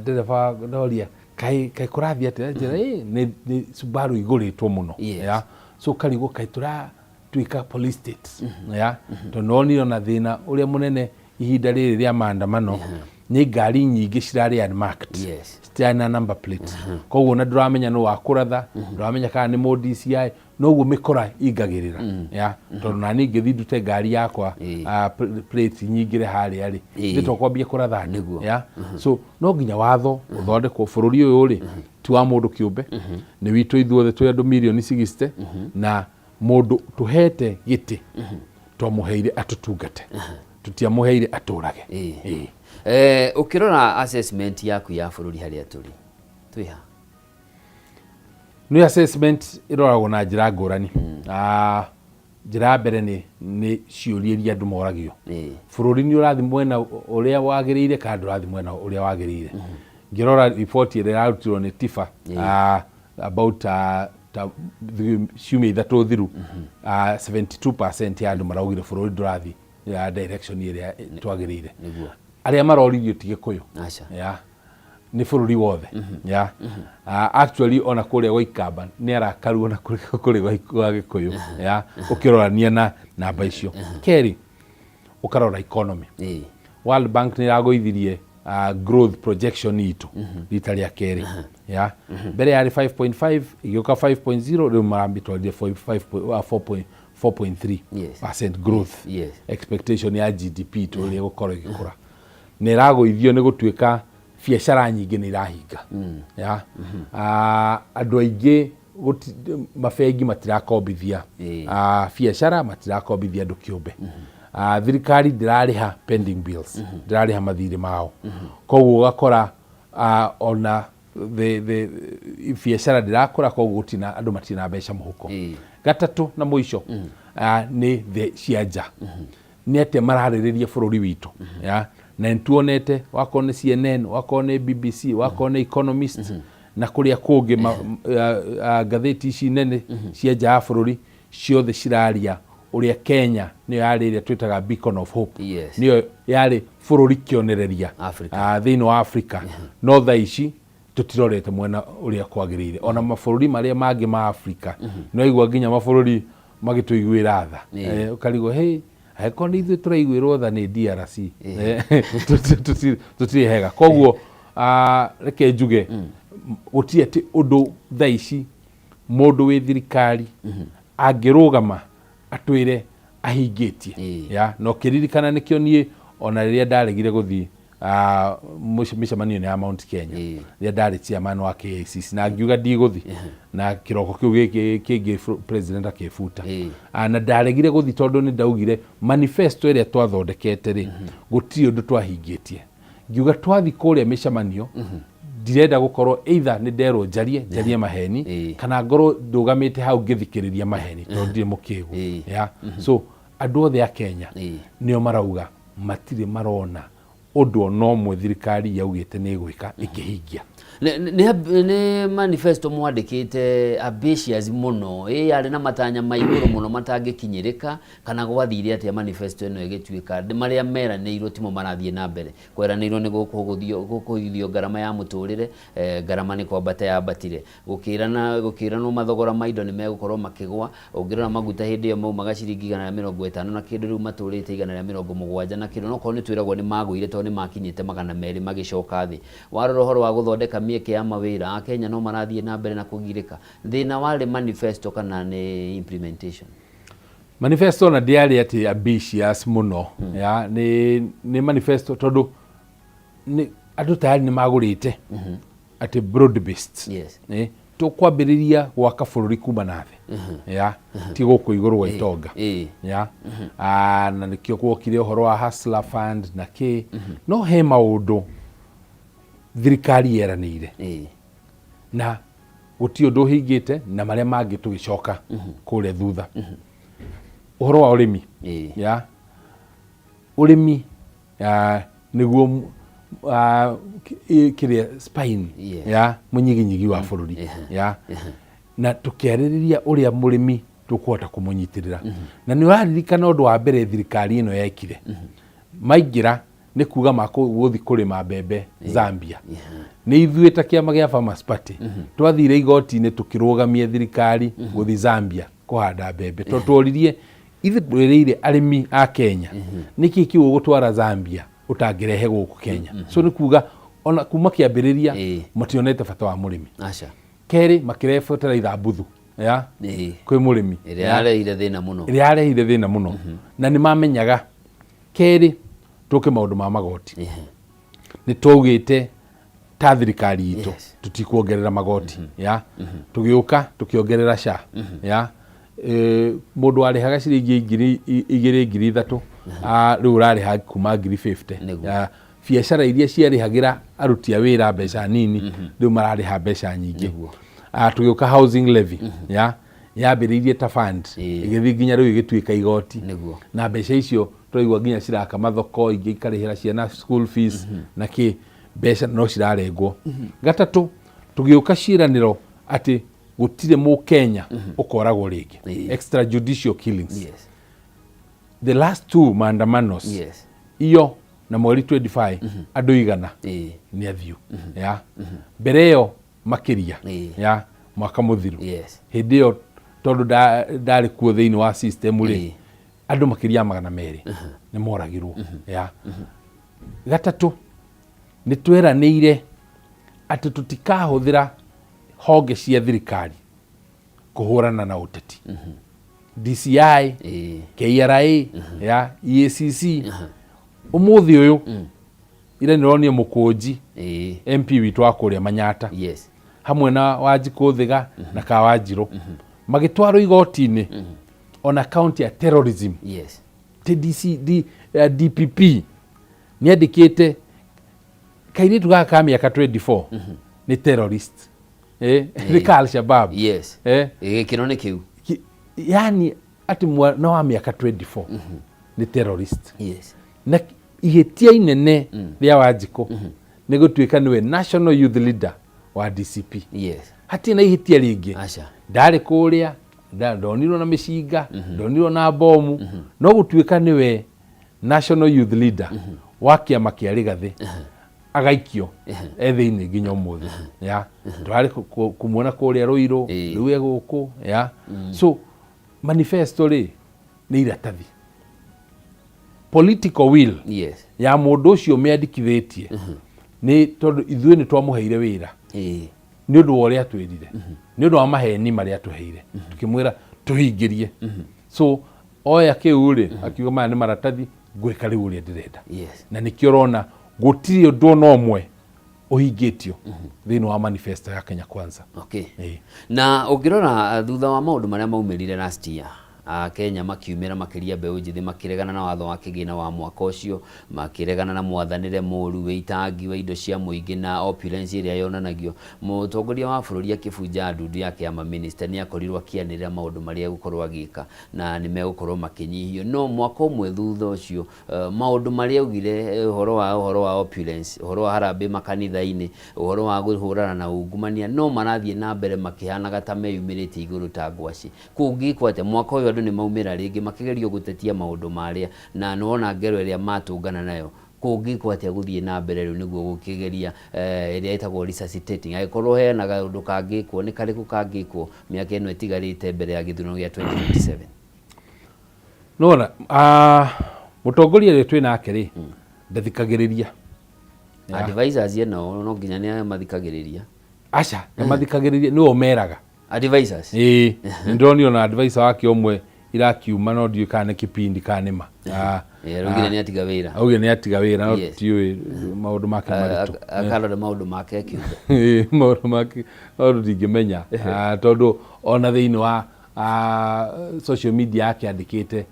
ndereba, ndoria kaĩ kũrathiĩ atĩa, njĩra ĩ nĩ Subaru igũrĩtwo mũno. Ya, so karigwo kaĩ tũratuĩka police state. Ya, tondũ nonire ona thĩna ũrĩa mũnene ihinda rĩrĩ rĩa maandamano nĩ ngari nyingĩ cirarĩ unmarked, citirarĩ na number plate, koguo na ndũramenya nũ wakũratha, ndũramenya kana nĩ mũ DCI, noguo mĩkora ingagĩrĩra. Ya, tondũ nani ngĩthiĩ ndute ngari yakwa plate nyingĩre harĩa rĩ, nĩ twakwambia kũratha andũ. Ya, so no nginya watho ũthondekwo. Bũrũri ũyũ rĩ, ti wa mũndũ kĩũmbe, nĩ witũ ithuothe twĩ andũ mirioni 60, na mũndũ tũhete gĩtĩ twamũheire atũtungate, tũtiamũheire atũrage. Ĩĩ. Ũkĩrora assessment yaku ya bũrũri harĩa tũrĩ, twĩ ha? Nĩ assessment ĩroragwo na njĩra ngũrani. Njĩra ya mbere nĩ ciũria iria andũ moragio, bũrũri nĩ ũrathiĩ mwena ũrĩa wagĩrĩire kana ndũrathiĩ mwena ũrĩa wagĩrĩire. Ngĩrora riboti ĩrĩa ĩrarutirwo nĩ TIFA about ta ciumia 3 thiru, 72% ya andũ maraugire bũrũri ndũrathiĩ ya direction ĩrĩa twagĩrĩire. Arĩa maroririo ti Gĩkũyũ. Aca. Ya, nĩ bũrũri wothe. Ya, actually ona kũrĩa gwa Ikamba nĩ arakaru, ona kũrĩ gwa Gĩkũyũ. Ya, ũkĩrorania na namba icio. Kerĩ, ũkarora economy. World Bank nĩ ĩragũithirie growth projection itũ rita rĩa kerĩ. Ya, mbere yarĩ 5.5, ĩgĩũka 5.0, rĩu maramĩtwarire 4.3 percent growth expectation ya GDP tũrĩa ĩgũkorwo ĩgĩkũra, na ĩragũithio nĩ gũtuĩka biacara nyingĩ nĩ irahinga ya. Andũ aingĩ mabengi matirakombithia, biacara matirakombithia andũ kĩũmbe. Thirikari ndĩrarĩha pending bills, ndĩrarĩha mathirĩ mao, koguo ũgakora ona the biacara ndĩrakũra, koguo gũtina andũ matirĩ na mbeca mũhuko. Gatatũ na mũico, nĩ thĩ cia nja nĩ atĩa mararĩrĩria bũrũri witũ ya, na nĩtuonete wakorwo nĩ CNN, wakorwo nĩ BBC, wakorwo nĩ Economist na kũrĩa kũngĩ, ngathĩti ici nene cia nja ya bũrũri ciothe ciraria ũrĩa Kenya nĩyo yarĩ ĩrĩa twĩtaga beacon of hope, nĩyo yarĩ bũrũri kĩonereria Africa. Thĩinĩ wa Africa, no thaa ici tũtirorete mwena ũrĩa kwagĩrĩire. Ona mabũrũri marĩa mangĩ ma Africa no igua nginya mabũrũri magĩtũiguĩra tha. Ũkarigwo, hey, angĩkorwo nĩ ithuĩ tũraiguĩrwo tha nĩ DRC, tũtirĩ hega. Koguo reke njuge gũtirĩ atĩ ũndũ thaa ici mũndũ wĩ thirikari angĩrũgama atwĩre ahingĩtie ya. Na ũkĩririkana nĩkĩo niĩ ona rĩrĩa ndaregire gũthiĩ mĩcemanio-inĩ ya Mount Kenya, rĩrĩa ndarĩ chairman wa KICC, na ngiuga ndigũthi, na kĩroko kĩu gĩkĩ kĩngĩ president akĩbuta. Na ndaregire gũthi tondũ nĩ ndaugire manifesto ĩrĩa twathondekete rĩ, gũtirĩ ũndũ twahingĩtie. Ngiuga twathi kũrĩa mĩcemanio ndirenda gũkorwo either nĩ nderwo njarie maheni kana ngorwo ndũgamĩte hau ngĩthikĩrĩria maheni, tondũ ndirĩ mũkĩgu ya. So andũ othe a Kenya nĩo marauga matirĩ marona ũndũ ona ũmwe thirikari yaugĩte nĩ ĩgwĩka ĩkĩhingia. Nĩ manifesto mwandĩkĩte ambitious mũno, ĩ yarĩ na matanya ma igũrũ mũno matangĩkinyĩrĩka, kana gwathire atĩa manifesto ĩno ĩgĩtuĩka marĩa meranĩirwo timo marathiĩ na mbere? Kweranĩirwo nĩ gũkũgũithio ngarama ya mũtũrĩre, ngarama nĩ kwambata yambatire, gũkĩranwo mathogora ma indo nĩ megũkorwo makĩgwa. Ũngĩrora maguta hĩndĩ ĩyo maumaga ciringi 150 na kĩndũ, rĩu matũrĩte 170 na kĩndũ, no korwo nĩ twĩragwo nĩ magũire tondũ nĩ makinyĩte 200 magĩcoka thĩ. Warora ũhoro wa gũthondeka mĩeke ya mawĩra, Akenya no marathiĩ na mbere na kũgirĩka. Thĩna warĩ manifesto kana nĩ implementation? Manifesto na ndĩarĩ atĩ ambitious mũno ya, nĩ manifesto tondũ nĩ andũ tayari nĩ magũrĩte atĩ broad based, tũkwambĩrĩria gwaka bũrũri kuma na thĩ ya, ti gũkũ igũrũ gwa itonga ya. Na nĩkĩo gwokire ũhoro wa Hustler Fund na kĩ, no he maũndũ thirikari yeranĩire na gũtirĩ ũndũ ũhingĩte, na marĩa mangĩ tũgĩcoka kũrĩa thutha. Ũhoro wa ũrĩmi ya, ũrĩmi nĩguo kĩrĩa spine ya mũnyiginyigi wa bũrũri ya, na tũkĩarĩrĩria ũrĩa mũrĩmi tũkũhota kũmũnyitĩrĩra. Na nĩ ũraririkana ũndũ wa mbere thirikari ĩno yekire maingĩra nĩ kuga makũgũthi kũrĩma mbembe Zambia. Nĩ ithuĩ ta kĩama gĩa Farmers Party twathire igoti-inĩ tũkĩrũgamia thirikari gũthi Zambia kũhanda mbembe, tondũ tworirie ithuĩ twĩrĩire arĩmi a Kenya nĩkĩ kĩu ũgũtwara Zambia ũtangĩrehe gũkũ Kenya? So nĩ kuga ona kuma kĩambĩrĩria mationete bata wa mũrĩmi. Aca. Kerĩ, makĩrehe bataraitha mbuthu ya kwĩ mũrĩmi ĩrĩa yarehire thĩna mũno. Ĩrĩa yarehire thĩna mũno na nĩ mamenyaga. Kerĩ, tũke maũndũ ma magoti. Nĩ twaugĩte ta thirikari itũ tũtikuongerera magoti ya. Tũgĩũka tũkĩongerera SHA ya. Mũndũ warĩhaga ciringi 2000, 3000, rĩu ũrarĩha kuma ngiri 50 ya. Biacara iria ciarĩhagĩra aruti a wĩra mbeca nini rĩu mararĩha mbeca nyingĩ. Tũgĩũka housing levy ya, yambĩrĩirie ta fund, ĩgĩthiĩ nginya rĩu ĩgĩtuĩka igoti, na mbeca icio tũraigua nginya ciraka mathoko, ingĩ ikarĩhĩra ciana school fees na kĩ, mbeca no cirarengwo. Gatatũ, tũgĩũka ciĩranĩro atĩ gũtirĩ mũkenya ũkoragwo rĩngĩ, extrajudicial killings. The last two maandamanos iyo na mweri 25 andũ 100 nĩ athiũ ya. Mbere ĩyo makĩria ya mwaka mũthiru, hĩndĩ ĩyo tondũ ndarĩ kuo thĩinĩ wa system rĩ, andũ makĩria ya 200 nĩ moragirwo ya. Gatatũ, nĩ tweranĩire atĩ tũtikahũthĩra honge cia thirikari kũhũrana na ũteti. DCI, KRA, ya EACC. Ũmũthĩ ũyũ ira nĩronire Mũkũnji, MP witũ wa kũrĩa Manyata, yes, hamwe na Wanjikũ Thiga na Kawanjirũ magĩtwarwo igoti-inĩ on account ya terrorism. Ti DC, D, DPP nĩ andĩkĩte kairĩtu gaka ka mĩaka 24 nĩ terrorist, nĩ ka Al-Shabaab. Gĩkĩro nĩ kĩu. Yani atĩ mwana wa mĩaka 24 nĩ terrorist. Na ihĩtia inene rĩa Wanjikũ nĩ gũtuĩka nĩwe national youth leader wa DCP. Hatirĩ na ihĩtia rĩngĩ. Ndarĩ kũrĩa, ndonirwo na mĩcinga, ndonirwo na bomu, no gũtuĩka nĩwe national youth leader wa kĩama kĩa Rigathĩ agaikio e thĩinĩ nginya ũmũthĩ. Ya tũrarĩ kũmuona kũrĩa Rũirũ, rĩu e gũkũ. Ya, so manifesto rĩ nĩ iratathi, political will ya mũndũ ũcio mĩandĩkithĩtie, nĩ tondũ ithuĩ nĩ twamũheire wĩra nĩ ũndũ wa ũrĩa atwĩrire, nĩ ũndũ wa maheni marĩa atũheire, tukĩmwĩra tũhingĩrie. So oya kĩu rĩ, akiuga maya nĩ maratathi, ngwĩka rĩu ũrĩa ndĩrenda. Na nĩkĩo ũrona gũtirĩ ũndũ ona ũmwe ũhingĩtio thĩinĩ wa manifesto ya Kenya Kwanza. Na ũngĩrora thutha wa maũndũ marĩa maumĩrire last year, Kenya makiumĩra makĩria mbeũ njĩthĩ makĩregana na watho wa kĩgĩna wa mwaka ũcio, makĩregana na mwathanĩre mũru, wĩitangi wa indo cia mũingĩ na opulence ĩrĩa yonanagio. Mũtongoria wa bũrũri akĩbunja ndundu yake ya maminista nĩ akorirwo akĩanĩrĩra maũndũ marĩa egũkorwo agĩka na nĩ megũkorwo makĩnyihio. No mwaka ũmwe thutha ũcio, maũndũ marĩa augire, ũhoro wa opulence, ũhoro wa harambee makanitha-inĩ, ũhoro wa kũhũrana na ungumania, no marathiĩ na mbere makĩhanaga ta meyumĩrĩtie igũrũ ta ngwacĩ. Kũngĩkwo atĩa mwaka ũyũ andũ nĩ maumĩra rĩngĩ makĩgerio gũtetia maũndũ marĩa, na nĩwona ngero ĩrĩa matũngana nayo? Kũngĩkwo atĩa gũthiĩ na mbere rĩu nĩguo gũkĩgeria ĩrĩa ĩtagwo resuscitating? Angĩkorwo hena kaũndũ kangĩkwo, nĩ karĩkũ kangĩkwo mĩaka ĩno ĩtigarĩte mbere ya gĩthurano gĩa 2027? Nona mũtongoria ũrĩa twĩ nake rĩ, ndathikagĩrĩria. Advisors eno no nginya nĩ mathikagĩrĩria. Aca, ndamathikagĩrĩria, nĩwe ũmeraga. Advisors? Ĩĩ, nĩndĩronire ona advisor wake ũmwe irakiuma, no ndiũĩ kana nĩ kĩpindi kana nĩ ma. Araugire nĩ atiga wĩra. Augire nĩ atiga wĩra, no tiũĩ maũndũ make maritũ. Akarora maũndũ make kĩũmbe. Ĩĩ, maũndũ make maũndũ ndingĩmenya. Tondũ ona thĩinĩ wa social media yake andĩkĩte,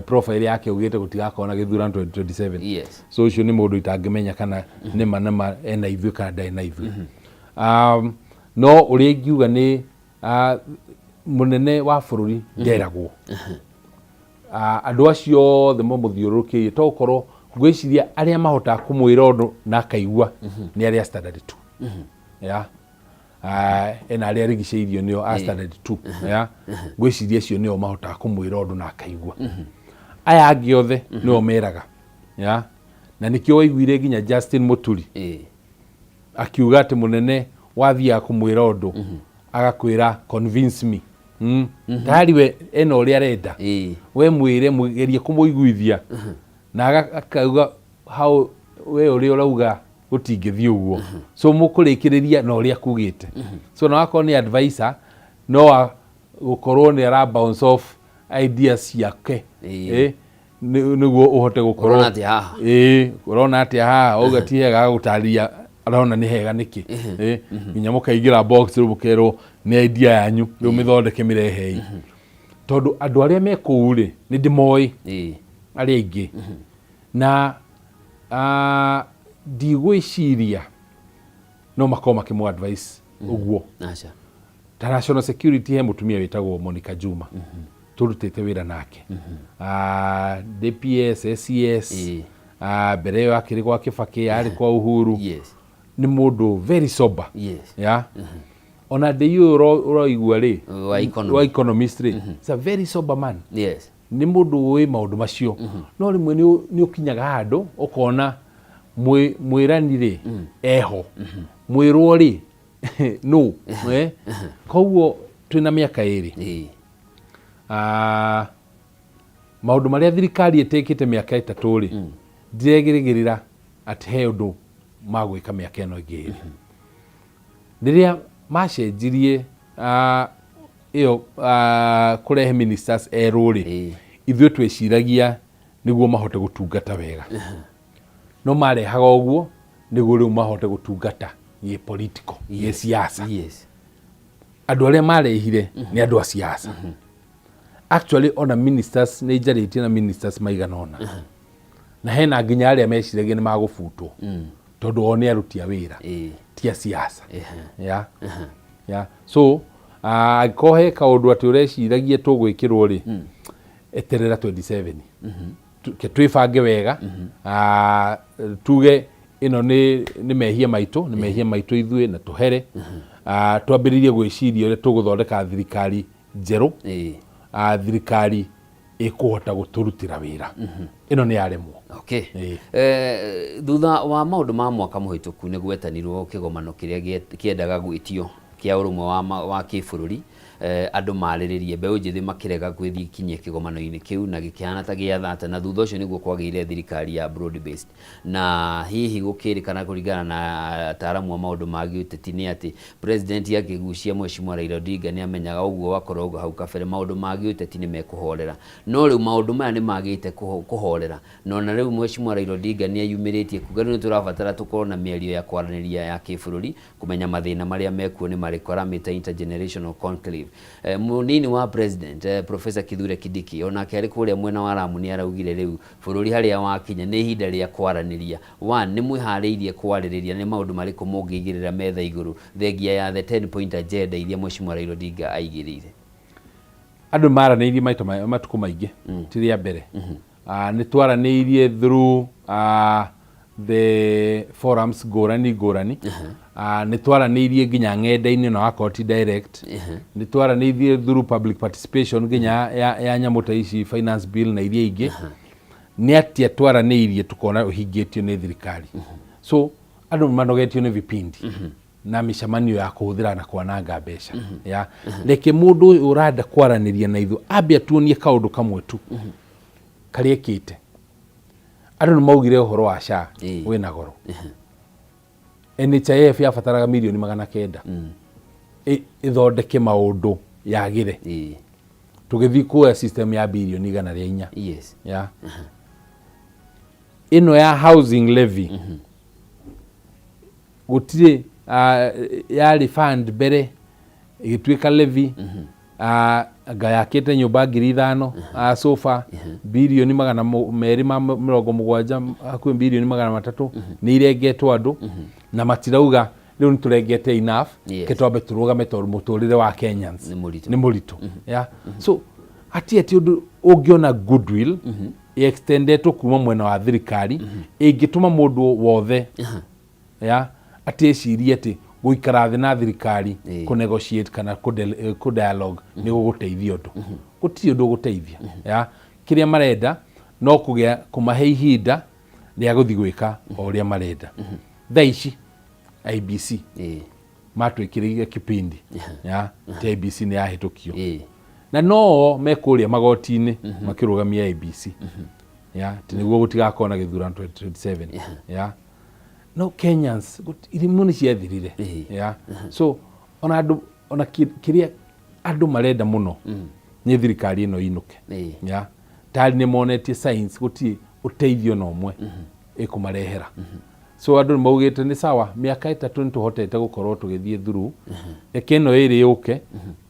profile yake augĩte gũtigakorwo na gĩthurano 2027. So ũcio nĩ mũndũ itangĩmenya kana nĩma nĩma ena ithuĩ kana ndarĩ na ithuĩ. No ũrĩa ingiuga nĩ mũnene wa bũrũri nderagwo. Andũ acio othe mamũthiũrũrũkĩirie, to gũkorwo ngwĩciria arĩa mahotaga kũmwĩra ũndũ na akaigua nĩ arĩa standard two. Ya ena arĩa arigicĩirio nĩo a standard two. Ya, ngwĩciria acio nĩo mahotaga kũmwĩra ũndũ na akaigua. Aya angĩ othe nĩo meraga. Ya, na nĩkĩo waiguire nginya Justin Muturi akiuga atĩ mũnene wathiaga kũmwĩra ũndũ agakwĩra, "Convince me." Tayari we ena ũrĩa arenda, we mwĩre, mũgerie kũmũiguithia na akauga hau we ũrĩa ũrauga gũtingĩthiĩ ũguo. So mũkũrĩkĩrĩria na ũrĩa kugĩte. So na wakorwo nĩ advisor, no gũkorwo nĩ ara bounce off ideas ciake, nĩguo ũhote gũkorwo. Ũrona atĩa haha? Ĩĩ, ũrona atĩa haha? Auga ti hega, agagũtarĩria arona nĩ hega nĩkĩ. Nginya mũkaingĩra box, rĩu mũkerwo nĩ idea yanyu, rĩu mĩthondeke, mĩrehei, tondũ andũ arĩa me kũu rĩ, nĩ ndĩmoĩ arĩa aingĩ na ndigwĩciria no makorwo makĩmũ advice ũguo. Aca. Ta national security, he mũtumia wĩtagwo Monica Juma tũrutĩte wĩra nake. DPS, SES. Mbere ĩyo akĩrĩ gwa Kĩbakĩ, arĩ kwa Uhuru. Nĩ mũndũ very sober. Yeah, ona ndĩ ũyũ ũroigua rĩ Wa economy. Wa economist rĩ, it's a very sober man. Nĩ mũndũ ũĩ maũndũ macio, no rĩmwe nĩ ũkinyaga handũ ũkona mwĩrani rĩ eho, mwĩrwo rĩ no. Koguo twĩna mĩaka 2. Maũndũ marĩa thirikari ĩtĩkĩte mĩaka 3 rĩ, ndiregĩrĩgĩrĩra atĩ he ũndũ magwĩka mĩaka ĩno ĩngĩ 2. Rĩrĩa macenjirie. Ĩyo kũrehe ministers erũ rĩ, ithuĩ twĩciragia nĩguo mahote gũtungata wega, no marehaga ũguo nĩguo rĩu mahote gũtungata gĩ political, gĩ siasa. Andũ arĩa marehire nĩ andũ a siasa actually. Ona ministers, nĩ njarĩtie na ministers maigana ũna, na hena nginya arĩa meciragia nĩ magũbutwo tondũ o nĩ aruti a wĩra, ti a siasa. Yeah. So angĩkorwo he kaũndũ atĩ ũreciragia tũgwĩkĩrwo rĩ, eterera 27. Ke twĩbange wega. Tuge ĩno nĩ mehia maitũ, nĩ mehia maitũ ithuĩ, na tũhere. Twambĩrĩrie gwĩciria ũrĩa tũgũthondeka thirikari njerũ, thirikari ĩkũhota gũtũrutĩra wĩra. Ĩno nĩ yaremwo. Thutha wa maũndũ ma mwaka mũhĩtũku, nĩ gwetanirwo kĩgomano kĩrĩa kĩendaga gwĩtio kĩa ũrũmwe wa kĩbũrũri, andũ marĩrĩrie. Mbeũ njĩthĩ makĩrega gwĩthiĩ kinyia kĩgomano-inĩ kĩu na gĩkĩhana ta gĩa thata, na thutha ũcio nĩguo kwagĩire thirikari ya broad based. Na hihi gũkĩrĩkana, kũringana na ataaramu a maũndũ ma gĩũteti, nĩ atĩ president akĩgucia Mheshimiwa Raila Odinga nĩ amenyaga ũguo wakorwo hau kabere maũndũ ma gĩũteti nĩ mekũhorera, no rĩu maũndũ maya nĩ magĩte kũhorera. Na ona rĩu Mheshimiwa Raila Odinga nĩ eyumĩrĩtie kuga rĩu nĩ tũrabatara tũkorwo na mĩario ya kwaranĩria ya kĩbũrũri, kũmenya mathĩna marĩa mekuo nĩ marĩkũ, aramĩta intergenerational conclave. Mũnini wa president, Professor Kithure Kindiki, onake arĩ kũrĩa mwena wa Lamu nĩ araugire rĩu bũrũri harĩa wakinya nĩ ihinda rĩa kwaranĩria. One, nĩ mwĩharĩirie kwarĩrĩria? Nĩ maũndũ marĩkũ mũngĩigĩrĩra metha igũrũ thengia ya the 10 point agenda iria Mheshimiwa Raila Odinga aigĩrĩire? Andũ maranĩirie maita matukũ maingĩ, ti rĩa mbere. Nĩ twaranĩirie through the forums ngũrani ngũrani. Nĩ twaranĩirie nginya ng'enda-inĩ, na wakorwo ti direct, nĩ twaranĩirie through public participation nginya ya nyamũ ta ici, finance bill na iria ingĩ. Nĩ atia twaranĩirie tukona ũhingĩtio nĩ thirikari? So andũ nĩ manogetio nĩ vipindi na mĩcemanio ya kũhũthĩra na kwananga mbeca. Ya reke mũndũ ũyũ ũrenda kwaranĩria na ithuĩ ambe atuonie kaũndũ kamwe tu karĩa ekĩte. Andũ nĩ maugire ũhoro wa SHA wĩna goro. NHIF yabataraga mirioni 900 ĩthondeke maũndũ yagĩre. Tũgĩthiĩ kuoya system ya birioni 104. Ya ĩno ya housing levy gũtirĩ, yarĩ fund mbere, ĩgĩtuĩka levy. Anga yakĩte nyũmba 5,000 sofa birioni 270, hakuhĩ birioni 300 nĩ irengetwo andũ na matirauga rĩu nĩ tũrengete enough. Ke twambe tũrũgame tondũ mũtũrĩre wa Kenyans Nĩ mũritũ. Nĩ mũritũ. Yeah. So hatirĩ atĩ ũndũ ũngĩona goodwill extendetwo kuma mwena wa thirikari ĩngĩtũma mũndũ wothe ya atĩ ecirie atĩ gũikara thĩ na thirikari kũ negotiate kana kũ dialogue nĩ gũgũteithia ũndũ. Gũtirĩ ũndũ ũgũteithia. Ya kĩrĩa marenda no kũgĩa kũmahe ihinda rĩa gũthiĩ gwĩka o ũrĩa marenda. Thaa ici IEBC matwĩkĩrĩire kipindi ya ti IEBC nĩ yahĩtũkio, na no me kũrĩa magoti-inĩ makĩrũgamia IEBC ya ti nĩguo gũtigakorwo na gĩthurano 2027. Ya no Kenyans irimũ nĩ ciathirire. Ya so ona andũ ona kĩrĩa andũ marenda mũno nĩ thirikari ĩno ĩinũke. Ya tari nĩ monetie signs gũtirĩ ũteithio na ũmwe ĩkũmarehera. So andũ nĩ maugĩte nĩ sawa, mĩaka 3 nĩ tũhotete gũkorwo tũgĩthiĩ through, reke ĩno ĩrĩ yũke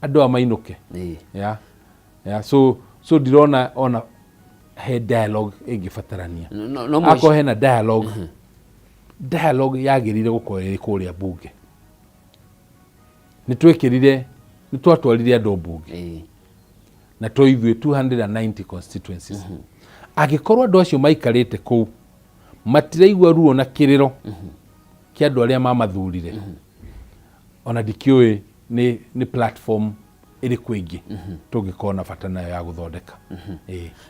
andũ aya mainũke. Ya so ndirona ona he dialogue ĩngĩbatarania. No akorwo hena dialogue, dialogue yagĩrĩire gũkorwo ĩrĩ kũrĩa bunge. Nĩ twekĩrire, nĩ twatwarire andũ mbunge na to ithuĩ 290 constituencies. Angĩkorwo andũ acio maikarĩte kũu matiraigua ruo na kĩrĩro kĩa andũ arĩa mamathurire, ona ndikĩũĩ nĩ platform ĩrĩkũ ĩngĩ tũngĩkorwo na bata nayo ya gũthondeka.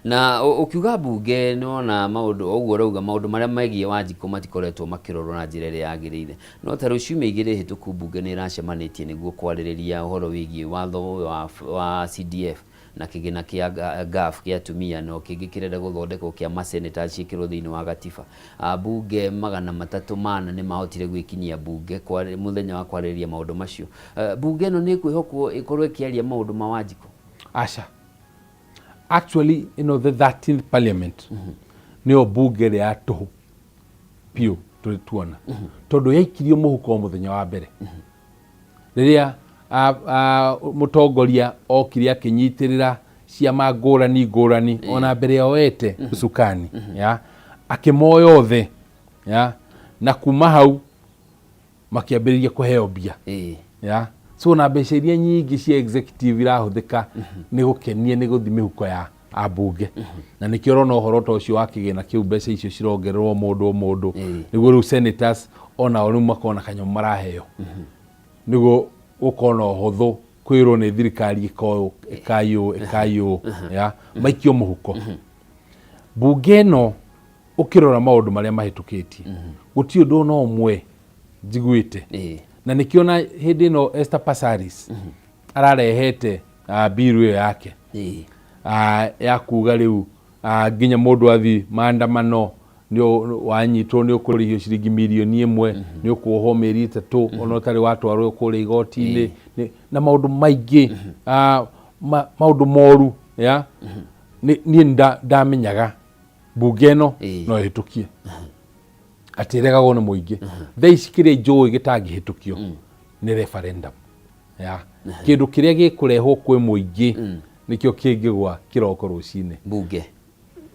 Na ũkiuga mbunge, nĩ wona maũndũ ũguo ũrauga, maũndũ marĩa megiĩ Wanjikũ matikoretwo makĩrorwo na njĩra ĩrĩa yagĩrĩire. No ta rĩu ciumia 2 hĩtũku, mbunge nĩ ĩracemanĩtie nĩguo kwarĩrĩria ũhoro wĩgiĩ watho ũyũ wa CDF. Na kĩgĩna kĩa GAF kĩa atumia no kĩngĩ kĩrenda gũthondekwo kĩa maseneta ciĩkĩrwo thĩinĩ wa gatiba. Ambunge 304 nĩ mahotire gwĩkinyia mbunge mũthenya wa kwarĩrĩria maũndũ macio. Mbunge ĩno nĩ ĩkwĩhokwo ĩkorwo ĩkĩaria maũndũ ma Wanjikũ? Aca. Actually ĩno the 13th parliament nĩyo mbunge ĩrĩa ya tũhũ biũ tũrĩ tuona, tondũ yaikirio mũhuko o mũthenya wa mbere rĩrĩa mũtongoria okire akĩnyitĩrĩra ciama ngũrani ngũrani, ona mbere ya oete usukani ya akĩmoya othe ya, na kuma hau makĩambĩrĩria kũheo mbia ya. So na mbeca iria nyingĩ cia executive irahũthĩka nĩ gũkenia nĩ gũthi mĩhuko ya ambunge, na nĩkĩo ũrona ũhoro ta ũcio wa kĩgĩna kĩu, mbeca icio cirongererwo mũndũ o mũndũ, nĩguo rĩu senators onao rĩu makona kanyamũ maraheo, nĩguo gũkorwo na ũhũthũ kwĩrwo nĩ thirikari ĩka ũũ, ĩkai ũũ, ĩkai ũũ, ya maikio mũhuko. Mbunge ĩno ũkĩrora maũndũ marĩa mahĩtũkĩtie, gũtirĩ ũndũ ona ũmwe njiguĩte, na nĩkĩo na hĩndĩ ĩno Esther Passaris ararehete bill ĩyo yake ya kuga rĩu nginya mũndũ athi maandamano nĩ wanyitwo nĩ ũkũrĩhio ciringi mirioni 1, nĩ ũkuohwo mĩeri 3 ona ũtarĩ watwarwo kũrĩa igoti-inĩ, na maũndũ maingĩ, maũndũ moru ya. Niĩ ndamenyaga mbunge ĩno no ĩhĩtũkie atĩ ĩregagwo nĩ mũingĩ. Thaa ici kĩrĩa njũĩ gĩtangĩhĩtũkio nĩ referendum ya kĩndũ kĩrĩa gĩkũrehwo kwĩ mũingĩ, nĩkĩo kĩngĩgwa kĩroko rũcinĩ. Mbunge.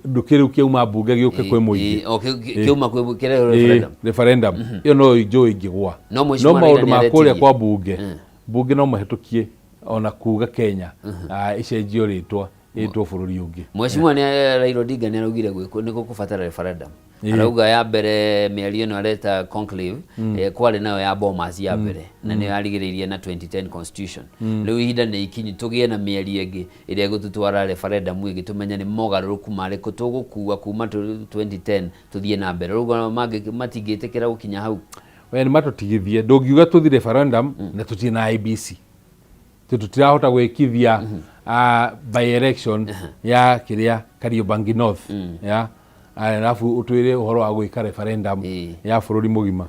Ndũ kĩrĩu kĩauma mbunge gĩũke kwĩ mũingĩ. O, kĩauma kwĩ kĩrehwo referendum. Referendum ĩyo no njũĩ ingĩgwa. No Mheshimiwa no Raila maũndũ ma kũrĩa nĩaretirie. Kwa mbunge, mbunge no mahĩtũkie ona kuga Kenya ĩcenjio rĩtwa ĩtwo bũrũri ũngĩ. Mheshimiwa nĩ Raila Odinga nĩ araugire nĩ gũkũbatara referendum. Arauga ya mbere mĩario ĩno areta conclave, kwarĩ nayo ya Bomas ya mbere na nĩyo yarigĩrĩirie na 2010 constitution. Rĩu ihinda nĩ ikinyu tũgĩe na mĩario ĩngĩ ĩrĩa ĩgũtũtwara referendum ĩngĩ, tũmenye nĩ mogarũrũku marĩkũ tũgũkua kuma 2010 tũthiĩ na mbere. Rĩu matingĩtĩkĩra gũkinya hau. We nĩ matũtigithie, ndũngiuga tũthi referendum na tũtirĩ na IEBC, tũtirahota gwĩkithia by election ya kĩrĩa Kariobangi North ya, alafu ũtwĩre ũhoro wa gwĩka referendum ya bũrũri mũgima.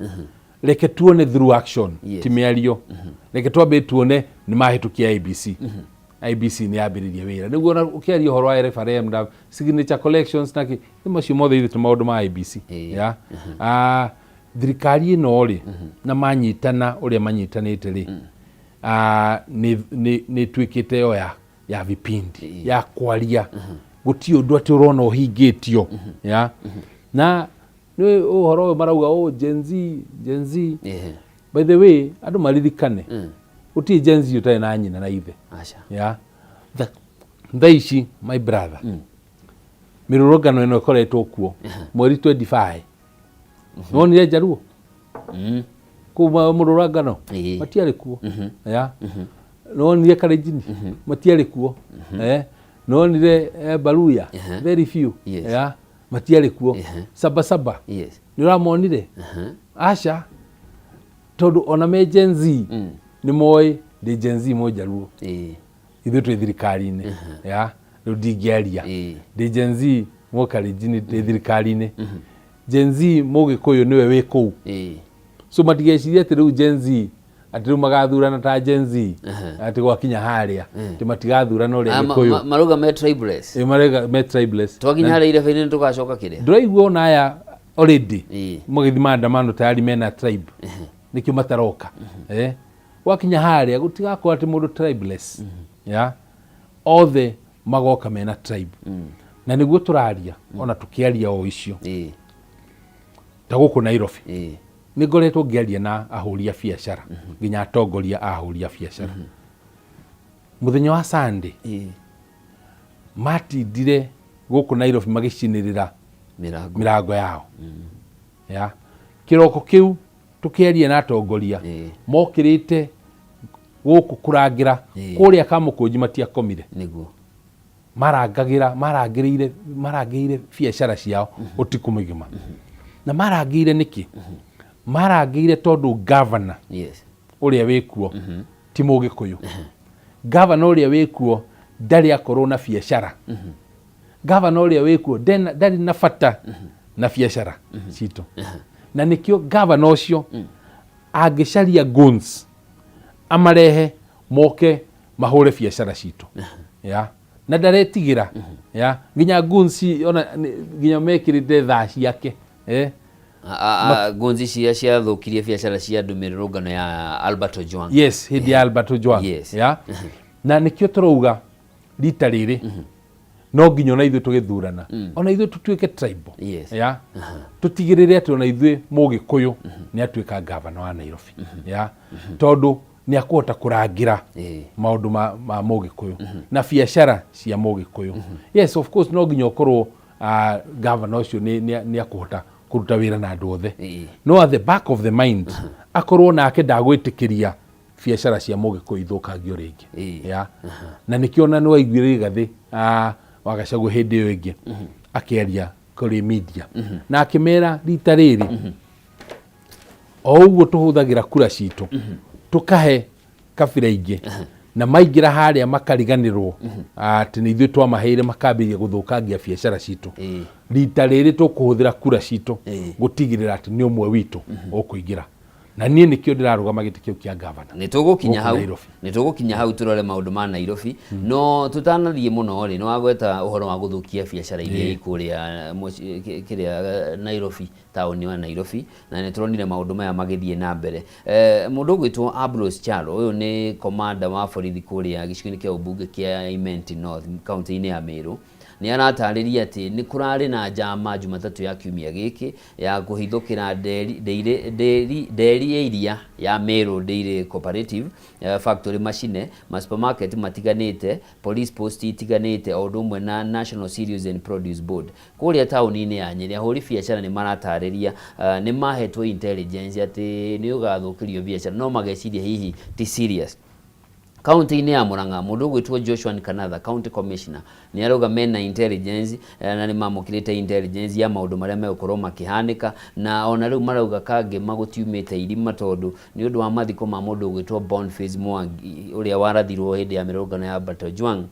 Reke tuone through action, ti mĩario. Reke twambe tuone nĩ mahĩtũkia IEBC. IEBC nĩ yambĩrĩria wĩra nĩguo ona ũkĩaria ũhoro wa referendum, signature collections na kĩ, nĩ macio mothe ithuĩ ti maũndũ ma IEBC ya. Thirikari ĩno rĩ, na manyitana ũrĩa manyitanĩte rĩ, nĩ ĩtuĩkĩte yo ya vipindi ya kwaria, gũtirĩ ũndũ atĩ ũrona ũhingĩtio ya. Na nĩ ũhoro ũyũ marauga, oh, Gen Z, Gen Z. By the way, andũ maririkane gũtirĩ Gen Z ũtarĩ na nyina na ithe. Aca. Ya, thaa ici, my brother, mĩrũrũngano ĩno ĩkoretwo kuo mweri 25, nĩwonire njaruo kũu mũrũrũngano? Matiarĩ kuo ya. Nĩwonire Kalenjin? Matiarĩ kuo. Nĩwonire Baluya? Very few. Ya, matiarĩ kuo. Sabasaba nĩ ũramonire? Aca, tondũ ona me Gen Z nĩ moĩ ndĩ Gen Z mũnjaruo, ithuĩ twĩ thirikari-inĩ ya, rĩu ndingĩaria ndĩ Gen Z mũkalenjini, ndĩ thirikari-inĩ. Gen Z mũgĩkũyũ nĩwe wĩ kũu, so matigecirie atĩ rĩu Gen Z atĩ rĩu magathurana ta Gen Z, atĩ gwakinya harĩa atĩ matigathurana ũrĩa Gĩkũyũ. Marauga me tribeless. Ĩ, marauga me tribeless. Twakinya harĩa irebe-inĩ nĩ tũgacoka kĩrĩa. Ndũraigua ona aya already magĩthiĩ maandamano tayari mena tribe, nĩkĩo mataroka. Gwakinya harĩa gũtigakorwo atĩ mũndũ tribeless ya, othe magoka mena tribe, na nĩguo tũraria ona tũkĩaria o icio ta gũkũ Nairobi. Nĩ ngoretwo ngĩaria na ahũri a biacara, nginya atongoria a ahũri a biacara. Mũthenya wa Sunday matindire gũkũ Nairobi magĩcinĩrĩra mĩrango, mĩrango yao ya. Kĩroko kĩu tũkĩaria na atongoria mokĩrĩte gũkũ kũrangĩra kũrĩa Kamũkũnji, matiakomire. Marangagĩra, marangĩrĩire biacara ciao ũtukũ mũgima. Na marangĩire nĩkĩ? Marangĩire tondũ gavana ũrĩa wĩkuo ti mũgĩkũyũ. Gavana ũrĩa wĩkuo Ndarĩ akorwo na biacara. Gavana ũrĩa wĩkuo ndarĩ na bata na biacara citũ, na nĩkĩo gavana ũcio angĩcaria guns amarehe moke mahũre biacara citũ ya na ndaretigĩra ya nginya guns ona nginya mekĩrĩte thaa ciake, eh. Ngunzi cia ciathũkirie biacara cia andũ mĩrũrũngano ya Albert Ojwang. Yes, hĩndĩ ya Albert Ojwang. Ya na nĩkĩo tũrauga rita rĩrĩ no nginya ona ithuĩ tũgĩthurana ona ithuĩ tũtuĩke tribal. Ya tũtigĩrĩre atĩ ona ithuĩ Mũgĩkũyũ nĩ atuĩka gavana wa Nairobi, ya tondũ nĩ akũhota kũrangĩra maũndũ ma Mũgĩkũyũ na biacara cia Mũgĩkũyũ. Yes, of course, no nginya ũkorwo gavana ũcio nĩ akũhota kũruta wĩra na andũ othe, no at the back of the mind akorwo nake ndagwĩtĩkĩria biacara cia Mũgĩkũyũ ithũkangio rĩngĩ. Ya na nĩkĩo ona nĩ waiguire Rigathĩ wa Gachagua hĩndĩ ĩyo ĩngĩ akĩaria kũrĩ media na akĩmera rita rĩrĩ o ũguo tũhũthagĩra kura citũ tũkahe kabira ingĩ na maingĩra harĩa makariganĩrwo atĩ nĩ ithuĩ twamaheire, makambĩrĩria gũthũkangia biacara citũ. Rita rĩrĩ tũkũhũthĩra kura citũ gũtigĩrĩra atĩ nĩ ũmwe witũ ũkũingĩra, na niĩ nĩkĩo ndĩrarũgama gĩtĩ kĩu kĩa gavana Nĩ tũgũkinya gũkũ hau. Nairobi. Nĩ tũgũkinya hau tũrore maũndũ ma Nairobi, no tũtanathiĩ mũno rĩ, nĩ wagweta ũhoro wa gũthũkia biacara iria i kũrĩa kĩrĩa Nairobi, taũni wa Nairobi, na nĩ tũronire maũndũ maya magĩthiĩ na mbere. Mũndũ ũgwĩtwo Ambrose Charo, ũyũ nĩ komanda wa borithi kũrĩa gĩcigo-inĩ kĩa ũmbunge kĩa Imenti North, kaunti-inĩ ya Meru, nĩ aratarĩria atĩ nĩ kũrarĩ na njama Jumatatũ ya kiumia gĩkĩ ya kũhithũkĩra nderi ya iria ya Meru Dairy Cooperative Factory, machine, ma supermarket matiganĩte, police post itiganĩte, o ũndũ ũmwe na National Cereals and Produce Board kũrĩa taũni-inĩ ya Nyĩrĩ. Ahũri biacara nĩ maratarĩria nĩ mahetwo intelligence atĩ nĩ ũgathũkĩrio biacara, no mageciria hihi ti serious. Kaunti-inĩ ya Murang'a, mũndũ ũgwĩtwo Joshua Nkanatha, county commissioner, nĩ arauga mena intelligence na nĩ mamũkĩrĩte intelligence ya maũndũ marĩa megũkorwo makĩhanĩka, na ona rĩu marauga Kangema gũtiumĩte irima, tondũ nĩ ũndũ wa mathiko ma mũndũ ũgwĩtwo Boniface Mwangi ũrĩa warathirwo hĩndĩ ya mĩrũrũngano ya Albert Ojwang.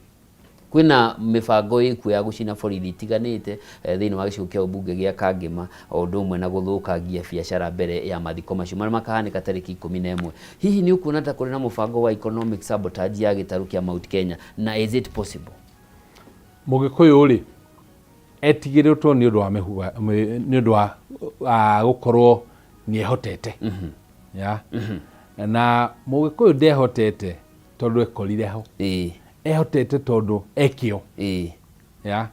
Kwĩna mĩbango ĩkuo ya gũcina borithi itiganĩte thĩinĩ wa gĩcigo kĩa ũmbunge gĩa Kangema, o ũndũ ũmwe na gũthũkangia biacara mbere ya mathiko macio marĩa makahanĩka tarĩki 11. Hihi nĩ ũkuona ta kũrĩ na mũbango wa economic sabotage ya gĩtarũ kĩa Mount Kenya, na is it possible? Mũgĩkũyũ rĩ, etigĩrĩtwo nĩ ũndũ wa mĩhuha, nĩ ũndũ wa gũkorwo nĩ ehotete ya na Mũgĩkũyũ ndehotete tondũ ekorire ho, ehotete tondũ ekĩo ya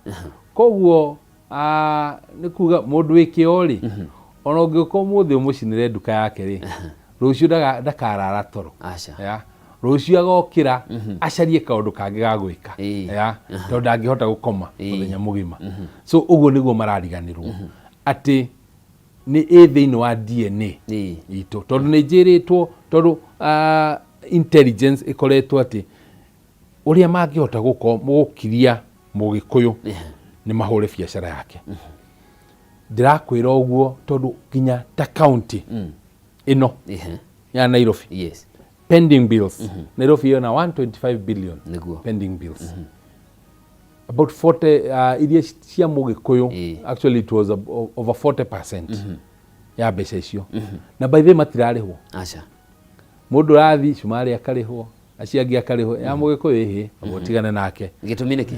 koguo nĩ kuga mũndũ wĩ kĩo rĩ, ona ũngĩũka ũmũthĩ ũmũcinĩre nduka yake rĩ, rũciũ ndakarara toro. Aca. Ya rũciũ agokĩra acarie kaũndũ kangĩ ga gwĩka ya tondũ ndangĩhota gũkoma mũthenya mũgima. So ũguo nĩguo marariganĩrwo atĩ nĩ ĩ thĩinĩ wa DNA itũ, tondũ nĩ njĩrĩtwo, tondũ intelligence ĩkoretwo atĩ ũrĩa mangĩhota gũkiria Mũgĩkũyũ nĩ mahũre biacara yake. Ndĩrakwĩra ũguo tondũ nginya ta county ĩno ya Nairobi, pending bills, Nairobi ĩna 125 billion pending bills, about 40 iria cia Mũgĩkũyũ. Actually it was over 40% ya mbeca icio, na by the way matirarĩhwo. Aca. Mũndũ ũrathiĩ cumarĩ akarĩhwo, acio angĩ akarĩhwo, ya Mũgĩkũyũ ĩhĩ ũguo tigane nake. Gĩtũmi nĩkĩ?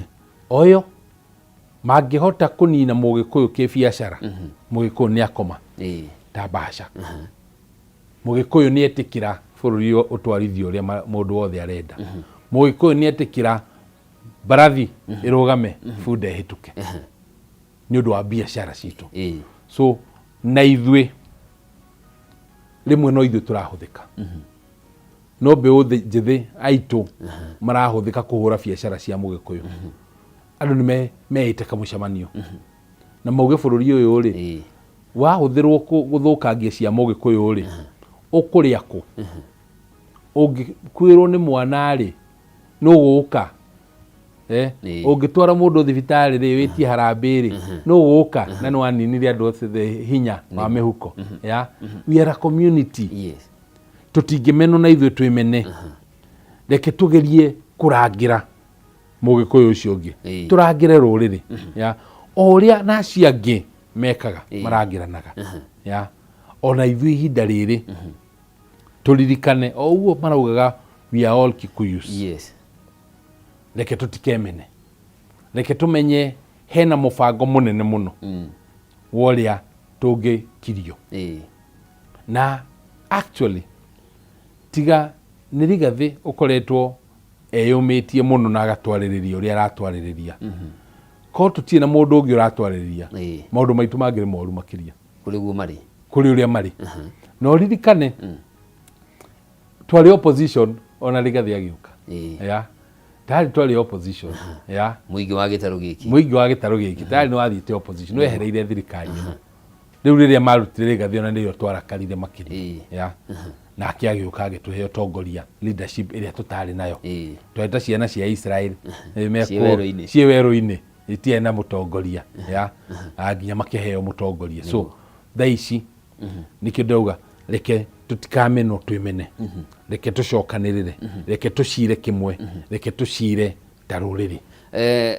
Oyo mangĩhota kũnina Mũgĩkũyũ kĩbiacara, Mũgĩkũyũ nĩ akoma ta mbaca. Mũgĩkũyũ nĩ etĩkĩra bũrũri ũtwarithio ũrĩa mũndũ wothe arenda. Mũgĩkũyũ nĩ etĩkĩra mbarathi ĩrũgame, bunda ĩhĩtũke, nĩ ũndũ wa biacara citũ. So na ithuĩ rĩmwe no ithuĩ tũrahũthĩka, no mbeũ njĩthĩ aitũ marahũthĩka kũhũra biacara cia Mũgĩkũyũ. Andũ nĩ meĩte kamũcemanio na mauge bũrũri ũyũ rĩ wahũthĩrwo gũthũkangia cia Mũgĩkũyũ rĩ, ũkũrĩa kũ? Ũngĩkuĩrwo nĩ mwana rĩ, nũ ũgũka? Ũngĩtwara mũndũ thibitarĩ rĩ, wĩtie harambĩ rĩ, nũ ũgũka? Na nĩ waninire andũ othe hinya wa mĩhuko ya we are a community. Tũtingĩmenwo na ithuĩ twĩmene. Reke tũgerie kũrangĩra. Mũgĩkũyũ ũcio ũngĩ, tũrangĩre rũrĩrĩ ya o ũrĩa na acio angĩ mekaga, marangĩranaga ya ona ithuĩ ihinda rĩrĩ tũririkane o ũguo maraugaga, "We are all Kikuyus." Reke tũtikemene, reke tũmenye hena mũbango mũnene mũno wa ũrĩa tũngĩkirio. Na actually tiga nĩ Rigathĩ ũkoretwo eyũmĩtie mũno na agatwarĩrĩria ũrĩa aratwarĩrĩria, korwo tũtirĩ na mũndũ ũngĩ ũratwarĩrĩria, maũndũ maitũ mangĩrĩ moru makĩria. Kũrĩ guo marĩ. Kũrĩ ũrĩa marĩ. Na ũririkane twarĩ opposition ona Rigathĩ agĩũka, ya tayarĩ twarĩ opposition ya Mũingĩ wa gĩtarũ gĩkĩ. Mũingĩ wa gĩtarũ gĩkĩ tayarĩ nĩ wathiĩte opposition, nĩ wehereire thirikari ĩno. Rĩu rĩrĩa marutire Rigathĩ, ona nĩrĩo twarakarire makĩria, ya nake agĩũka agĩtũhe ũtongoria, leadership ĩrĩa tũtarĩ nayo. Twarĩ ta ciana cia Israel Ciĩ werũ-inĩ. Ciĩ werũ-inĩ, itiarĩ na mũtongoria ya nginya makĩheo mũtongoria. So thaa ici nĩkĩo ndauga reke tũtikamenwo, twĩmene, reke tũcokanĩrĩre, reke tũcire kĩmwe, reke tũcire ta rũrĩrĩ.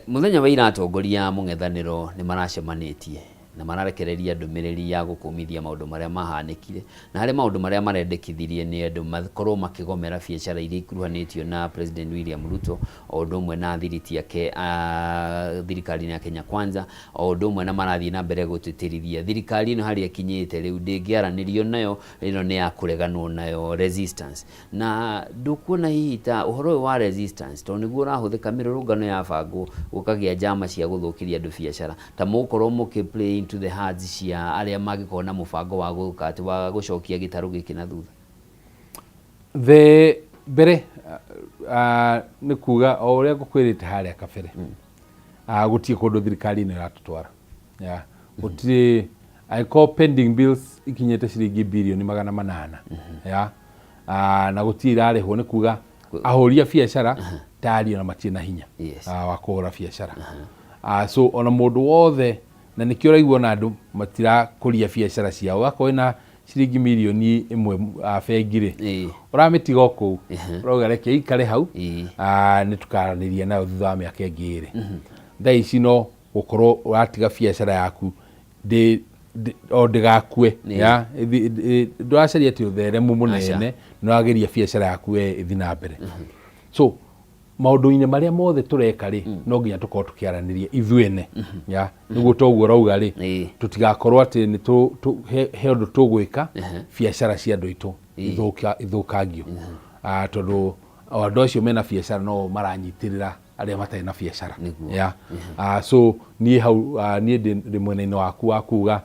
Mũthenya wa ira atongoria a mũng'ethanĩro nĩ maracemanĩtie na mararekereria ndũmĩrĩri ya gũkũmithia maũndũ marĩa mahanĩkire, na harĩ maũndũ marĩa marendekithirie nĩ andũ makorwo makĩgomera biacara iria ikuruhanĩtio na President William Ruto o ũndũ ũmwe na athiriti ake a thirikari ya Kenya Kwanza, o ũndũ ũmwe na marathiĩ na mbere gũtĩtĩrithia thirikari ĩno harĩa ĩkinyĩte rĩu ndĩngĩaranĩrio nayo, ĩno nĩ ya kũreganwo nayo, resistance. Na ndũkuona hihi ta ũhoro ũyũ wa resistance, tondũ nĩguo ũrahũthĩka mĩrũrũngano yabangwo gũkagĩa njama cia gũthũkĩria andũ biacara, ta mũgũkorwo mũkĩ play into the hands cia arĩa mangĩkorwo na mũbango wa gũka atĩ wa gũcokia gĩtarũ gĩkĩ na thutha? The mbere nĩ kuga o ũrĩa ngũkwĩrĩte harĩa kabere, gũtirĩ kũndũ thirikari ĩno ĩratũtwara. Yeah. Gũtirĩ, angĩkorwo pending bills ikinyĩte ciringi birioni 800 ya na gũtirĩ irarĩhwo, nĩ kuga ahũri a biacara tayari ona matirĩ na hinya wa kũhũra biacara. So ona mũndũ wothe, na nĩkĩo ũraigua ona andũ matirakũria biacara ciao. Wakorwo wĩna ciringi 1 mirioni bengi rĩ, ũramĩtiga o kũu, ũrauga reke ikare hau, nĩ tũkaranĩria nayo thutha wa mĩaka ĩngĩ 2. Thaa ici no gũkorwo ũratiga biacara yaku o ndĩgakue, ya ndũracaria atĩ ũtheremu mũnene, nĩ ũrageria biacara yaku we ĩthi na mbere. So maũndũ-inĩ marĩa mothe tũreka rĩ, no nginya tũkorwo tũkĩaranĩria ithuĩ ene, ya nĩguo toguo ũrauga rĩ, tũtigakorwo atĩ nĩ he ũndũ tũgwĩka biacara cia andũ aitũ ithũkangio. Tondũ o andũ acio mena biacara no maranyitĩrĩra arĩa matarĩ na biacara, ya. So niĩ hau niĩ ndĩ mwena-inĩ waku wa kuga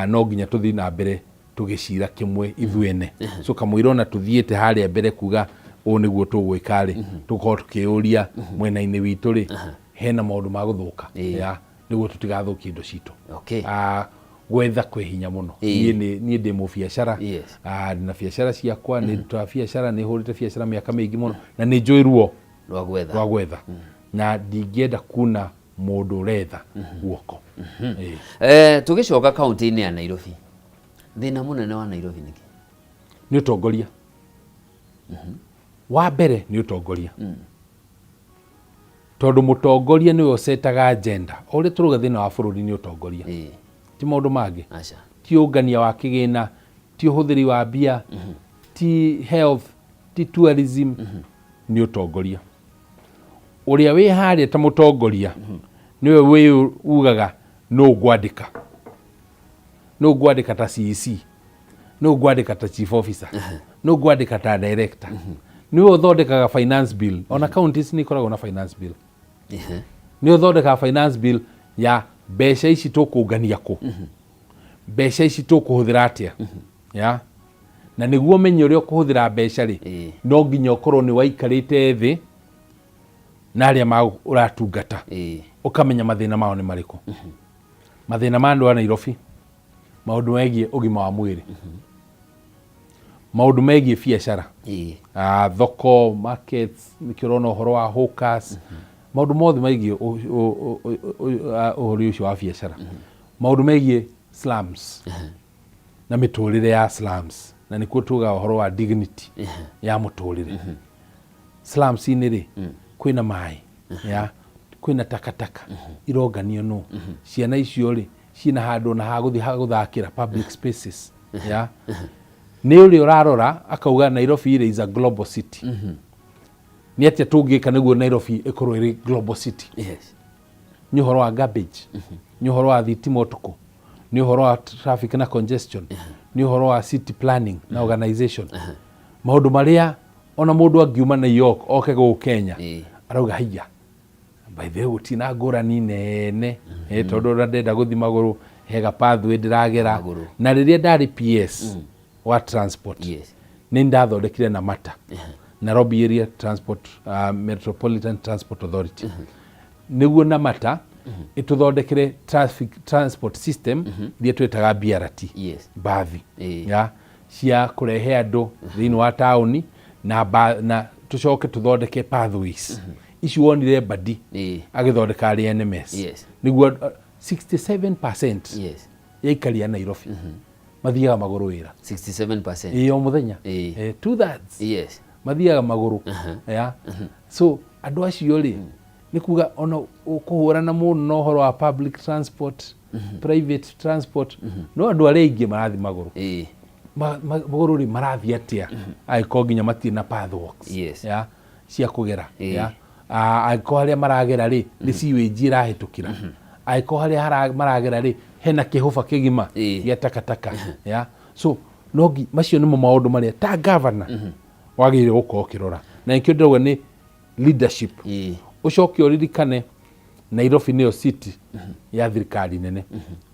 no nginya tũthiĩ na mbere tũgĩcira kĩmwe ithuĩ ene. So kamũira ona tũthiĩte harĩa mbere kuga ũũ nĩguo tũgwĩka rĩ, tũkorwo tũkĩyũria mwena-inĩ witũ rĩ, hena maũndũ ma gũthũka, ya nĩguo tũtigathũkie indo citũ. Gwetha kwĩ hinya mũno. Niĩ ndĩ mũbiacara. Ndĩna biacara ciakwa, nĩ ndutaga biacara, nĩ hũrĩte biacara mĩaka mĩingĩ mũno na nĩ njũĩ ruo rwa gwetha. Rwa gwetha, na ndingĩenda kuna mũndũ ũretha guoko. Tũgĩcoka kaunti-inĩ ya Nairobi, thĩna mũnene wa Nairobi nĩkĩ? Nĩ ũtongoria. Wa mbere nĩ ũtongoria, tondũ mũtongoria nĩwe ũcetaga agenda. O ũrĩa tũrauga thĩna wa bũrũri nĩ ũtongoria, ti maũndũ mangĩ. Aca. Ti ũngania wa kĩgĩna, ti ũhũthĩri wa mbia, ti health, ti tourism, nĩ ũtongoria. Ũrĩa wĩ harĩa ta mũtongoria nĩwe wĩ ugaga nũ ngwandĩka, nũ ngwandĩka ta CEC, nũ ngwandĩka ta chief officer, nũ ngwandĩka ta director. Nĩwe ũthondekaga finance bill. Ona counties nĩ ikoragwo na finance bill. Nĩ ũthondekaga finance bill ya mbeca ici tũkũngania kũ, mbeca ici tũkũhũthĩra atĩa, ya na nĩguo ũmenye ũrĩa ũkũhũthĩra mbeca rĩ, no nginya ũkorwo nĩ waikarĩte thĩ na arĩa ũratungata, ũkamenya mathĩna mao nĩ marĩkũ. Mathĩna ma andũ a Nairobi, maũndũ megiĩ ũgima wa mwĩrĩ, maũndũ megiĩ biacara, thoko, markets, nĩkĩo ũrona ũhoro wa hawkers, maũndũ mothe megiĩ ũhoro ũcio wa biacara, maũndũ megiĩ slums na mĩtũrĩre ya slums, na nĩkuo tugaga ũhoro wa dignity ya mũtũrĩre. Slums-inĩ rĩ, kwĩna maĩ? Ya kwĩna takataka ironganio nũ? Ciana icio rĩ, ciĩna handũ ona ha gũthiĩ ha gũthakĩra, public spaces? Ya nĩ ũrĩa ũrarora akauga Nairobi rĩ is a global city. Nĩ atĩa tũngĩka nĩguo Nairobi ĩkorwo ĩrĩ global city? Nĩ ũhoro wa garbage, nĩ ũhoro wa thitima ũtukũ, nĩ ũhoro wa traffic na congestion, nĩ ũhoro wa city planning na organization, maũndũ marĩa ona mũndũ angiuma New York oke gũkũ Kenya arauga haiya, by the way, gũtirĩ na ngũrani nene. Tondũ ona ndenda gũthiĩ magũrũ hega pathway ndĩragera. Magũrũ. Na rĩrĩa ndarĩ PS wa transport, nĩ ndathondekire Namata, Nairobi Area Transport, Metropolitan Transport Authority, nĩguo Namata ĩtũthondekere traffic transport system iria twĩtaga BRT, mbathi ya cia kũrehe andũ thĩinĩ wa taũni na, na tũcoke tũthondeke pathways ici wonire Mbadi agĩthondeka arĩ NMS, nĩguo 67% ya aikari a Nairobi mathiaga magũrũ wĩra. 67%. Ĩĩ, o mũthenya. 2/3 mathiaga magũrũ. Ya, so andũ acio rĩ, nĩ kuga ona ũkũhũrana mũno na ũhoro wa public transport, private transport, no andũ arĩa aingĩ marathiĩ magũrũ. Magũrũ rĩ, marathiĩ atĩa angĩkorwo nginya matirĩ na pathwalks ya cia kũgera? Ya. Ah, angĩkorwo harĩa maragera rĩ, nĩ sewage ĩrahĩtũkĩra, angĩkorwo harĩa maragera rĩ, hena kĩhũba kĩgima gĩa takataka. Ya, so no macio nĩmo maũndũ marĩa ta governor wagĩrĩire gũkorwo ũkĩrora, na nĩkĩo ndĩrauga nĩ leadership. Ũcoke ũririkane Nairobi nĩyo city ya thirikari nene,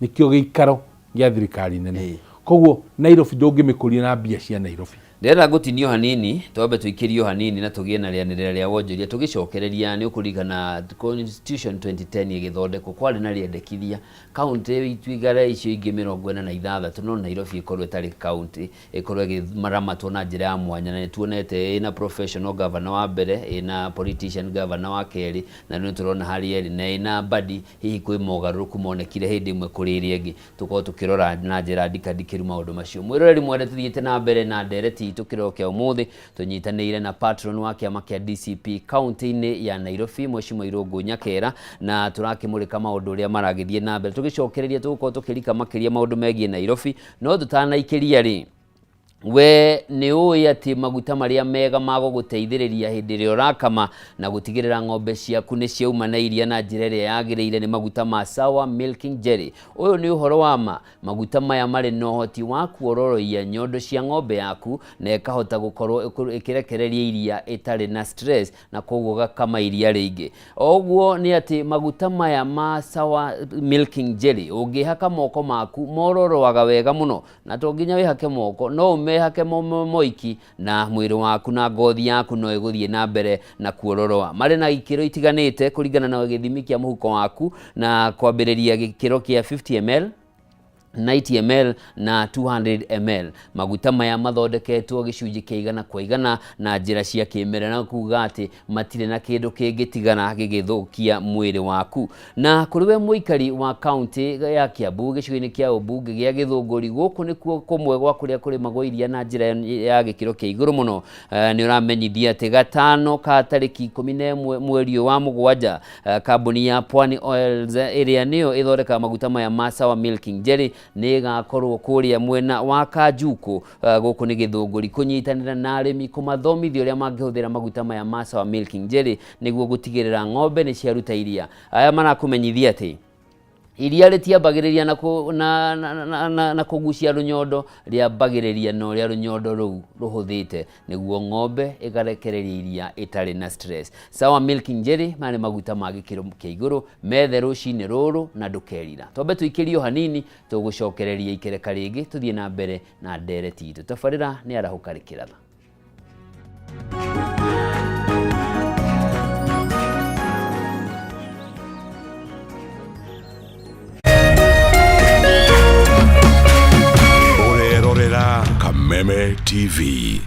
nĩkĩo gĩikaro gĩa thirikari nene. Koguo Nairobi ndũngĩmĩkũria na mbia cia Nairobi. Ndĩrenda ngũtinio hanini, twambe tũikĩrio hanini na tũgĩe na rĩanĩrĩra rĩa wonjoria. Tũgĩcokereria, nĩ ũkũririkana Constitution 2010 ĩgĩthondekwo, kwarĩ na rĩendekithia kaunti ituigare icio ingĩ 46, no Nairobi ĩkorwo ĩtarĩ kaunti, ĩkorwo ĩgĩramatwo na njĩra ya mwanya. Na nĩ tuonete ĩna professional governor wa mbere, ĩna politician governor wa kerĩ, na rĩu nĩ tũrona harĩa ĩrĩ na ĩna Mbadi. Hihi kwĩ mogarũrũku monekire hĩndĩ ĩmwe kũrĩ ĩrĩa ĩngĩ? Tũkorwo tũkĩrora na njĩra ndikandikĩru maũndũ macio. Mwĩroreri mwende, tũthiĩte na mbere na ndereti itũ kĩroko kĩa ũmũthĩ, tũnyitanĩire na patron wa kĩama kĩa DCP kaunti-inĩ ya Nairobi, Mheshimiwa Irũngũ Nyakera, na tũrakĩmũrĩka maũndũ ũrĩa maragĩthiĩ na mbere. Tũgĩcokereria, tũgũkorwo tũkĩrika makĩria maũndũ megiĩ Nairobi, no tũtanaikĩria rĩ, we nĩ ũĩ atĩ maguta marĩa mega ma gũgũteithĩrĩria hĩndĩ ĩrĩa ũrakama na gũtigĩrĩra ng'ombe ciaku nĩ ciauma na iria na njĩra ĩrĩa yagĩrĩire nĩ maguta ma Sawa Milking Jelly? Ũyũ nĩ ũhoro wa ma. Maguta maya marĩ na ũhoti wa kuororoia nyondo cia ng'ombe yaku na ĩkahota gũkorwo ĩkĩrekereria iria ĩtarĩ na stress, na koguo gakama iria rĩingĩ. O ũguo nĩ atĩ maguta maya ma Sawa Milking Jelly, ũngĩhaka moko maku mororoaga wega mũno, na to nginya wĩhake moko, no ũmehake moiki na mwĩrĩ waku na ngothi yaku no ĩgũthiĩ na mbere na kuororoa. Marĩ na ikĩro itiganĩte kũringana na gĩthimi kĩa mũhuko waku, na kwambĩrĩria gĩkĩro kĩa 50 ml, 90 ml na 200 ml. Maguta maya mathondeketwo gĩcunjĩ kĩa 100% na njĩra cia kĩmerera, na kuga atĩ matirĩ na kĩndũ kĩngĩtigana gĩgĩthũkia mwĩrĩ waku. Na kũrĩ we mũikari wa kaunti ya Kiambu, gĩcigo-inĩ kĩa ũmbunge gĩa Gĩthũngũri, gũkũ nĩkuo kũmwe gwa kũrĩa kũrĩmagwo iria na njĩra ya gĩkĩro kĩa igũrũ mũno. Nĩ ũramenyithia atĩ gatano ka tarĩki 11 mweri ũyũ wa mũgwanja, kambuni ya Pwani Oils, ĩrĩa nĩyo ĩthondekaga maguta maya ma Sawa Milking Jelly, nĩ ĩgakorwo kũrĩa mwena wa Kanjukũ, gũkũ nĩ Gĩthũngũri, kũnyitanĩra na arĩmi kũmathomithia ũrĩa mangĩhũthĩra maguta maya ma Sawa Milking Jelly nĩguo gũtigĩrĩra ng'ombe nĩ ciaruta iria. Aya marakũmenyithia atĩ iria rĩtiambagĩrĩria na, kũ, na, na, na, na, na kũgucia rũnyondo, rĩambagĩrĩria na ũrĩa rũnyondo rũu rũhũthĩte nĩguo ng'ombe ĩgarekereria iria ĩtarĩ na stress. Sawa Milking Jelly, maya nĩ maguta ma gĩkĩro kĩa igũrũ. Methe rũcinĩ rũrũ na ndũkerira. Twambe tũikĩrio hanini, tũgũcokereria ikereka rĩngĩ tũthiĩ na mbere na ndereti itũ. Tabarĩra nĩ arahũka rĩkĩratha. Ũrerorera Kameme TV.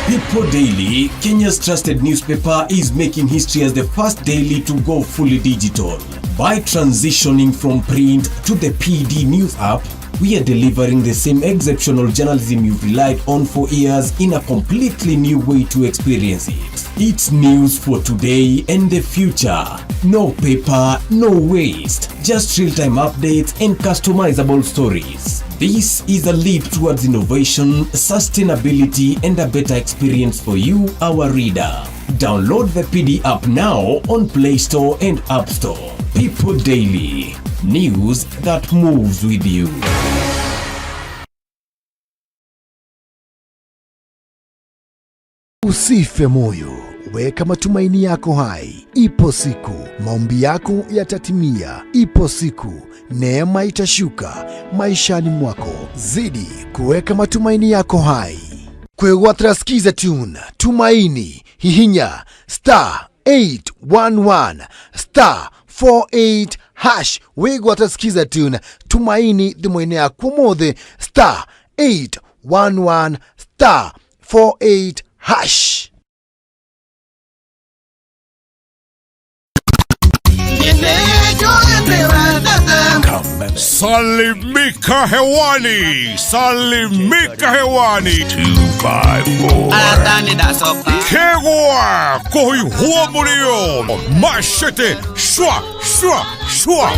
People Daily, Kenya's trusted newspaper, is making history as the first daily to go fully digital. By transitioning from print to the PD News app, We are delivering the same exceptional journalism you've relied on for years in a completely new way to experience it. It's news for today and the future. No paper, no waste. Just real time updates and customizable stories. This is a leap towards innovation, sustainability, and a better experience for you, our reader. Download the PD app now on Play Store and App Store. People Daily. News that moves with you. Usife moyo, weka matumaini yako hai. Ipo siku maombi yako yatatimia. Ipo siku neema itashuka maishani mwako. Zidi kuweka matumaini yako hai. Kwĩgwatĩra Skiza Tune, Tumaini, hihinya star 811 star 48 hash wĩgwatĩra Skiza Tune, Tumaini thimũ-inĩ yaku ũmũthĩ star 811 star 48 hash. Salimika hewani, salimika hewani. 254. Kegwa kohi huo machete shwa shwa shwa.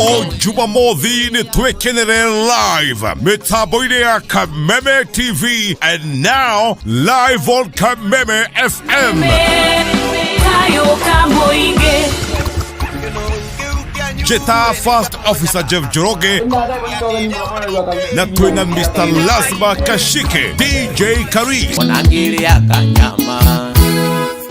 O Jumamothi nĩ twĩkenere live mĩtambo-inĩ ya Kameme TV and now live on Kameme FM. Jeta First Officer Jeff Njoroge na twina Mr. Lazma Kashike, DJ Karis, Onangĩrĩa kanyama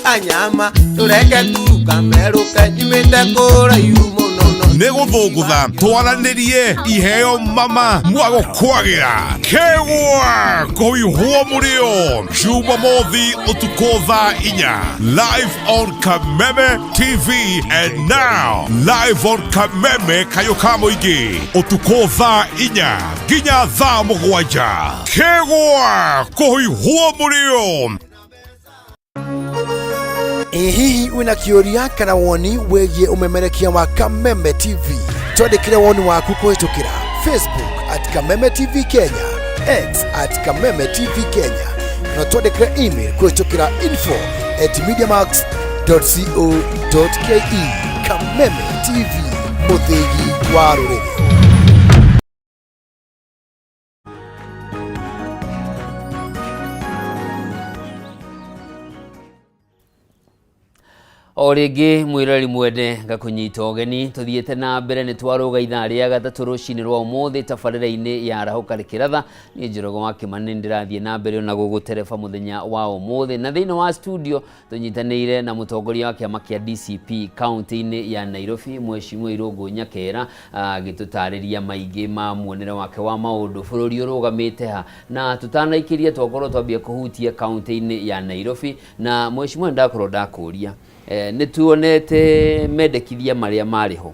kanyama tũreke tu kamerũke nyumĩte kũraihu mũno no nĩ gũthũngũtha twaranĩrie iheo mama mwagũkwagĩra kegwa kũihwo mũrĩo Jumamothi ũtukũ thaa 4 live on Kameme TV and now live on Kameme kayũ ka mũingĩ ũtukũ thaa 4 nginya thaa 7 kegwa kũihwo mũrĩo. Ĩ hihi wĩna kĩũria kana woni wĩgiĩ ũmemerekia wa Kameme TV? Twandĩkĩre woni waku kũhĩtũkĩra Facebook at Kameme TV Kenya, X at Kameme TV Kenya, kana twandĩkĩre email kũhĩtũkĩra info@mediamax.co.ke. Kameme TV, mũthĩgi wa rũrĩrĩ. O rĩngĩ mwĩrori mwende ngakũnyita ũgeni tũthiĩte na mbere nĩ twarũga ithaa rĩa gatatũ rũcinĩ rwa ũmũthĩ tabarĩra-inĩ ya Arahũka Rĩkĩratha. Niĩ Njoroge wa Kĩmani nĩ ndĩrathiĩ na mbere ona gũgũtereba mũthenya wa ũmũthĩ, na thĩinĩ wa studio tũnyitanĩire na mũtongoria wa kĩama kĩa DCP kaunti-inĩ ya Nairobi, Mheshimiwa Irũngũ Nyakera, agĩtũtarĩria maingĩ ma muonere wake wa maũndũ bũrũri ũrũgamĩte ha. Na tũtanaikĩria twakorwo twambia kũhutia kaunti-inĩ ya Nairobi, na Mheshimiwa ndakorwo ndakũria, nĩ tuonete mendekithia marĩa marĩ ho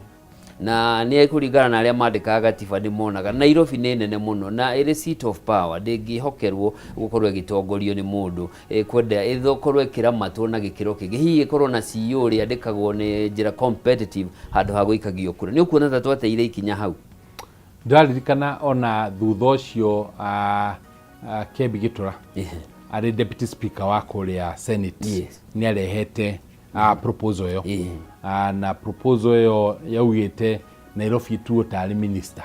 na nĩ kũringana na arĩa mandĩkaga gatiba nĩ monaga Nairobi nĩ nene mũno na ĩrĩ seat of power, ndĩngĩhokerwo gũkorwo ĩgĩtongorio nĩ mũndũ ĩkwenda ĩkorwo ĩkĩramatwo na gĩkĩro kĩngĩ, hihi ĩkorwo na CEO ũrĩa andĩkagwo nĩ njĩra competitive handũ ha gũikagio kura. Nĩ ũkuona ta twateire ikinya hau? Ndĩraririkana ona thutha ũcio Kembi Gĩtũra arĩ deputy speaker wa kũrĩa Senate nĩ arehete proposal ĩyo, na proposal ĩyo yaugĩte Nairobi ĩtuo tarĩ minister,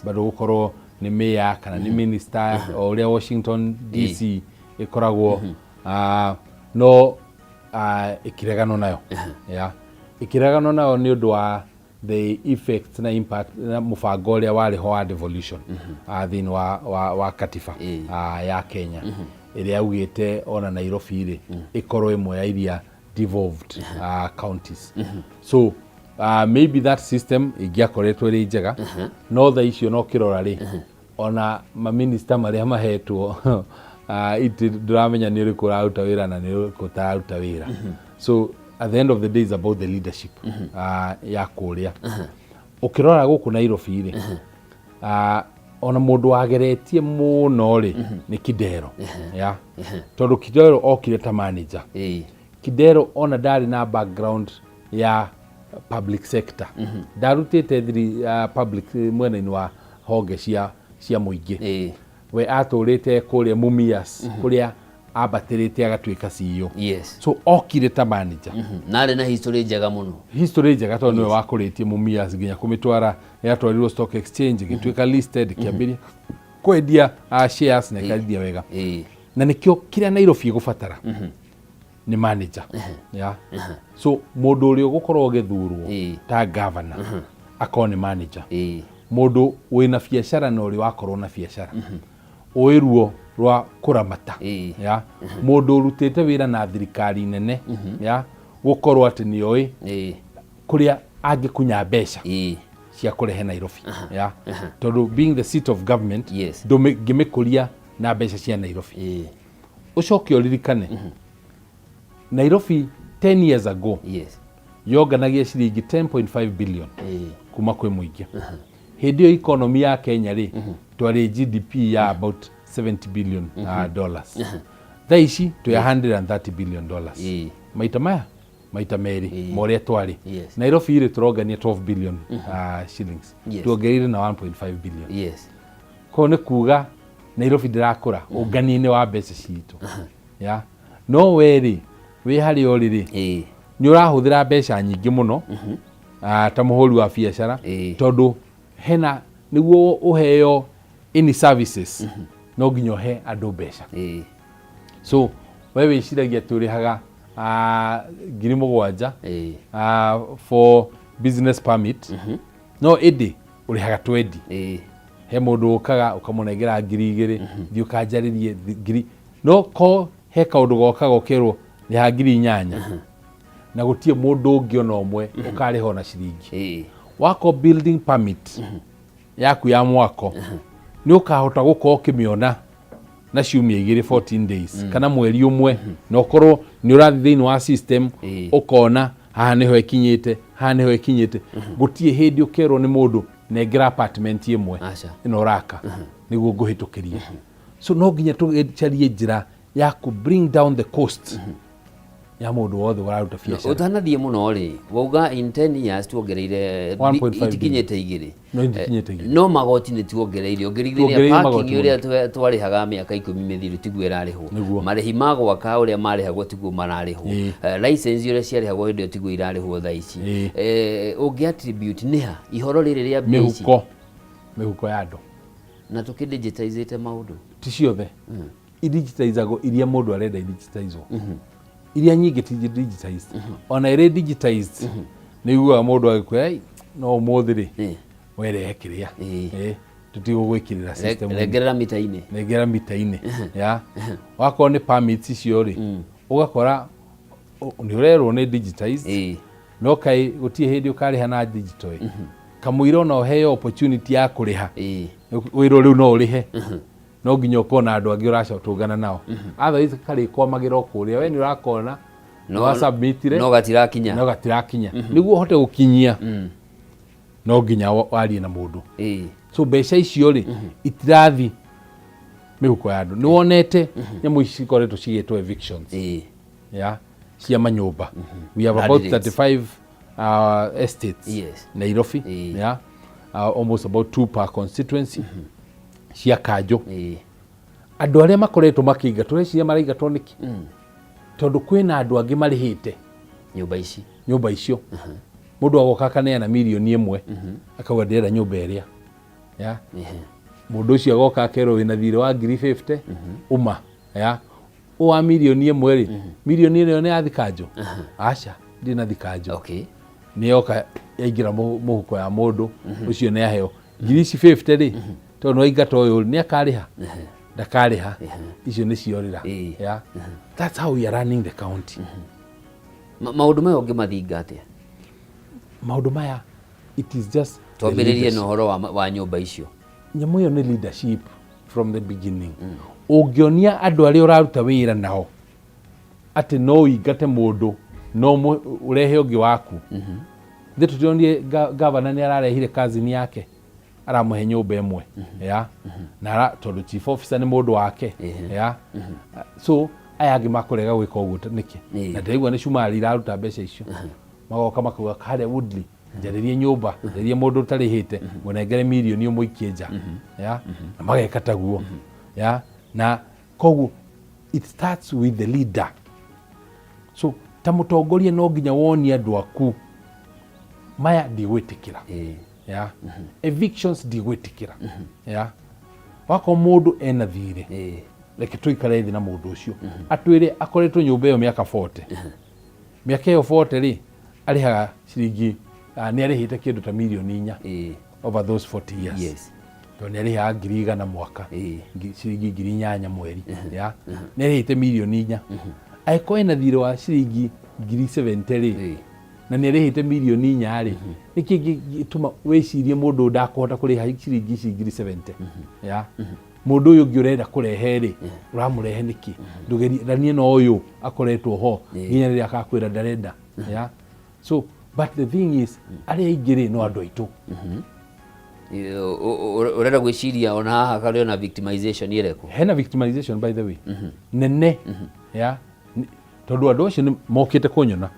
bado gũkorwo nĩ mayor kana nĩ minister o ũrĩa Washington DC ĩkoragwo, no ĩkĩreganwo nayo, yeah. Ĩkĩreganwo nayo nĩ ũndũ wa the effect na impact na mũbango ũrĩa warĩ ho wa devolution thĩinĩ wa katiba ya Kenya ĩrĩa yaugĩte ona Nairobi rĩ ĩkorwo ĩmwe ya iria devolved counties. So maybe that system ĩngĩakoretwo ĩrĩ njega, no thaa icio no kĩrora rĩ ona maminista marĩa mahetwo itĩ ndũramenya nĩ ũrĩkũ ũraruta wĩra na nĩ ũrĩkũ ũtararuta wĩra. So at the end of the day is about the leadership ya kũrĩa. Ũkĩrora gũkũ Nairobi rĩ, ona mũndũ wageretie mũno rĩ nĩ Kidero, yeah? Tondũ Kidero okire ta manager. Kidero ona ndarĩ na background ya Public sector ndarutĩte thiri public mwena-inĩ wa honge cia mũingĩ. We atũrĩte kũrĩa Mumias, kũrĩa ambatĩrĩte agatuĩka CEO. So okire ta manager. Na arĩ na history njega mũno. History njega tondũ nĩwe wakũrĩtie Mumias nginya kũmĩtwara, yatwarirwo stock exchange, ĩgĩtuĩka listed, ĩkĩambĩrĩria kwendia shares na ĩkarendia wega. Na nĩkĩo kĩrĩa Nairobi ĩgũbatara nĩ manager, yeah. So mũndũ ũrĩa ũgũkorwo ũgĩthurwo ta governor akorwo nĩ manager, mũndũ wĩna biacara na ũrĩa wakorwo na biacara ũĩ ruo rwa kũramata, yeah. Mũndũ ũrutĩte wĩra na thirikari nene, yeah, gũkorwo atĩ nĩ oĩ kũrĩa angĩkunya mbeca cia kũrehe Nairobi, yeah. Tondũ being the seat of government, ndũngĩmĩkũria na mbeca cia Nairobi. Ũcoke ũririkane Nairobi 10 years ago yonganagia ciringi 10.5 billion kuma kwĩ mũingĩ. Hĩndĩ ĩyo economy ya Kenya rĩ, twarĩ GDP ya about 70 billion dollars. Thaa ici twĩ 130 billion dollars, maita maya maita merĩ ma ũrĩa twarĩ. Nairobi rĩ, tũrongania 12 billion shillings. Tuongereire na 1.5 billion. Koguo nĩ kuga Nairobi ndĩrakũra ũngania-inĩ wa mbeca citũ, ya no we rĩ, wĩ harĩa ũrĩ rĩ, nĩ ũrahũthĩra mbeca nyingĩ mũno ta mũhũri wa biacara, tondũ hena nĩguo ũheo any services no nginya ũhe andũ mbeca. So we wĩciragia atĩ ũrĩhaga 7,000 for business permit, no ĩndĩ ũrĩhaga 20. He mũndũ ũkaga ũkamũnengera 2,000, thiĩ ũkanjarĩrie ngiri, no ko he kaũndũ gokaga ũkerwo rĩha 8,000, na gũtirĩ mũndũ ũngĩ ona ũmwe ũkarĩha ona ciringi. Wako building permit yaku ya mwako nĩ ũkahota gũkorwo ũkĩmĩona na ciumia igĩrĩ, 14 days, kana mweri ũmwe, na ũkorwo nĩ ũrathiĩ thĩinĩ wa system ũkona haha nĩho ĩkinyĩte, haha nĩho ĩkinyĩte. Gũtirĩ hĩndĩ ũkerwo nĩ mũndũ nengera apartment ĩmwe ĩno ũraka nĩguo ngũhĩtũkĩrie. So no nginya tũcarie njĩra ya kũ bring down the cost ya mũndũ wothe ũraruta biacara. Ũtanathiĩ mũno rĩ, wauga in 10 years tuongereire 1.5 itikinyĩte igĩrĩ. No itikinyĩte igĩrĩ. No magoti nĩ tuongereire, ũngĩringithania Tuongereire parking magoti. Ũrĩa twarĩhaga mĩaka 10 mĩthiru tiguo ĩrarĩhwo. Nĩguo. Marĩhi ma gwaka ũrĩa marĩhagwo tiguo mararĩhwo. License ũrĩa ciarĩhagwo hĩndĩ ĩyo tiguo irarĩhwo thaa ici. Ũngĩ attribute nĩha ihoro rĩrĩ rĩa mbia ici? Mĩhuko ya andũ. Na tũkĩdigitizĩte maũndũ. Ti ciothe idigitizagwo, iria mũndũ arenda idigitizwo, iria nyingĩ ti digitized. Ona ĩrĩ digitized, nĩ iguaga mũndũ agĩkwĩra, "Ei, no ũmũthĩ rĩ, werehe kĩrĩa tũtigũgwĩkĩrĩra system." Rengerera mita-inĩ. Rengera mita-inĩ ya wakorwo nĩ permits icio rĩ, ũgakora nĩ ũrerwo nĩ digitized, no kaĩ gũtirĩ hĩndĩ ũkarĩha na digital ĩ. Kamũira ona ũheo opportunity ya kũrĩha, wĩrwo rĩu no ũrĩhe, no nginya ũkorwo na andũ angĩ ũracatũngana nao, otherwise karĩkwamagĩra o kũrĩa we nĩ ũrakona No- wasubmitire no gatirakinya. No gatirakinya. Nĩguo ũhote gũkinyia no nginya warie na mũndũ. So mbeca icio rĩ, itirathi mĩhuko ya andũ. Nĩ wonete nyamũ ici cikoretwo cigĩtwo evictions ya cia manyũmba. We have about Land rates. 35 estates Nairobi, yeah, almost about two per constituency cia kanjũ. Andũ arĩa makoretwo makĩingatwo, reciria maraingatwo nĩkĩ? Tondũ kwĩna andũ angĩ marĩhĩte nyũmba ici. Nyũmba icio. Mũndũ agoka akaneana 1 mirioni akauga ndĩrenda nyũmba ĩrĩa ya mũndũ ũcio, agoka akerwo wĩna thirĩ wa ngiri 50 uma ya ũ wa 1 mirioni rĩ, mirioni ĩyo nĩ yathi kanjũ? Aca, ndĩ na thikanjũ. Nĩ yoka yaingĩra mũhuko ya mũndũ ũcio, nĩ aheo ngiri ici 50 rĩ, tondũ nĩ waingata ũyũ rĩ, nĩ akarĩha? Ndakarĩha. Icio nĩ ciorĩra. Yeah. That's how we are running the county. Maũndũ maya ũngĩmathinga atĩa? Maũndũ maya, it is just the Twambĩrĩrie na leadership. ũhoro wa nyũmba icio. Nyamũ ĩyo nĩ leadership from the beginning. Ũngĩonia andũ arĩa ũraruta wĩra nao atĩ no ũingate mũndũ no ũrehe ũngĩ waku thĩ, tũtionie gavana nĩ ararehire cousin yake, aramũhe nyũmba ĩmwe ya na tondũ chief officer nĩ mũndũ wake ya. So aya angĩ makũrega gwĩka ũguo nĩkĩ? Na ndĩraigua nĩ cumari iraruta mbeca icio. Magoka makauga harĩa Woodley, njarĩrie nyũmba, njarĩrie mũndũ ũtarĩhĩte, mũnengere mirioni ũmũikie nja. Ya, na mageka taguo. Ya, na koguo it starts with the leader. So ta mũtongoria no nginya wonie andũ aku maya ndigwĩtĩkĩra. Ya, evictions ndigwĩtĩkĩra. Ya, wakorwo mũndũ ena thirĩ, reke tũikare thĩ na mũndũ ũcio atwĩre akoretwo nyũmba ĩyo mĩaka 40. Mĩaka ĩyo 40 rĩ, arĩhaga ciringi, nĩ arĩhĩte kĩndũ ta mirioni 4 over those 40 years. Tondũ nĩ arĩhaga 100,000 mwaka, ciringi 8,000 mweri. Ya, nĩ arĩhĩte mirioni 4. Angĩkorwo ena thirĩ wa ciringi 70,000 rĩ, na nĩ arĩhĩte mirioni 4 rĩ, nĩkĩ gĩtũma wĩcirie mũndũ ũyũ ndakũhota kũrĩha ciringi ici 70,000? Ya, mũndũ ũyũ ũngĩ ũrenda kũrehe rĩ, ũramũrehe nĩkĩ? Ndũgeranie na ũyũ akoretwo ho nginya rĩrĩa akakwĩra ndarenda. Ya, so but the thing is, arĩa aingĩ rĩ, no andũ aitũ. Ũrenda gwĩciria ona haha karĩ ona victimization ĩrekwo? Hena victimization, by the way, nene. Ya, tondũ andũ acio nĩ mokĩte kũnyona,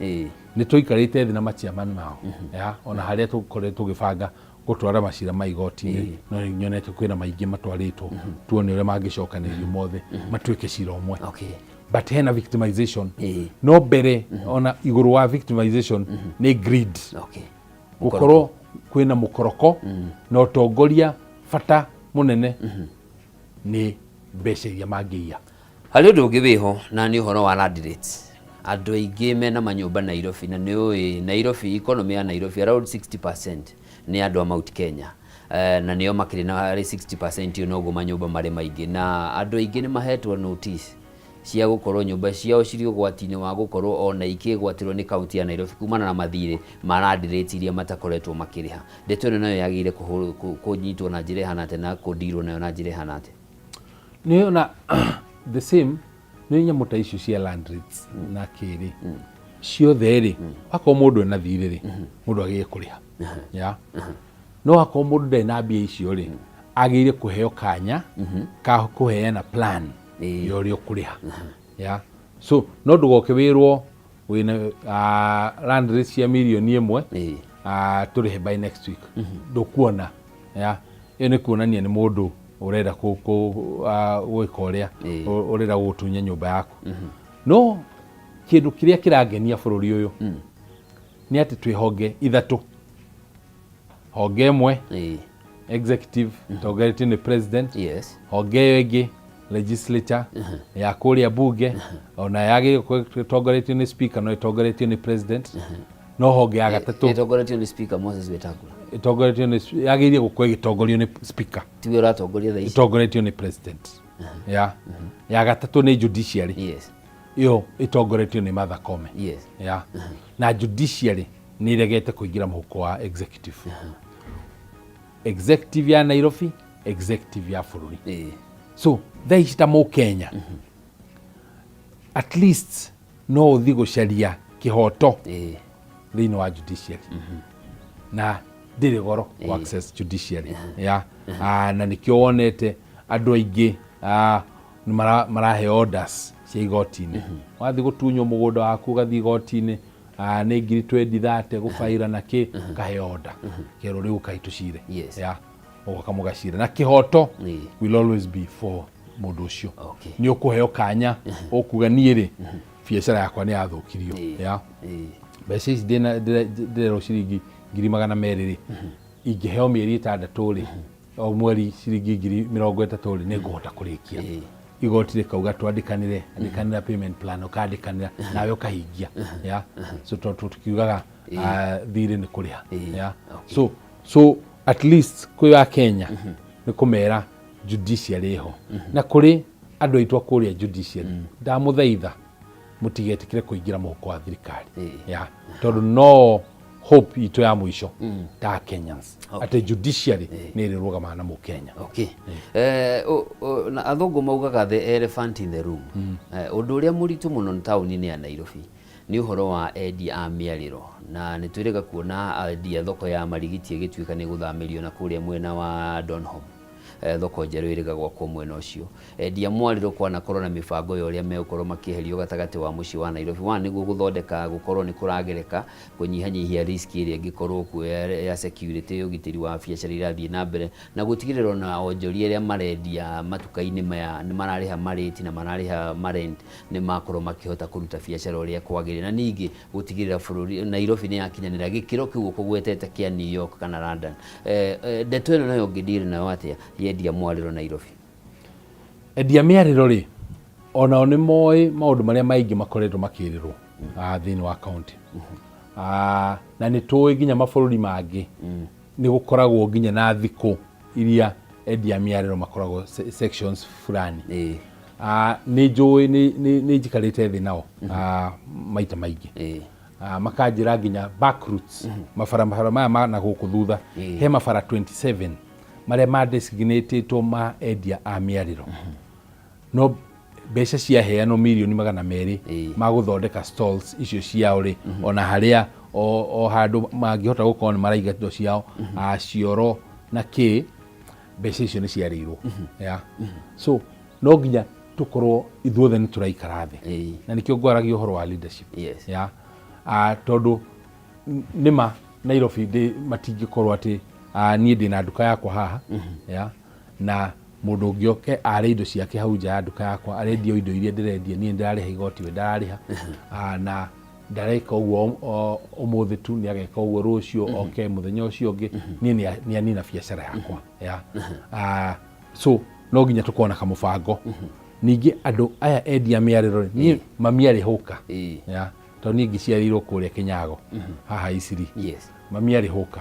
nĩ tũikarĩte thĩ na machairman mao. Ya, ona harĩa tũkoretwo tũgĩbanga gũtwara macira ma igoti-inĩ, no nĩ nyonete kwĩna maingĩ matwarĩtwo, tuone ũrĩa mangĩcokanĩrĩrio mothe matuĩke cira ũmwe. But hena victimization. No mbere ona igũrũ wa victimization nĩ greed. Gũkorwo kwĩna mũkoroko na ũtongoria, bata mũnene nĩ mbeca iria mangĩiya. Harĩ ũndũ ũngĩ wĩho, na nĩ ũhoro wa land rates. Andũ aingĩ mena manyũmba Nairobi, na nĩ ũĩ Nairobi, economy ya Nairobi, around 60% nĩ andũ a Mount Kenya. Na nĩo makĩrĩ na harĩ 60% ĩyo, noguo manyũmba marĩ maingĩ, na andũ aingĩ nĩ mahetwo notice cia gũkorwo nyũmba ciao cirĩ ũgwati-inĩ wa gũkorwo ona ikĩgwatĩrwo nĩ kaunti ya Nairobi kumana na mathirĩ ma land rates iria matakoretwo makĩrĩha. Ndeto ĩno nayo yagĩrĩire kũnyitwo na njĩra ĩhana atĩa na kũndirwo nayo na njĩra ĩhana atĩa? Nĩ ona the same, nĩ nyamũ ta icio cia land rates na kĩrĩ ciothe rĩ, wakorwo mũndũ ena thirĩ rĩ, mũndũ agĩrĩire kũrĩha. Ya, no akorwo mũndũ ndarĩ na mbia icio rĩ, agĩrĩire kũheo kanya ka kũheana plan ya ũrĩa ũkũrĩha. Ya, so no ndũgoke wĩrwo wĩna land rates cia mirioni 1, tũrĩhe by next week, ndũkuona. Ya, ĩyo nĩ kuonania nĩ mũndũ ũrenda gwĩka ũrĩa ũrenda gũgũtunya nyũmba yaku. No kĩndũ kĩrĩa kĩrangenia bũrũri ũyũ nĩ atĩ twĩ honge ithatũ. Honge ĩmwe executive, ĩtongoretio nĩ president. Honge ĩyo ĩngĩ legislature ya kũrĩa bunge, ona yagĩrĩirwo gũkorwo ĩtongoretio nĩ speaker, no ĩtongoretio nĩ president. No honge ya gatatũ Ĩtongoretio nĩ Speaker Moses Wetangula. Ĩtongoretio nĩ, yagĩrĩire gũkorwo ĩgĩtongorio nĩ speaker. Tiwe ũratongoria thaa ici. Ĩtongoretio nĩ president. Ya gatatũ nĩ judiciary. Ĩyo ĩtongoretio nĩ Martha Koome. Ya, na judiciary nĩ ĩregete kũingĩra mũhuko wa executive, executive ya Nairobi, executive ya bũrũri. So thaa ici ta mũkenya, at least no ũthiĩ gũcaria kĩhoto thĩinĩ wa judiciary, na ndĩrĩ goro ku access judiciary. Ya, na nĩkĩo wonete andũ aingĩ nĩ maraheo orders cia igoti-inĩ. Wathiĩ gũtunywo mũgũnda waku, ũgathiĩ igoti-inĩ, nĩ ngiri 20, 30 gũbaira na kĩ, kaheo order, kerwo rĩu ũkai tũcire. Ya, ũgoka mũgacira, na kĩhoto will always be for mũndũ ũcio. Nĩ ũkũheo kanya ũkuga niĩ rĩ, biacara yakwa nĩ yathũkirio. Ya, mbeca ici ndĩrerwo ciringi 200,000 rĩ, ingĩheo mĩeri 6 rĩ, o mweri ciringi 30,000 rĩ, nĩ ngũhota kũrĩkia. Igoti rĩkauga twandĩkanĩre, andĩkanĩra payment plan, ũkandĩkanĩra nawe ũkahingia. Ya, so tondũ tukiugaga thirĩ nĩ kũrĩha. Ya, so at least kwĩ wa Kenya nĩ kũmera judiciary ĩho, na kũrĩ andũ aitũ a kũrĩa judiciary, ndamũthaitha mũtigetĩkĩre kũingĩra mũhuko wa thirikari. Ya, tondũ no hope itũ ya mũico ta Kenyans atĩ judiciary nĩ ĩrĩrũgamaga na mũkenya. Okay. Na athũngũ maugaga the elephant in the room. Ũndũ ũrĩa mũritũ mũno taũni-inĩ ya Nairobi nĩ ũhoro wa endia a mĩarĩro, na nĩ twĩrĩga kuona endia thoko ya Marigiti ĩgĩtuĩka nĩ gũthamĩrio na kũrĩa mwena wa Donholm. eh, thoko njerũ ĩrĩga gwakwo mwena ũcio. Endia mwarĩro kwanakorwo na mĩbango ya ũrĩa megũkorwo makĩeherio gatagatĩ wa mũciĩ wa Nairobi. One nĩguo gũthondeka gũkorwo nĩ kũragereka, kũnyihanyihia risk ĩrĩa ĩngĩkorwo kuo ya security, ũgitĩri wa biacara irathiĩ na mbere, na gũtigĩrĩra ona onjoria arĩa marendia matuka-inĩ maya nĩ mararĩha marĩti na mararĩha ma rent, nĩ makorwo makĩhota kũruta biacara ũrĩa kwagĩrĩire. Na ningĩ gũtigĩrĩra bũrũri, Nairobi nĩ yakinyanĩra gĩkĩro kĩu ũkũgwetete kĩa New York kana London. Ndeto ĩno nayo ũngĩ deal nayo atĩa ya endia mwarĩro Nairobi? Endia mĩarĩro rĩ, onao nĩ moĩ maũndũ marĩa maingĩ makoretwo makĩrĩrwo thĩinĩ wa kaunti. Na nĩ tũĩ nginya mabũrũri mangĩ nĩ gũkoragwo nginya na thikũ iria endia mĩarĩro makoragwo sections fulani. Nĩ njũĩ nĩ njikarĩte thĩ nao maita maingĩ. Makanjĩra nginya back routes, mabarabara maya ma na gũkũ thutha, he mabara 27 marĩa ma designatĩtwo ma endia a mĩarĩro. No mbeca ciaheanwo mirioni 200 ma gũthondeka stalls icio ciao rĩ, ona harĩa o handũ mangĩhota gũkorwo nĩ maraiga indo ciao, cioro na kĩ, mbeca icio nĩ ciarĩirwo. Yeah. So no nginya tũkorwo ithuothe nĩ tũraikara thĩ, na nĩkĩo ngwaragia ũhoro wa leadership. Yeah. Tondũ nĩma Nairobi matingĩkorwo atĩ niĩ ndĩna nduka yakwa haha, yeah, na mũndũ ũngĩ oke are indo ciake hau nja ya nduka yakwa, arendia indo iria ndĩrendia, niĩ ndĩrarĩha igoti, we ndararĩha. Na ndareka ũguo ũmũthĩ tu, nĩ ageka ũguo rũciũ, oke mũthenya ũcio ũngĩ, niĩ nĩ anina biacara yakwa. Yeah. So no nginya tũkorwo na kamũbango. Ningĩ andũ aya endia mĩarĩro rĩ, niĩ mami arĩ hũka. Yeah. Tondũ niĩ ngĩciarĩirwo kũrĩa Kĩnyago, haha Isiri. Mami arĩ hũka.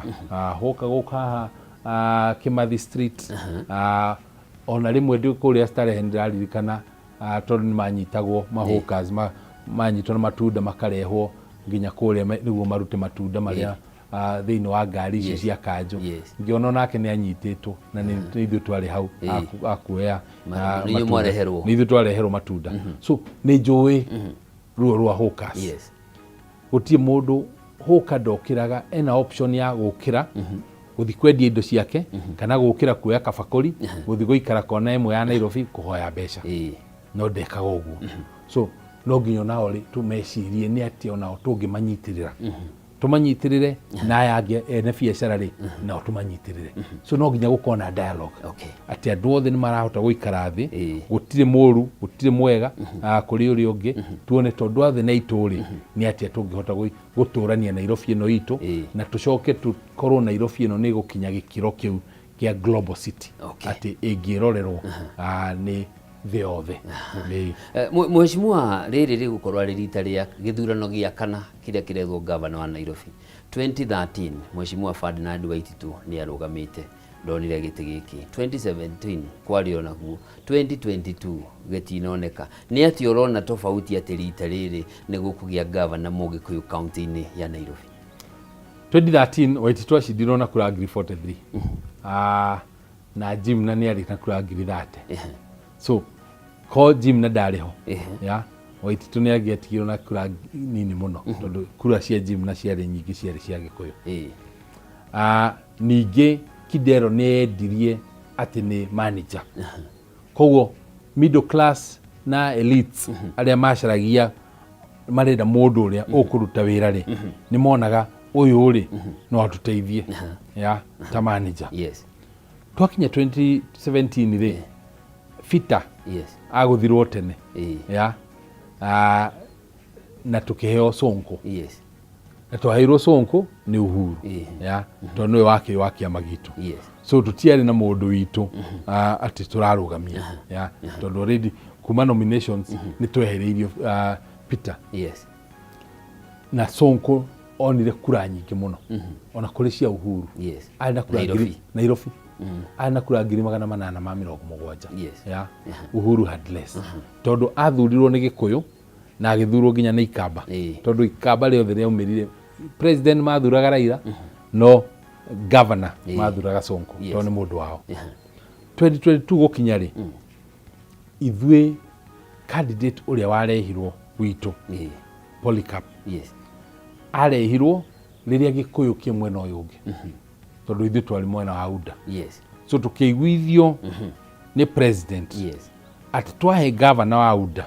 Hũka gũka haha Kimathi Street. Ona rĩmwe ndĩ kũrĩa Starehe nĩndĩraririkana, tondũ nĩ manyitagwo ma hawkers, manyitwo na matunda makarehwo nginya kũrĩa nĩguo marute matunda marĩa thĩinĩ wa ngari icio cia kanjũ. Ngĩona onake nĩ anyitĩtwo na nĩ ithuĩ twarĩ hau akuoya nĩ inyuĩ mwareherwo. Nĩ ithuĩ twareherwo matunda. So nĩ njũĩ ruo rwa hawkers. Gũtirĩ mũndũ hawker ndokĩraga ena option ya gũkĩra gũthiĩ kwendia indo ciake, kana gũkĩra kuoya kabakũri gũthiĩ gũikara kona ĩmwe ya Nairobi kũhoya mbeca. No ndekaga ũguo. So no nginya onao rĩ tũmecirie nĩ atĩa onao tũngĩmanyitĩrĩra, tũmanyitĩrĩre na aya angĩ ene biacara rĩ nao tũmanyitĩrĩre. So no nginya gũkorwo na dialogue atĩ andũ othe nĩ marahota gũikara thĩ, gũtirĩ mũru, gũtirĩ mwega kũrĩ ũrĩa ũngĩ, tuone tondũ othe nĩ aitũ rĩ, nĩ atĩa tũngĩhota gũtũrania Nairobi ĩno itũ, na tũcoke tũkorwo Nairobi ĩno nĩ ĩgũkinya gĩkĩro kĩu kĩa global city, atĩ ĩngĩrorerwo nĩ thĩ yothe. Mheshimiwa, rĩrĩ rĩgũkorwo arĩ rita rĩa gĩthurano gĩa kana kĩrĩa kĩrethwo gavana wa Nairobi. 2013 Mheshimiwa Ferdinand Waititu nĩ arũgamĩte, ndonire gĩtĩ gĩkĩ. 2017 kwarĩ o naguo, 2022 gĩtinoneka. Nĩ atĩa ũrona tofauti atĩ rita rĩrĩ nĩ gũkũgĩa gavana Mũgĩkũyũ kaunti-inĩ ya Nairobi? 2013 Waititu acindirwo na kura ngiri 43, na Jim na nĩ arĩ na kura ngiri 30. So ko Jim na ndarĩ ho ya Waititu nĩ angĩatigirwo na kura nini mũno, tondũ kura cia Jim na ciarĩ nyingĩ, ciarĩ cia Gĩkũyũ. Ningĩ Kidero nĩ endirie atĩ nĩ manager, koguo middle class na elites arĩa macaragia marenda mũndũ ũrĩa ũkũruta wĩra rĩ, nĩ monaga ũyũ rĩ no atũteithie ya ta manager. Twakinya 2017 rĩ, Peter agũthirwo tene ya na tũkĩheo Sonko. Na twaheirwo Sonko nĩ Uhuru ya tondũ nĩwe wakĩrĩ wa kĩama gitũ. So tũtiarĩ na mũndũ witũ atĩ tũrarũgamia ya tondũ already kuma nominations nĩ twehereirio Peter. Na Sonko onire kura nyingĩ mũno ona kũrĩ cia Uhuru. Arĩ na kura ngiri Nairobi. Nairobi arĩ na kura 870,000. Ya Uhuru had less tondũ athurirwo nĩ Gĩkũyũ na agĩthurwo nginya nĩ Ikamba, tondũ Ikamba rĩothe rĩaumĩrire president mathuraga Raila, no governor mathuraga Sonko tondũ nĩ mũndũ wao. 2022 gũkinya rĩ, ithuĩ candidate ũrĩa warehirwo witũ Polycarp arehirwo rĩrĩa Gĩkũyũ kĩ mwena ũyũ ũngĩ, tondũ ithuĩ twarĩ mwena wa UDA. So tũkĩiguithio nĩ president atĩ twahe gavana wa UDA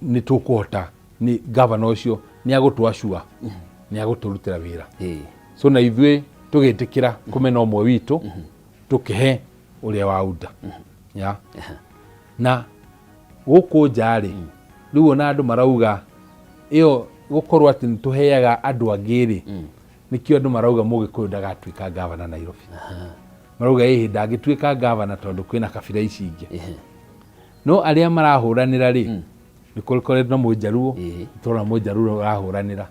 nĩ tũkũhota, nĩ gavana ũcio nĩ agũtwacua, nĩ agũtũrutĩra wĩra. So na ithuĩ tũgĩtĩkĩra kũmena ũmwe witũ, tũkĩhe ũrĩa wa UDA ya na gũkũ nja rĩ. Rĩu ona andũ marauga ĩyo gũkorwo atĩ nĩ tũheaga andũ angĩ rĩ, nĩkĩo andũ marauga Mũgĩkũyũ ndagatuĩka gavana Nairobi. Marauga ĩhĩ ndangĩtuĩka gavana tondũ kwĩna kabira ici ingĩ. No arĩa marahũranĩra rĩ, nĩ kũkoretwo na Mũnjaruo, tũrona Mũnjaruo ũrahũranĩra,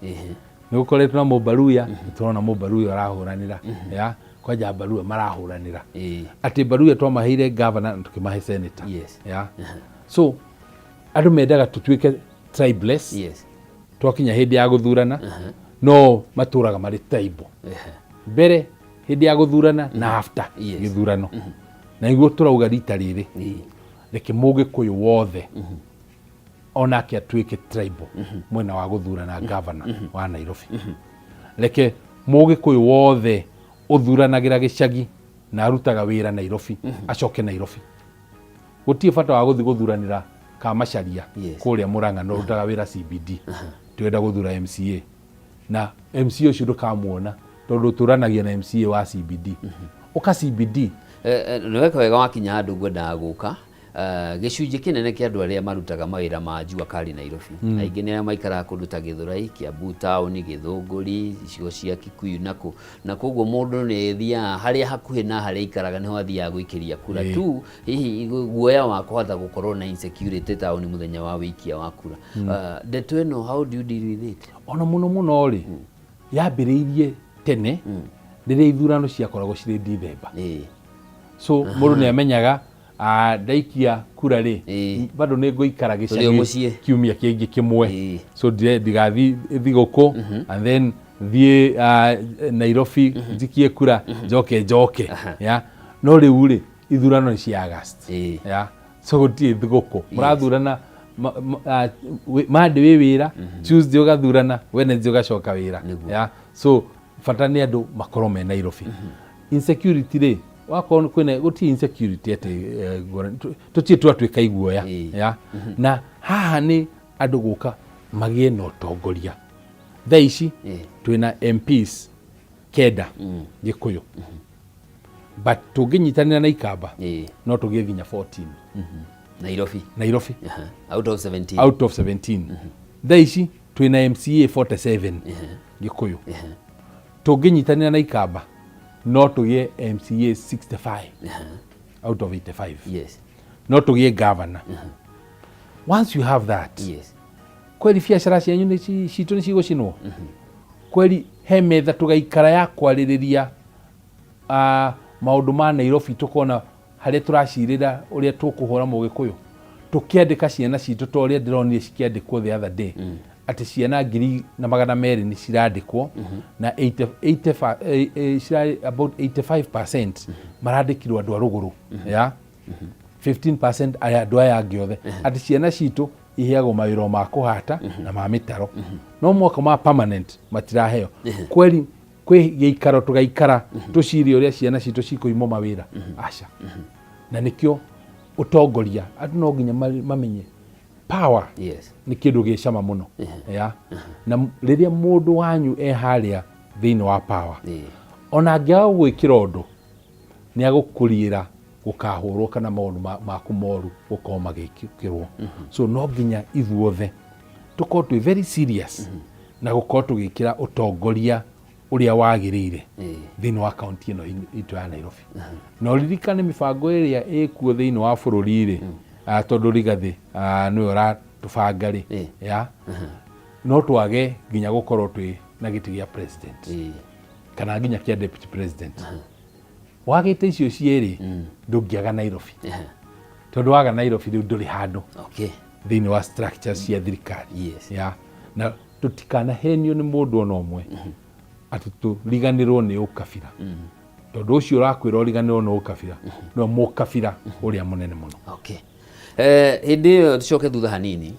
nĩ gũkoretwo na Mũbaruya, tũrona Mũbaruya ũrahũranĩra ya kwanja Baruya marahũranĩra atĩ Baruya twamaheire gavana na tũkĩmahe senator. Ya, so andũ mendaga tũtuĩke tribeless twakinya hĩndĩ ya gũthurana, no matũraga marĩ tribal mbere hĩndĩ ya gũthurana na after gĩthurano. Na nĩguo tũrauga rita rĩrĩ, reke Mũgĩkũyũ wothe onake atuĩke tribal mwena wa gũthurana gavana wa Nairobi. Reke Mũgĩkũyũ wothe ũthuranagĩra gĩcagi na arutaga wĩra Nairobi acoke Nairobi. Gũtirĩ bata wa gũthiĩ gũthuranĩra Kamacharia kũrĩa Mũrang'a no ũrutaga wĩra CBD. Tũrenda gũthura MCA na MCA ũcio ndũkamuona tondũ ũtũranagia na MCA wa CBD. Ũka CBD. Nĩ weka wega wakinya handũ ngwendaga gũka. Gĩcunjĩ kĩnene kĩa andũ arĩa marutaga mawĩra ma jua kali Nairobi, aingĩ nĩ arĩa maikaraga kũndũ ta Gĩthũrai, Kiambu taũni, Gĩthũngũri, icigo cia Kikuyu na koguo mũndũ nĩ thiaga harĩa hakuhĩ na harĩa aikaraga nĩho athiaga gũikĩria kura tu, hihi guoya wa kũhota gũkorwo na insecurity taũni mũthenya wa wĩikia wa kura. Ndeto ĩno, how do you deal with it? Ona mũno mũno rĩ, yambĩrĩirie tene rĩrĩa ithurano ciakoragwo cirĩ Dithemba. So mũndũ nĩ amenyaga, ah, ndaikia kura rĩ, bado nĩ ngũikara Tũrĩ o gĩcagi mũciĩ. kiumia kĩngĩ kĩmwe, so ndigathi thigũkũ and then thiĩ Nairobi njikie kura, njoke njoke ya. No rĩu rĩ, ithurano nĩ cia August ya, so gũtirĩ thigũkũ. Mũrathurana Monday wĩ wĩra, Tuesday ũgathurana, Wednesday ũgacoka wĩra ya. So bata nĩ andũ makorwo me Nairobi. Insecurity rĩ, wakorwo kwĩna, gũtirĩ insecurity atĩ tũtirĩ twatuĩka iguoya ya. Na haha nĩ andũ gũka magĩe na ũtongoria. Thaa ici twĩna MPs 9 Gĩkũyũ, but tũngĩnyitanĩra na Ikamba no tũgĩe nginya 14. Nairobi? Nairobi. Out of 17? Out of 17. Thaa ici twĩna MCA 47 Gĩkũyũ. Tũngĩnyitanĩra na Ikamba no tũgĩe MCA 65 out of 85. No tũgĩe governor. Once you have that, kweri biacara cianyu nĩ citũ nĩ cigũcinwo. Kweri he metha tũgaikara ya kwarĩrĩria maũndũ ma Nairobi, tũkona harĩa tũracirĩra ũrĩa tũkũhũra Mũgĩkũyũ, tũkĩandĩka ciana citũ ta ũrĩa ndĩronire cikĩandĩkwo the other day, atĩ ciana 1200 nĩ cirandĩkwo na 80 85 cirarĩ about 85% marandĩkirwo andũ a rũgũrũ ya 15% aya andũ aya angĩ othe, atĩ ciana citũ iheagwo mawĩra ma kũhata na ma mĩtaro, no mwaka ma permanent matiraheo. Kweri kwĩ gĩikaro tũgaikara tũcire ũrĩa ciana citũ cikũimwo mawĩra? Aca. Na nĩkĩo ũtongoria andũ no nginya mamenye power nĩ kĩndũ gĩ cama mũno ya. Na rĩrĩa mũndũ wanyu e harĩa thĩinĩ wa power, ona angĩaga gũgwĩkĩra ũndũ, nĩ agũkũriĩra gũkahũrwo kana maũndũ maku moru gũkorwo magĩkĩrwo. So no nginya ithuothe tũkorwo twĩ very serious na gũkorwo tũgĩkĩra ũtongoria ũrĩa wagĩrĩire thĩinĩ wa kaunti ĩno itũ ya Nairobi. Na ũririkane mĩbango ĩrĩa ĩkuo thĩinĩ wa bũrũri rĩ, tondũ Rigathĩ nĩwe ũratũbanga rĩ ya, no twage nginya gũkorwo twĩ na gĩtĩ gĩa president kana nginya kĩa deputy president. Wagĩte icio cierĩ, ndũngĩaga Nairobi, tondũ waga Nairobi rĩu ndũrĩ handũ thĩinĩ wa structures cia thirikari ya. Na tũtikanahenio nĩ mũndũ ona ũmwe atĩ tũriganĩrwo nĩ ũkabira, tondũ ũcio ũrakwĩra ũriganĩrwo nĩ ũkabira nĩwe mũkabira ũrĩa mũnene mũno. Okay. Hĩndĩ ĩyo, tũcoke thutha hanini,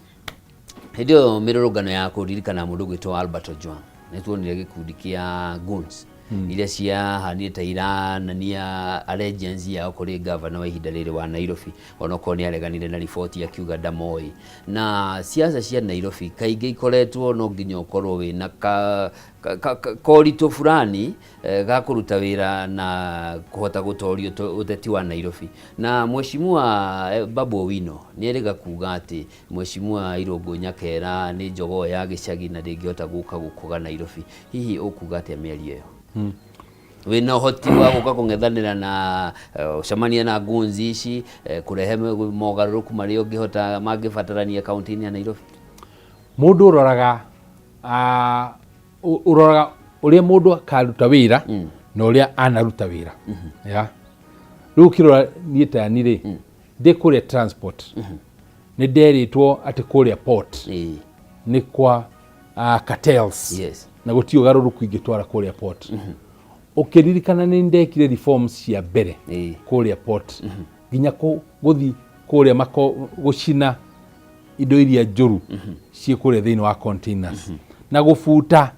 hĩndĩ ĩyo mĩrũrũngano ya kũririkana mũndũ gwĩtwo Albert Ojwang, nĩ tuonire gĩkundi kĩa goons. Iria ciahanire ta iranania allegiance yao kũrĩ gavana wa ihinda rĩrĩ wa Nairobi, onokorwo nĩ areganire na riboti akiuga ndamoĩ. Na siasa cia Nairobi kaingĩ ikoretwo no nginya ũkorwo wĩna ka koritũ fulani ga kũruta wĩra na kũhota gũtoria ũteti wa Nairobi. Na Mheshimiwa Babu Owino nĩ erĩga kuga atĩ Mheshimiwa Irũngũ Nyakera nĩ njogoo ya gĩcagi na ndĩngĩhota gũka gũkũga Nairobi. Hihi ũkuga atĩa mĩario ĩyo? Wĩna ũhoti wa gũka kũng'ethanĩra na ũcemanie na ngunzi ici, kũrehe mogarũrũku marĩa ũngĩhota mangĩbatarania kaunti-inĩ ya Nairobi? Mũndũ ũroraga ũroraga ũrĩa mũndũ akaruta wĩra na ũrĩa anaruta wĩra. Ya rĩu ũkĩrora niĩ tani rĩ, ndĩ kũrĩa transport, nĩ nderĩtwo atĩ kũrĩa port nĩ kwa cartels. Na gũtirĩ ũgarũrũku ingĩtwara kũrĩa port. Ũkĩririkana nĩ ndekire reforms cia mbere kũrĩa port, nginya gũthiĩ kũrĩa mako gũcina indo iria njũru ciĩ kũrĩa thĩinĩ wa containers, na gũbuta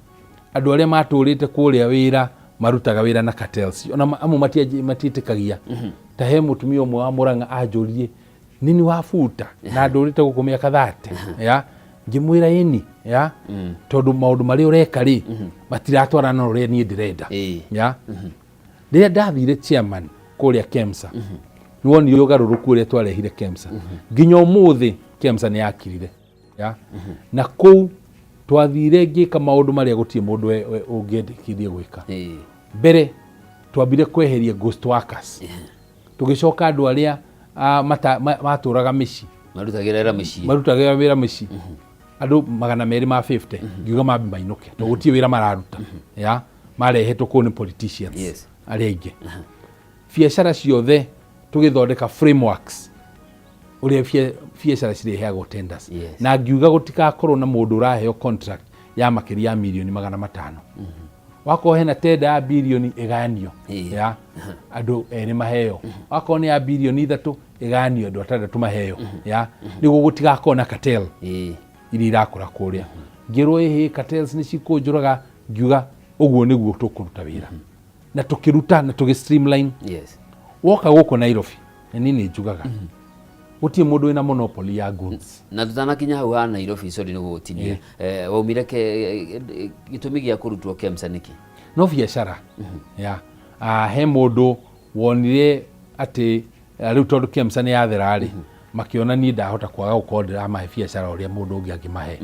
andũ arĩa matũrĩte kũrĩa wĩra marutaga wĩra na cartels. Ona amwe matiĩtĩkagia. Ta he mũtumia ũmwe wa Mũrang'a anjũririe, "Nini wabuta na ndũrĩte gũkũ mĩaka 30?" Ya ngĩmwĩra ĩni, ya tondũ maũndũ marĩa ũreka rĩ, matiratwarana na ũrĩa niĩ ndĩrenda. Ya rĩrĩa ndathire chairman kũrĩa KEMSA, nĩ wonire ũgarũrũku ũrĩa twarehire KEMSA. Nginya ũmũthĩ KEMSA nĩ yakirire. Ya na kũu twathire ngĩka maũndũ marĩa gũtirĩ mũndũ ũngĩendekithie gwĩka. Mbere twambire kweheria ghost workers, tũgĩcoka andũ arĩa matũraga mĩciĩ, marutagĩra wĩra mĩciĩ, marutagĩra wĩra mĩciĩ, andũ 250, ngiuga mambe mainũke tondũ gũtirĩ wĩra mararuta. Ya marehetwo kũu nĩ politicians arĩa aingĩ. Biacara ciothe tũgĩthondeka frameworks ũrĩa biacara cirĩheagwo tenders. Na ngiuga gũtikakorwo na mũndũ ũraheo contract ya makĩria ya mirioni 500. Wakorwo hena tenda ya birioni, ĩgayanio ya andũ erĩ maheo. Wakorwo nĩ ya birioni 3, ĩgayanio andũ atandatũ maheo, ya nĩguo gũtigakorwo na cartel iria irakũra kũrĩa. Ngĩrwo ĩhĩ cartels nĩ cikũnjũraga. Ngiuga ũguo nĩguo tũkũruta wĩra, na tũkĩruta na tũgĩ streamline. Woka gũkũ Nairobi, na niĩ nĩ njugaga gũtirĩ mũndũ wĩna monopoly ya goods. Na tutanakinya hau ha Nairobi, sorry nĩ gũgũtinia, waumire ke gĩtũmi gĩa kũrutwo KEMSA nĩkĩ? No biacara ya he mũndũ wonire atĩ rĩu tondũ KEMSA nĩ yathera rĩ, makĩona niĩ ndahota kwaga gũkorwo ndĩramahe biacara ũrĩa mũndũ ũngĩ angĩmahe.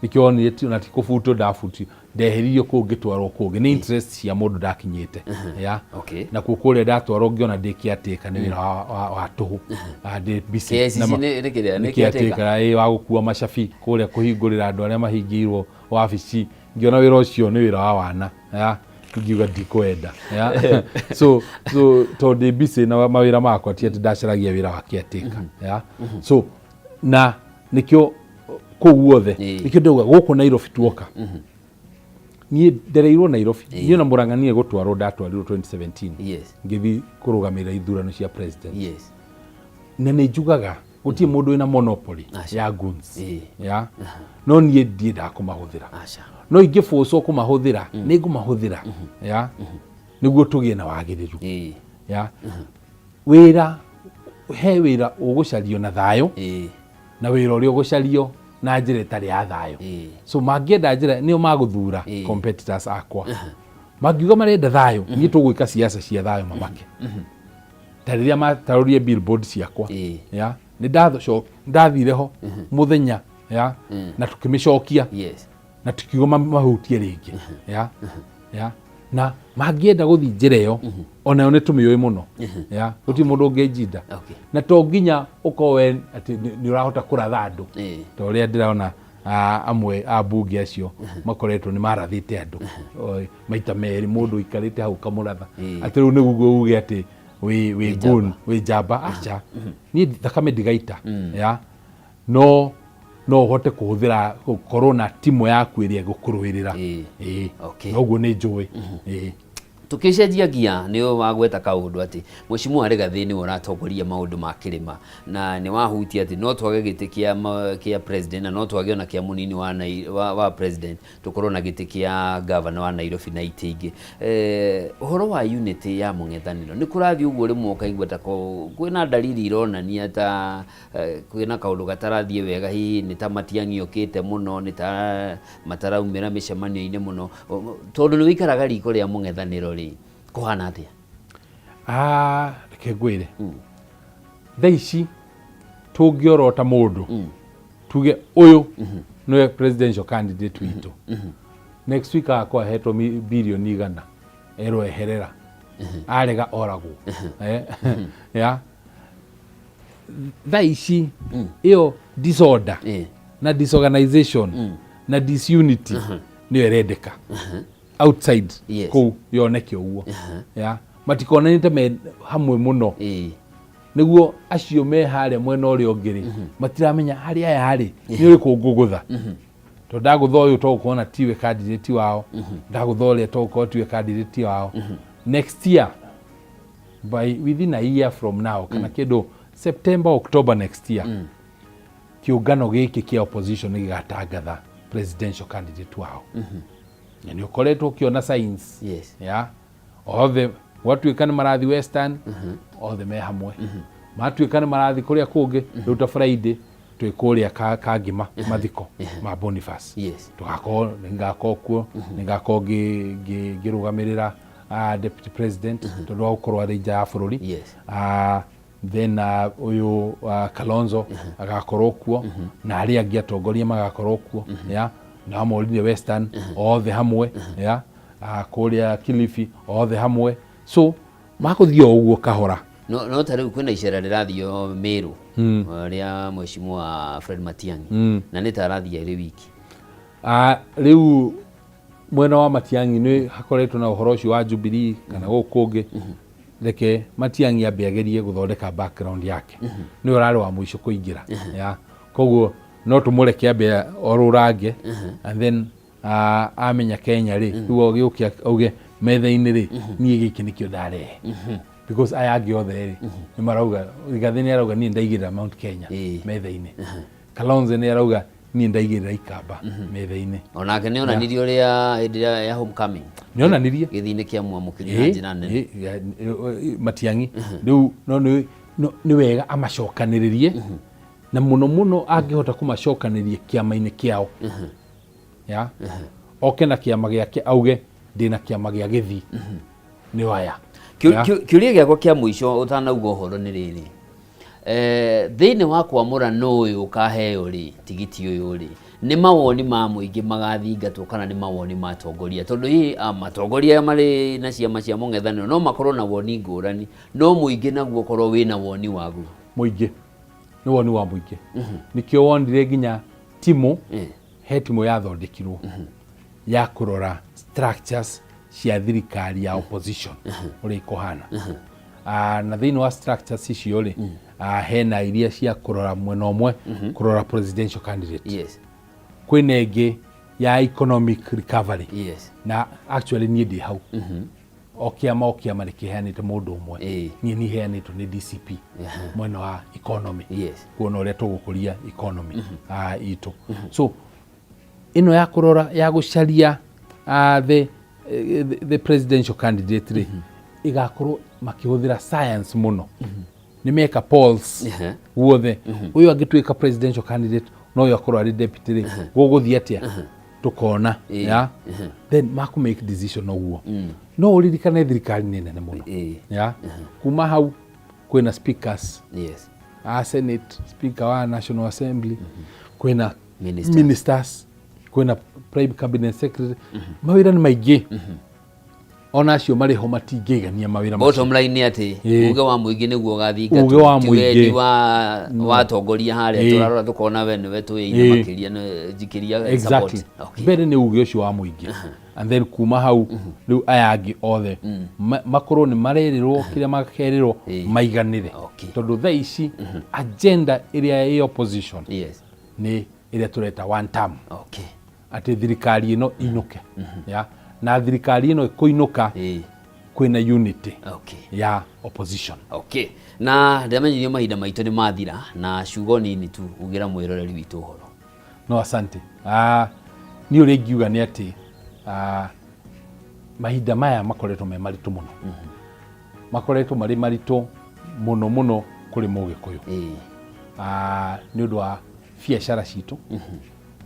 Nĩkĩo wonire ona ti kũbutwo ndabutio, ndeheririo kũu ngĩtwarwo kũngĩ nĩ interest cia mũndũ ndakinyĩte ya. Nakuo kũrĩa ndatwarwo ngĩona ndĩ caretaker, nĩ wĩra wa tũhũ. Ndĩ busy KICC nĩ kĩrĩa? Nĩ nĩ caretaker, ĩ, wa gũkua macabi kũrĩa kũhingũrĩra andũ arĩa mahingĩirwo wabici. Ngĩona wĩra ũcio nĩ wĩra wa wana, ya ngiuga ndikwenda. Ya so tondũ ndĩ busy na mawĩra makwa, ti atĩ ndacaragia wĩra wa caretaker. Ya so na nĩkĩo kũu guothe, nĩkĩo ndauga gũkũ Nairobi tuoka, niĩ ndereirwo Nairobi. Niĩ na Mũrang'a niĩ gũtwarwo ndatwarirwo 2017, ngĩthiĩ kũrũgamĩrĩra ithurano cia president. Na nĩ njugaga gũtirĩ mũndũ wĩna monopoly ya guns. Ya no niĩ ndiendaga kũmahũthĩra, no ingĩbũcwo kũmahũthĩra nĩ ngũmahũthĩra, ya nĩguo tũgĩe na wagĩrĩru. Ya wĩra, he wĩra ũgũcario na thayũ na wĩra ũrĩa ũgũcario na njĩra ĩtarĩ ya thayũ. So mangĩenda njĩra nĩo magũthura. Competitors akwa mangiuga marenda thayũ, niĩ tũgwĩka siasa cia thayũ mamake ta rĩrĩa matarũrie billboard ciakwa. Ya nĩ ndathire ho mũthenya ya na tũkĩmĩcokia na tukiuga mahutie rĩngĩ. Ya na mangĩenda gũthiĩ njĩra ĩyo, onayo nĩ tũmĩũĩ mũno. Ya gũtirĩ mũndũ ũngĩnjinda. Na to nginya ũkorwo we atĩ nĩ ũrahota kũratha andũ ta ũrĩa ndĩrona amwe a mbunge acio makoretwo nĩ marathĩte andũ. Oi, maita merĩ mũndũ ũikarĩte hau ũkamũratha atĩ rĩu nĩguo uge atĩ wĩ gun, wĩ njamba. Aca, niĩ thakame ndigaita. Ya no ũhote kũhũthĩra gũkorwo na timu yaku ĩrĩa ĩgũkũrũĩrĩra. Ĩĩ. Noguo nĩ njũĩ. Ĩĩ. Tũkĩcenjia ngia nĩ wagweta kaũndũ atĩ Mheshimiwa Rigathĩ nĩwe ũratongoria maũndũ ma kĩrĩma na nĩ wahutia atĩ no twage gĩtĩ kĩa president na no twage ona kĩa mũnini wa president, tũkorwo na gĩtĩ kĩa gavana wa Nairobi na itĩ ingĩ. Ũhoro wa unity ya mũng'ethanĩro nĩ kũrathiĩ ũguo, rĩmwe ũkaigua ta kwĩna dalili ironania ta kwĩna kaũndũ gatarathiĩ wega, hihi nĩ ta Matiang'i okĩte mũno, nĩ ta mataraumĩra mĩcemanio-inĩ mũno. Tondũ nĩ wĩikaraga riko rĩa mũng'ethanĩro rĩ, kũhana atĩa? Reke ngwĩre, thaa ici tũngĩorota mũndũ tuge ũyũ nĩwe presidential candidate witũ, next week agakorwo ahetwo birioni 100, erwo eherera, arega oragwo. Ya thaa ici ĩyo disorder na disorganization na disunity nĩyo ĩrendeka outside kũu yoneke ũguo, ya matikonanĩte me hamwe mũno, nĩguo acio me harĩa mwena ũrĩa ũngĩ rĩ, matiramenya harĩa aya rĩ nĩ ũrĩkũ ngũgũtha, tondũ ndagũtha ũyũ to gũkorwo tiwe candidate wao, ndagũtha ũrĩa to gũkorwo tiwe candidate wao. Next year, by within a year from now, kana kĩndũ September, October next year, kĩũngano gĩkĩ kĩa opposition nĩ gĩgatangatha presidential candidate wao, na nĩ ũkoretwo ũkĩona signs. Ya othe gwatuĩka nĩ marathi Western, othe me hamwe, matuĩka nĩ marathi kũrĩa kũngĩ. Rĩu ta Friday twĩ kũrĩa Kangima mathiko ma Boniface. Tũgakorwo, nĩngakorwo kuo, nĩngakorwo ngĩrũgamĩrĩra deputy president tondũ wa gũkorwo arĩ nja ya bũrũri. Then ũyũ Kalonzo agakorwo kuo na arĩa angĩ atongoria magakorwo kuo, ya na amorire Western othe hamwe, ya kũrĩa Kilifi othe hamwe, so makũthiĩ o ũguo kahora. No ta rĩu kwĩna icera rĩrathio Meru rĩa Mheshimiwa Fred Matiang'i na nĩ ta arathiĩ arĩ wiki. Rĩu mwena wa Matiang'i nĩ hakoretwo na ũhoro ũcio wa Jubilee kana gũkũ kũngĩ. Reke Matiang'i ambe agerie gũthondeka background yake, nĩwe ũrarĩ wa mũico kũingĩra, ya koguo no tũmũreke ambe orũrange and then amenya Kenya rĩ, rĩu gĩũke auge metha-inĩ rĩ, niĩ gĩkĩ nĩkĩo ndarehe, because aya angĩ othe rĩ nĩ marauga, Rigathĩ nĩ arauga niĩ ndaigĩrĩra Mount Kenya metha-inĩ, Kalonzo nĩ arauga niĩ ndaigĩrĩra Ikamba metha-inĩ. Onake nĩ onanirie ũrĩa hĩndĩ ĩrĩa ya homecoming Nĩ onanirie. Gĩthii-inĩ kĩa mwamũkĩri na njĩra nene. Matiang'i rĩu no nĩ wega amacokanĩrĩrie, na mũno mũno angĩhota kũmacokanĩrĩria kĩama-inĩ kĩao, ya oke na kĩama gĩake, auge ndĩna kĩama gĩa gĩthii nĩ aya. Ya. Kĩũria gĩakwa kĩa mũico ũtanauga ũhoro nĩ rĩrĩ, thĩinĩ wa kwamũra nũ ũyũ ũkaheo rĩ tigiti ũyũ rĩ, nĩ mawoni ma mũingĩ magathingatwo kana nĩ mawoni ma atongoria? Tondũ hihi matongoria marĩ na ciama cia mũng'ethanĩro no makorwo na woni ngũrani, no mũingĩ naguo ũkorwo wĩna woni waguo. Mũingĩ nĩ woni wa mũingĩ, nĩkĩo wonire nginya timu he timu yathondekirwo ya kũrora structures cia thirikari ya opposition ũrĩa ikũhana. Na thĩinĩ wa structures icio rĩ, hena iria cia kũrora mwena ũmwe, kũrora presidential candidate. Kwĩna ĩngĩ ya economic recovery. Na actually niĩ ndĩ hau. O kĩama nĩ kĩheanĩte mũndũ ũmwe. Niĩ nĩ heanĩtwo nĩ DCP mwena wa economy, kuona ũrĩa tũgũkũria economy itũ. So ĩno ya kũrora, ya gũcaria the presidential candidate rĩ, ĩgakorwo makĩhũthĩra science mũno, nĩ meka polls guothe, ũyũ angĩtuĩka presidential candidate no ũyũ akorwo arĩ deputy rĩ, gũgũthiĩ atĩa, tũkona. Ya then makũ make decision ũguo. No ũririkane thirikari nĩ nene mũno, ya kuma hau kwĩna speakers a Senate, speaker wa National Assembly, kwĩna Ministers. Ministers, kwĩna prime cabinet secretary, mawĩra nĩ maingĩ, ona acio marĩ ho matingĩigania mawĩra macio. Bottom line nĩ atĩ uge wa mũingĩ nĩguo ũgathingatwo, Uge wa ti mũingĩ. wendi wa atongoria harĩa. Tũrarora tũkona we nĩwe twĩine makĩria njikĩria support. Mbere nĩ uge ũcio wa mũingĩ and then kuma hau rĩu aya angĩ othe makorwo nĩ marerĩrwo kĩrĩa makerĩrwo maiganĩre, tondũ thaa ici agenda ĩrĩa ĩ opposition nĩ ĩrĩa tũreta one term, atĩ thirikari ĩno inũke, ya na thirikari ĩno ĩkũinũka. Kwĩna unity ya opposition. Okay, na ndamenyithio mahinda maitũ nĩ mathira, na ciugo nini tu ugĩra mwĩroreri witũ ũhoro. No, asante. Niĩ ũrĩa ingiuga nĩ atĩ mahinda maya makoretwo me maritũ mũno, makoretwo marĩ maritũ mũno mũno kũrĩ Mũgĩkũyũ, nĩ ũndũ wa biacara citũ,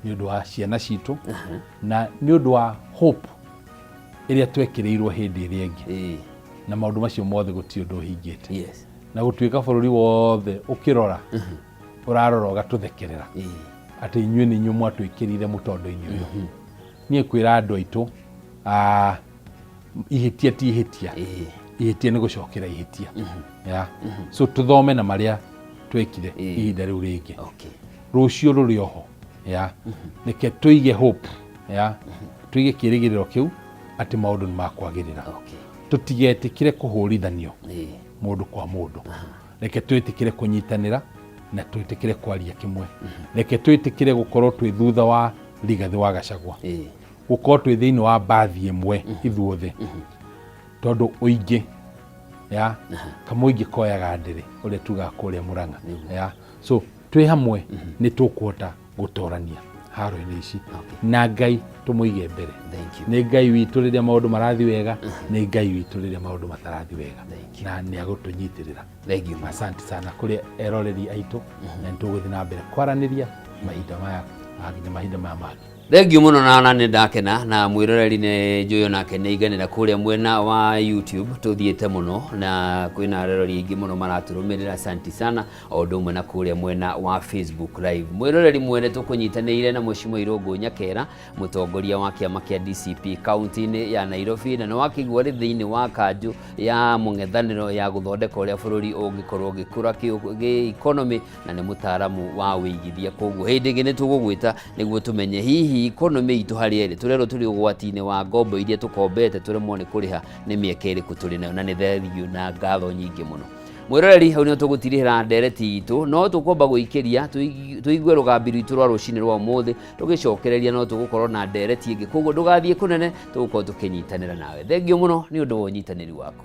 nĩ ũndũ wa ciana citũ, na nĩ ũndũ wa hope ĩrĩa twekĩrĩirwo hĩndĩ ĩrĩa ĩngĩ, na maũndũ macio mothe gũtirĩ ũndũ ũhingĩte. Na gũtuĩka bũrũri wothe ũkĩrora, ũrarora ũgatũthekerera atĩ inyuĩ nĩ inyuĩ mwatwĩkĩrire mũtondo-inĩ ũyũ. Niĩ kwĩra andũ aitũ, ihĩtia ti ihĩtia, ihĩtia nĩ gũcokera ihĩtia. Yeah. So tũthome na marĩa twekire ihinda rĩu rĩngĩ. Rũciũ rũrĩ oho. Yeah. Reke tũige hope. Yeah. Tũige kĩrĩgĩrĩro kĩu atĩ maũndũ nĩ makwagĩrĩra. Tũtigetĩkĩre kũhũrithanio mũndũ kwa mũndũ. Reke twĩtĩkĩre kũnyitanĩra na twĩtĩkĩre kwaria kĩmwe. Reke twĩtĩkĩre gũkorwo twĩ thutha wa Rigathĩ wa Gachagua, gũkorwo twĩ thĩinĩ wa mbathi ĩmwe ithuothe, tondũ ũingĩ ya kamũingĩ koyaga ndĩrĩ, ũrĩa tugaga kũrĩa Mũrang'a. Ya, so twĩ hamwe nĩ tũkũhota gũtorania haro-inĩ ici, na Ngai tũmũige mbere. Nĩ Ngai witũ rĩrĩa maũndũ marathiĩ wega, nĩ Ngai witũ rĩrĩa maũndũ matarathiĩ wega, na nĩ agũtũnyitĩrĩra. Thank you. Asante sana kũrĩ eroreri aitũ, na nĩ tũgũthiĩ na mbere kwaranĩria mahinda maya nginya mahinda maya mangĩ. Thengiũ mũno, na nĩ ndakena na mwĩroreri nĩ njũĩ onake nĩ aiganĩra. Kũrĩa mwena wa YouTube tũthiĩte mũno na kwĩna aroreri aingĩ mũno maratũrũmĩrĩra, asanti sana, o ũndũ ũmwe na kũrĩa mwena wa Facebook Live. Mwĩroreri mwene, tũkũnyitanĩire na Mheshimiwa Irũngũ Nyakera, mũtongoria wa kĩama kĩa DCP kaunti-inĩ ya Nairobi, na nĩ wakĩigua rĩ thĩinĩ wa kanjũ ya mũng'ethanĩro ya gũthondeka ũrĩa bũrũri ũngĩkorwo ũgĩkũra gĩ economy, na nĩ mũtaaramu wa wĩigithia. Koguo hĩndĩ ĩngĩ nĩ tũgũgwĩta nĩguo tũmenye hihi economy itũ harĩa ĩrĩ, tũrerwo tũrĩ ũgwati-inĩ wa ngombo iria tũkombete tũremwo nĩ kũrĩha, nĩ mĩeke ĩrĩkũ tũrĩ nayo. Na nĩ thengiũ na ngatho nyingĩ mũno, mwĩroreri. Hau nĩho tũgũtirihĩra ndereti itũ, no tũkwamba gũikĩria tũigue rũgambi rwitũ rwa rũcinĩ rwa ũmũthĩ. Tũgĩcokereria no tũgũkorwo na ndereti ĩngĩ, koguo ndũgathiĩ kũnene, tũgũkorwo tũkĩnyitanĩra nawe. Thengiũ mũno nĩ ũndũ wa ũnyitanĩri waku.